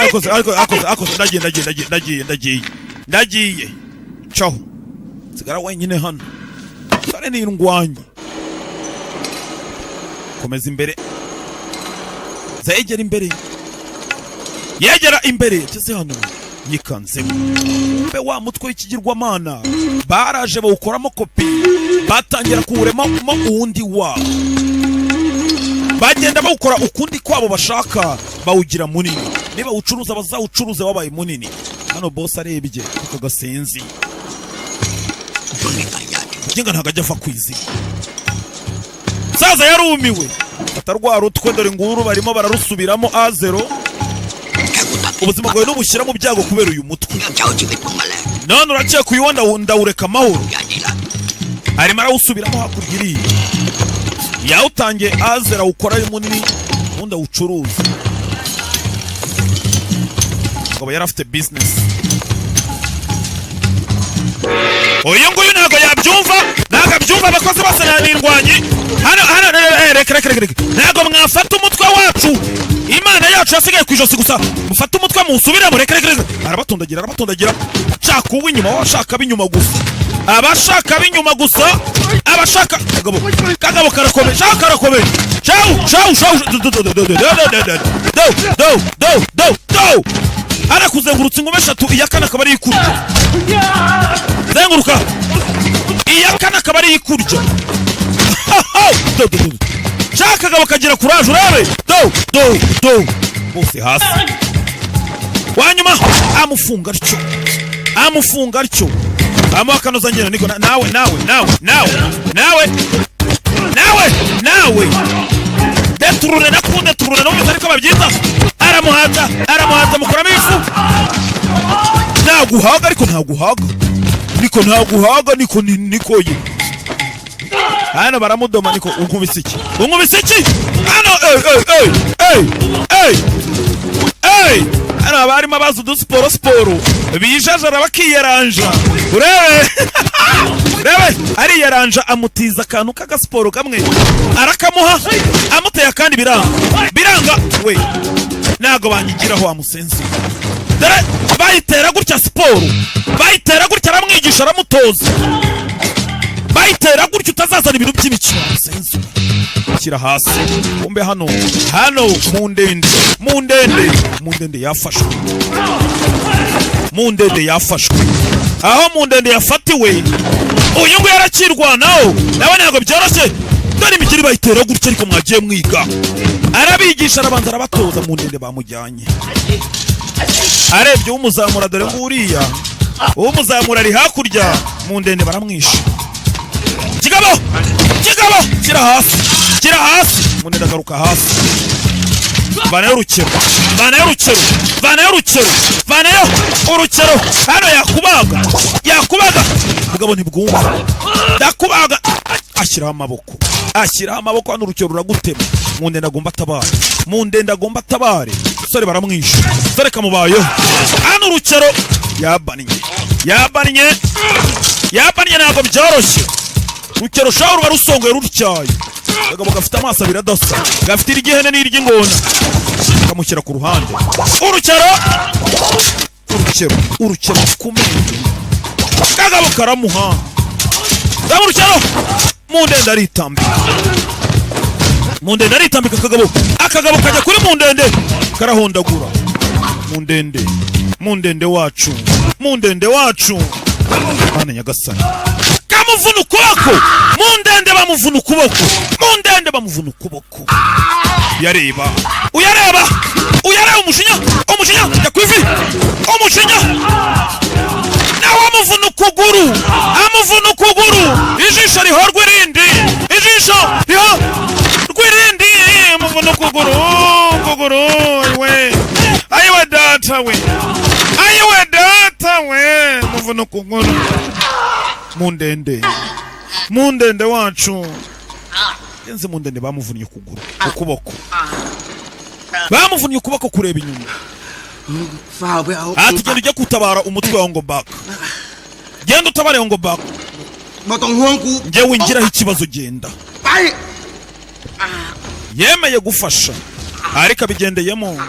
S1: Akoze, akoze, akoze, akoze! Ndagiye, ndagiye, ndagiye, ndagiye, ndagiye, ndagiye! Caho, sigara wenyine hano. Sare ni indwanyi. Komeza imbere, zegera imbere, yegera imbere. Yageze hano yikanzemo. Mbe wa mutwe w'ikigirwamana baraje bawukoramo kopi, batangira kuwuremamo uwundi wabo, bagenda bawukora ukundi kwabo bashaka, bawugira munini. Niba ucuruza bazawucuruze wabaye munini. Hano boss arebye ako gasenzi kugenga, ntabwo ajya ava ku izina. Saza yarumiwe, fata rwa rutwe. Dore nguru barimo bararusubiramo a zero. Ubuzima bwawe n'ubushyira mu byago kubera uyu mutwe. None urakeka uyu wo ndawureka amahoro? Arimo arawusubiramo hakurya iriya, yawutangiye a zero, awukora ari munini, ubundi awucuruza. Ngabo yari afite business. Uyu nguyu ntabwo yabyumva, ntabwo abyumva. Abakozi bose n'indwanyi hano hano. Reka, reka, reka! Ntabwo mwafata umutwe wacu, imana yacu yasigaye ku ijosi gusa. Mufate umutwe muwusubiremo! Reka, reka, reka! Arabatondagira, arabatondagira. Shaka uw'inyuma, abashaka b'inyuma gusa, abashaka b'inyuma gusa, abashaka. Kagabo, kagabo karakomeye, shaka karakomeye. Shawu, shawu, shawu! Do, do, do, do, do, do, do, do, do, do, do, do! Arakuzengurutsa ingoma eshatu, iya kane akaba ariyo ikurya. Zenguruka, iya kane akaba ariyo ikurya. Do, do, do! Shaka kagabo kagira kuraje, urebe! Do, do, do! Bose hasi. Wanyuma amufunga atyo, amufunga atyo, amuha akanozangendo. Niko nawe, nawe, nawe, nawe, nawe, nawe, nawe, deturure na kundeturure numvise ariko babyita. Aramuhata, aramuhata, amukuramo ibifu. Ntaguhaga ariko, ntaguhaga niko, ntaguhaga niko, niko ye. Hano baramudoma. Niko, unkubise iki? Unkubise iki hano? Ey, ey, ey, ey, ey, ey! Hano haba harimo abazi udusiporo, siporo bijajara bakiyaranja. Urebe, urebe, ariyaranja, amutiza akantu k'agasiporo kamwe, arakamuha, amuteye akandi, biranga, biranga. We ntago banyigiraho wa musenzi. Dore bayitera gutya siporo, bayitera gutya. Aramwigisha, aramutoza, bayitera gutya. Utazazana ibintu by'imikino wa musenzi. Shyira hasi. Kumbe hano, hano mu ndende, mu ndende, Mu ndende yafashwe, mu ndende yafashwe. Aho mu ndende yafatiwe, uyu nguyu arakirwanaho nawe, ntabwo byoroshye. Dore imigeri bayitera gutya, ariko mwagiye mwiga. Arabigisha, arabanza arabatoza. Mu ndende bamujyanye, arebye umuzamura, dore nguriya umuzamura ari hakurya. Mu ndende baramwishe. Kigabo, kigabo, shyira hasi, shyira hasi. Mu ndende agaruka hasi. Vanayo urukero, vanayo urukero, vanayo urukero, vanayo urukero. Hano yakubaga, yakubaga. Mugabo ntibwumva, ndakubaga. Ashyiraho amaboko, ashyiraho amaboko. Hano urukero ruragutema. Mu ndende agomba atabare, mu ndende agomba atabare. Sore baramwishe, sore kamubayeho. Hano urukero yabannye, yabannye, yabannye. Ntabwo byoroshye. Urukero shaho ruba rusongoye, rutyaye. Akagabo gafite amaso abiri adasa, gafite iry'ihene n'iry'ingona. Kamushyira ku ruhande. Urukero, urukero, urukero ku menyo. Kagabo karamuha. Ndabona urukero. Mu ndende aritambika, mu ndende aritambika. Akagabo, akagabo kajya kuri mu ndende, karahondagura mu ndende. Mu ndende wacu, mu ndende wacu. Mana nyagasani, kamuvuna ukuboko. Mu ndende bamuvuna ukuboko, mu ndende bamuvuna ukuboko. Yareba, uyareba, uyareba. Umujinya, umujinya, jya ku ivi. Umujinya nawe amuvuna ukuguru, amuvuna ukuguru. Ijisho rihorwa irindi, ijisho rihorwa irindi. Amuvuna ukuguru, ukuguru. Ayiwe, ayiwe data we, ayiwe data we. Amuvuna ukuguru. Mu ndende, mu ndende wacu yenze. Mu ndende bamuvunnye ukuguru, ukuboko bamuvunnye ukuboko. Kureba inyuma.
S3: ฟ้าวไปเอา
S1: Ati genda ujye gutabara umutwe wa ngo baka, genda utabare ngo baka.
S3: ไม่ต้องห่วงกู
S1: Njyewe ngiraho ikibazo, genda.
S3: ไป
S1: Yemeye gufasha ariko abigendeyemo.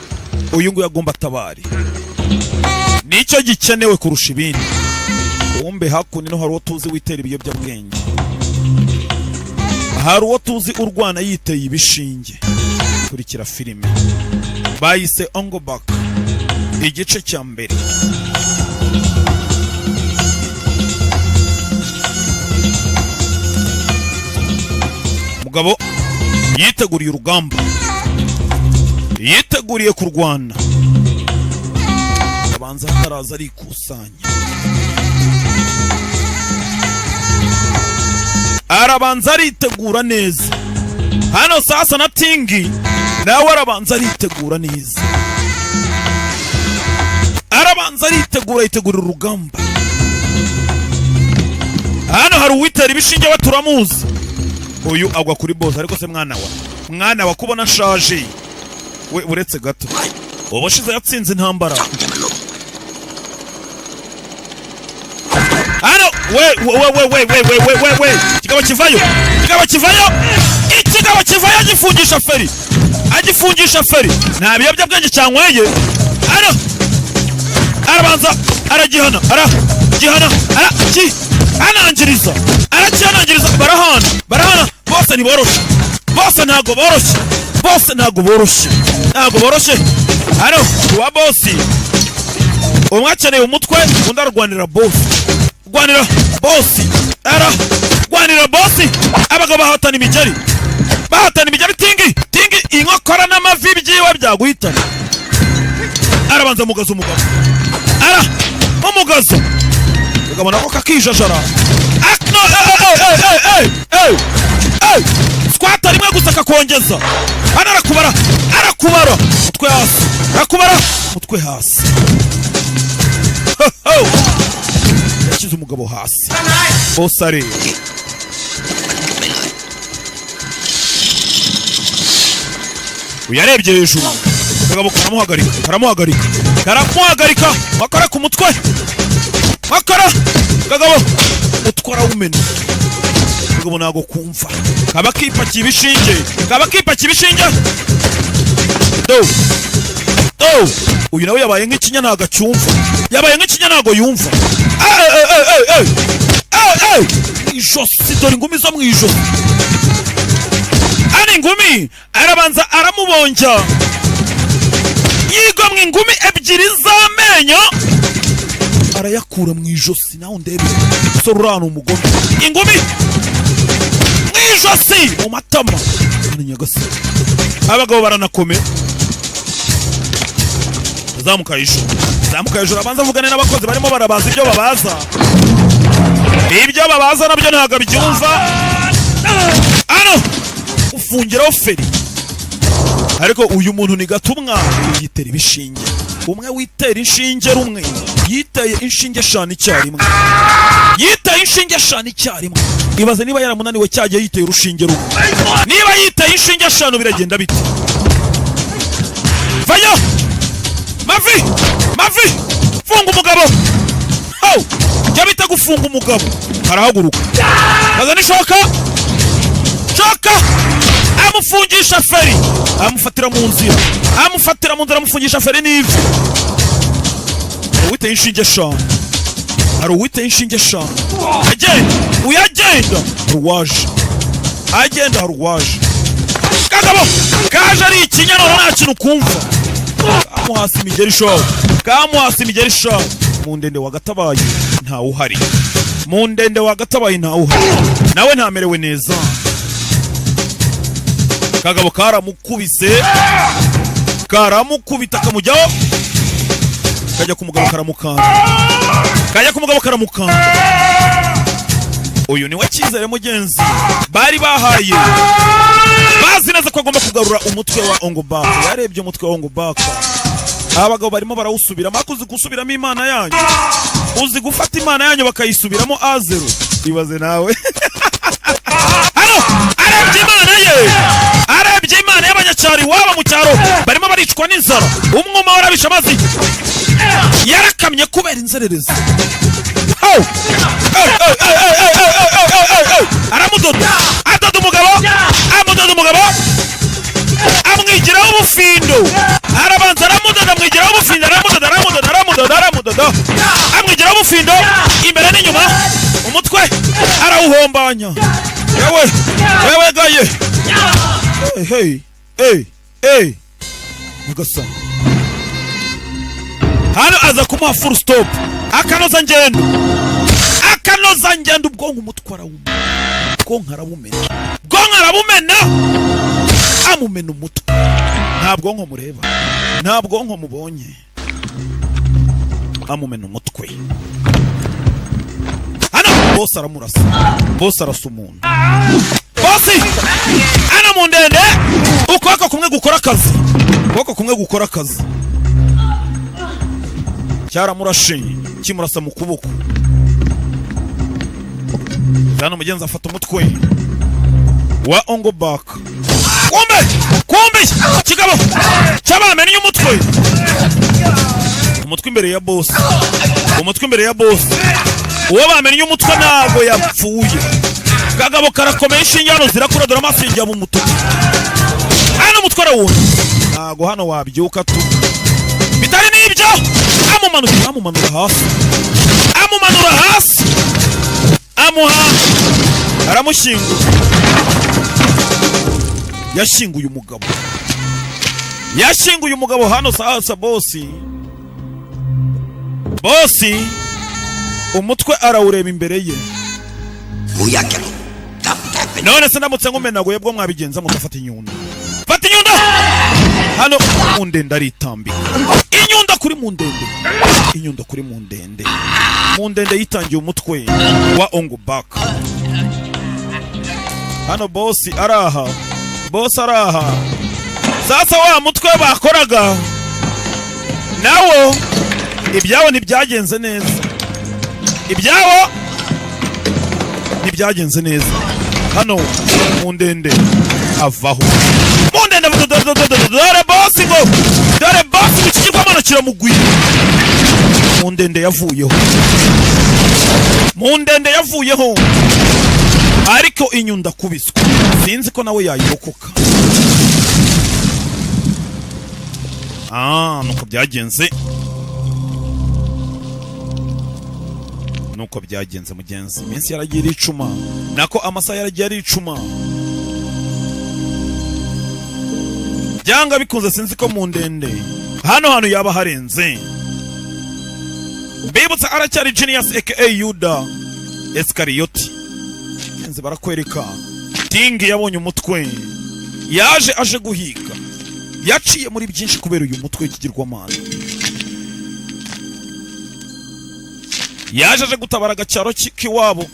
S1: Uyu nguyu agomba atabare, nicyo gikenewe kurusha ibindi. Kumbe hakuno hari uwo tuzi witera ibiyobyabwenge, hari uwo tuzi urwana yiteye ibishinge. Kurikira filime bayise Ong Bak, igice cya mbere. Mugabo yiteguriye urugamba, yiteguriye kurwana. Abanza ataraza arikusanya, arabanza aritegura neza. Hano sasa na Tingi nawe arabanza aritegura neza, arabanza aritegura, yitegura urugamba. Hano hari uwitera ibishinge, we turamuzi. Uyu agwa kuri boss. Ariko se mwana wa mwana wa, kubona ashaje we? Uretse gato, ubushize yatsinze intambara hano. We we we we we we we we we, kigabo kivayo, kigabo kivayo, ikigabo kivayo. Agifungisha feri, agifungisha feri. Nta biyobyabwenge cyanyweye. Hano arabanza aragihana, aragihana, arakihanangiriza, arakihanangiriza. Barahana, barahana. Bose ntiboroshye, bose ntabwo boroshye, bose ntabwo boroshye, ntabwo boroshye. Hano uwa boss, umwe akeneye umutwe, undi arwanira boss, rwanira boss, ararwanira boss. Abagabo bahatana imigeri, bahatana imigeri. Tingi, Tingi, inkokora n'amavi byiwe byaguhitana. Arabanza mugaza umugabo, ara umugazo. Akagabo nako kakijajara. No, ey, ey, ey, ey, ey, ey. Squat rimwe gusa kakongeza. Hano arakubara, arakubara mutwe hasi, arakubara mutwe hasi. Ho, ho. Yashyize umugabo hasi bose areba. Uyarebye hejuru, akagabo karamuhagarika, karamuhagarika, karamuhagarika. Makara ku mutwe, makara. Kagabo utwe arawumena. Kagabo ntabwo kumva, kaba kipakiye ibishinge, kaba kipakiye ibishinge. Do do, uyu nawe yabaye nk'ikinya, ntabwo acyumva. Yabaye nk'ikinya, ntabwo yumva. Ey, ey, ey, ey, ey, ey, ey! Ijosi, dore ingumi zo mu ijosi. Hano ingumi arabanza aramubonja, yigwa mu Ingumi ebyiri z'amenyo arayakura mu ijosi. Nawe ndebe umusore urana umugome, ingumi mu ijosi, mu matama. Hano nyagasani, abagabo baranakomera. Zamuka hejuru, zamuka hejuru, abanza avugane n'abakozi barimo barabaza ibyo babaza. Ibyo babaza nabyo ntabwo abyumva. Hano ufungiraho feri, ariko uyu muntu ni gatumwa, yitera ibishinge. Umwe witera inshinge rumwe, yiteye inshinge eshanu icyarimwe, yiteye inshinge eshanu icyarimwe. Ibaze niba yaramunaniwe cyagiye yiteye urushinge rumwe, niba yiteye inshinge eshanu biragenda bite? Vayo mavi, mavi, funga umugabo. Ho jya bita gufunga umugabo. Arahaguruka, azana ishoka, shoka, amufungisha feri, amufatira mu nzira, amufatira mu nzira, amufungisha feri n'ivi. Uwiteye inshinge eshanu, hari uwiteye inshinge eshanu. Agenda, uyagenda, hari uwaje agenda, hari uwaje. Kagabo kaje ari ikinya, none nta kintu kumva. Kamuhasi imigeri ishaho, kamuhasi imigeri ishaho. Mu ndende wagatabaye ntawe uhari, mu ndende wagatabaye ntawe uhari, nawe ntamerewe neza. Kagabo karamukubise, karamukubita, kamujyaho, kajya ku mugabo karamukanda, kajya ku mugabo karamukanda. Uyu ni we Cyizere mugenzi bari bahaye, bazi neza ko agomba kugarura umutwe wa Ongobaka. Yarebye umutwe wa Ongobaka, abagabo barimo barawusubiramo. Ariko uzi gusubiramo imana yanyu? Uzi gufata imana yanyu bakayisubiramo a zero? Ibaze nawe. Hano arebye imana ye, arebye imana y'abanyacyaro iwabo mu cyaro, barimo baricwa n'inzara, umwuma warabishe, amazi yarakamye kubera inzererezi. Au! Hey, hey, hey, hey, hey, hey, hey, hey, hey, hey! Aramudoda, adoda umugabo, amudoda umugabo, amwigiraho ubufindo. Arabanza aramudoda, amwigiraho ubufindo, aramudoda, aramudoda, aramudoda, aramudoda, amwigiraho ubufindo imbere n'inyuma, umutwe arawuhombanya. Yewe yewe gaye, hey hey hey hey, nyagasani! Hano aza kumuha full stop, akanoza ngendo, akanoza ngendo. Ubwonko, umutwe arawumena, ubwonko arabumena, ubwonko arabumena, amumena umutwe. Nta bwonko mureba, nta bwonko mubonye, amumena umutwe. Hano bose aramurasa, bose arasa umuntu. Bosi hano mu ndende, ukuboko kumwe gukora akazi, ukuboko kumwe gukora akazi. Cyaramurashe, kimurasa mu kuboko. Hano mugenzi afata umutwe wa Ongobaka. Kumbe, kumbe kigabo cyabamennye umutwe, umutwe imbere ya bosi, umutwe imbere ya bosi. Uwo bamennye umutwe ntabwo yapfuye. Kagabo karakomeye, inshinge hano zirakura, dore amaso yijya mu mutuku. Hano umutwe arawundi, ntabwo hano wabyuka tu. Bitari n'ibyo, amumanura, amumanura hasi, amumanura hasi, amuha, aramushyingura. Yashyinguye umugabo, yashyinguye umugabo. Hano sasa bosi, bosi umutwe arawureba imbere ye. None se ndamutse nkumenaguye bwo mwabigenza? Mugafata inyundo, fata inyundo. Hano mu ndende aritambika inyundo kuri mu ndende, inyundo kuri mu ndende. Mu ndende yitangiye umutwe wa Ongobaka. Hano bosi araha, bosi araha. Sasa wa mutwe bakoraga nawo, ibyawo ntibyagenze neza, ibyawo ntibyagenze neza. Hano mu ndende avaho, mu ndende dore bosi ngo, dore bosi ngo ikigirwamana kiramugwira. Mu ndende yavuyeho, mu ndende yavuyeho, ariko inyundo akubiswe sinzi ko nawe yayirokoka. Ah, nuko byagenze, nuko byagenze mugenzi. Iminsi yaragiye iricuma, nako amasaha yaragiye aricuma. Byanga bikunze sinzi ko mu ndende Hano hantu yaba harenze. Mbibutsa, aracyari Genius aka Yuda Esikariyoti. Genzi, barakwereka Tingi yabonye umutwe, yaje aje guhiga, yaciye muri byinshi kubera uyu mutwe w'ikigirwamana. Yaje aje gutabara agacyaro k'iwabo.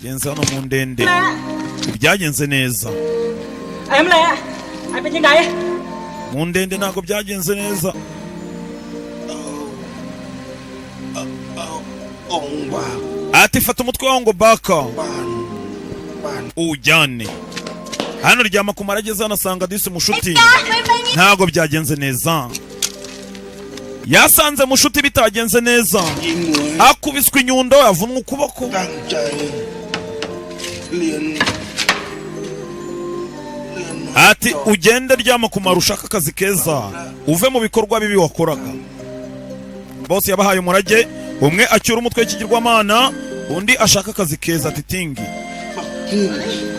S1: Genzi, hano mu ndende ibyagenze neza.
S4: ไอ้มันเลยอะไอ้เป็นยังไง
S1: Mu ndende ntabwo byagenze neza.
S7: องค์บาก
S1: Ati fata umutwe wawe ngo baka uwujyane hano. Ryama kumara ageze hano asanga disi mushuti ntabwo byagenze neza. Yasanze mushuti bitagenze neza, akubiswe inyundo, avunwa ukuboko.
S7: ตั้งใจ เรียน เรียน
S1: Ati ugende ryama kumara, ushaka akazi keza, uve mu bikorwa bibi wakoraga. Bose yabahaye umurage, umwe acyura umutwe w'ikigirwamana, undi ashaka akazi keza. Ati Tingi,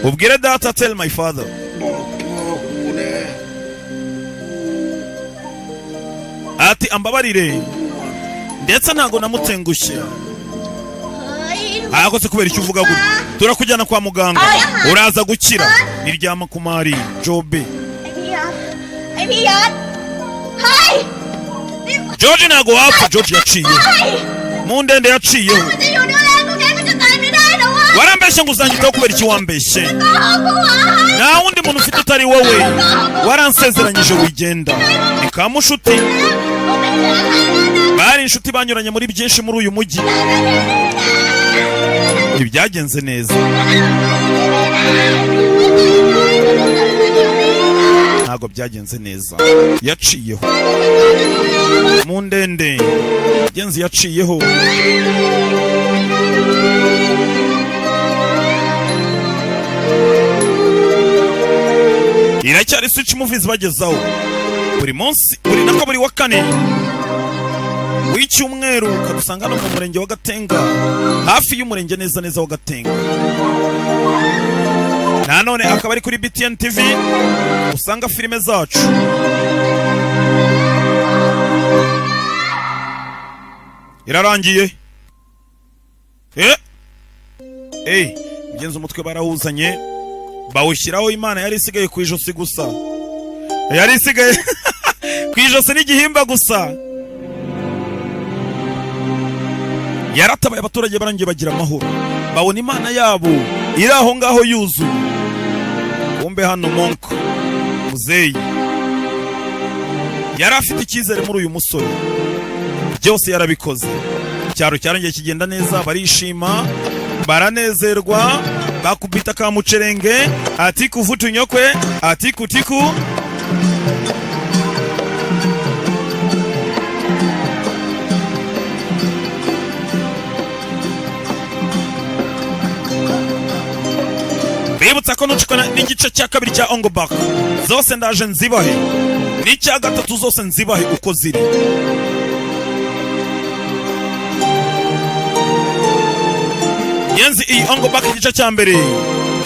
S1: ubwire data, tell my father.
S7: บอกพ่อกูนะ
S1: Ati ambabarire, ndetse ntabwo namutengushye.
S8: เฮ้ย
S1: Ahako se kubera icyo uvuga gutya? Turakujyana kwa muganga, uraza gukira. Ni ryama kumari Jobe.
S8: ไอพี่ยศไอพี่ยศเฮ้ยนี่
S1: George, ntabwo wapfa. George yaciyeho mu ndende, yaciyeho.
S8: มันจะอยู่ดูแลกูไงมันจะตายไม่ได้นะวะ
S1: Warambeshye ngo uzanyitaho, kubera iki wambeshye?
S8: โกหกกูเหรอ
S1: Nta wundi muntu ufite utari wowe, waransezeranyije. Wigenda ni ka mushuti, bari inshuti, banyuranye muri byinshi muri uyu mujyi. Ntibyagenze neza, ntabwo byagenze neza. Yaciyeho mu ndende, genzi yaciyeho. Iracyari Switch Movies, bagezaho buri munsi, buri nako buri wa kane w'icyumweru, ukadusanga hano mu murenge wa Gatenga, hafi y'umurenge neza neza wa Gatenga. Nanone akaba ari kuri BTN TV usanga filime zacu. Irarangiye. Mugenzi, umutwe barawuzanye bawushyiraho, Imana yari isigaye ku ijosi gusa, yari isigaye ku ijosi n'igihimba gusa. Yaratabaye abaturage, barangiye bagira amahoro, babona Imana yabo iri aho ngaho yuzuye. Kumbe hano monko muzeyi yari afite icyizere muri uyu musore, byose yarabikoze. Icyaro cyarangiye kigenda neza, barishima, baranezerwa, bakubita ka mucerenge, ati kuvuta unyokwe, ati kutiku. Bibutsa ko nucikwa n'igice cya kabiri cya Ongobak, zose ndaje nzibahe, n'icya gatatu zose nzibahe uko ziri. Yenzi, iyi Ongobak igice cya mbere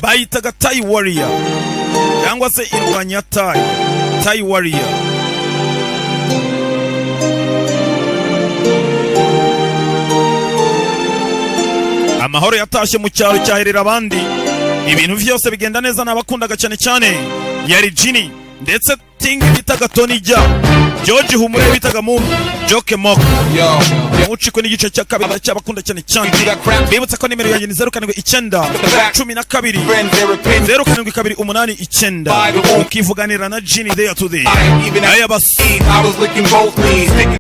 S1: bayitaga Thai Warrior, cyangwa se irwanya Thai, Thai Warrior. Amahoro yatashye mu cyaro cyaherera abandi, ibintu byose bigenda neza. N'abakundaga cyane cyane yari Jini ndetse Ting bitaga Tony Jaa, George Humure bitaga Moon Joke Mok. Muciko n'igice cya kabiri cy'abakunda cyane cyane. Bibutsa ko nimero yanjye ni 0791207289, ukivuganira na Jini there today. Aya basi.
S12: I was licking both knees, sticking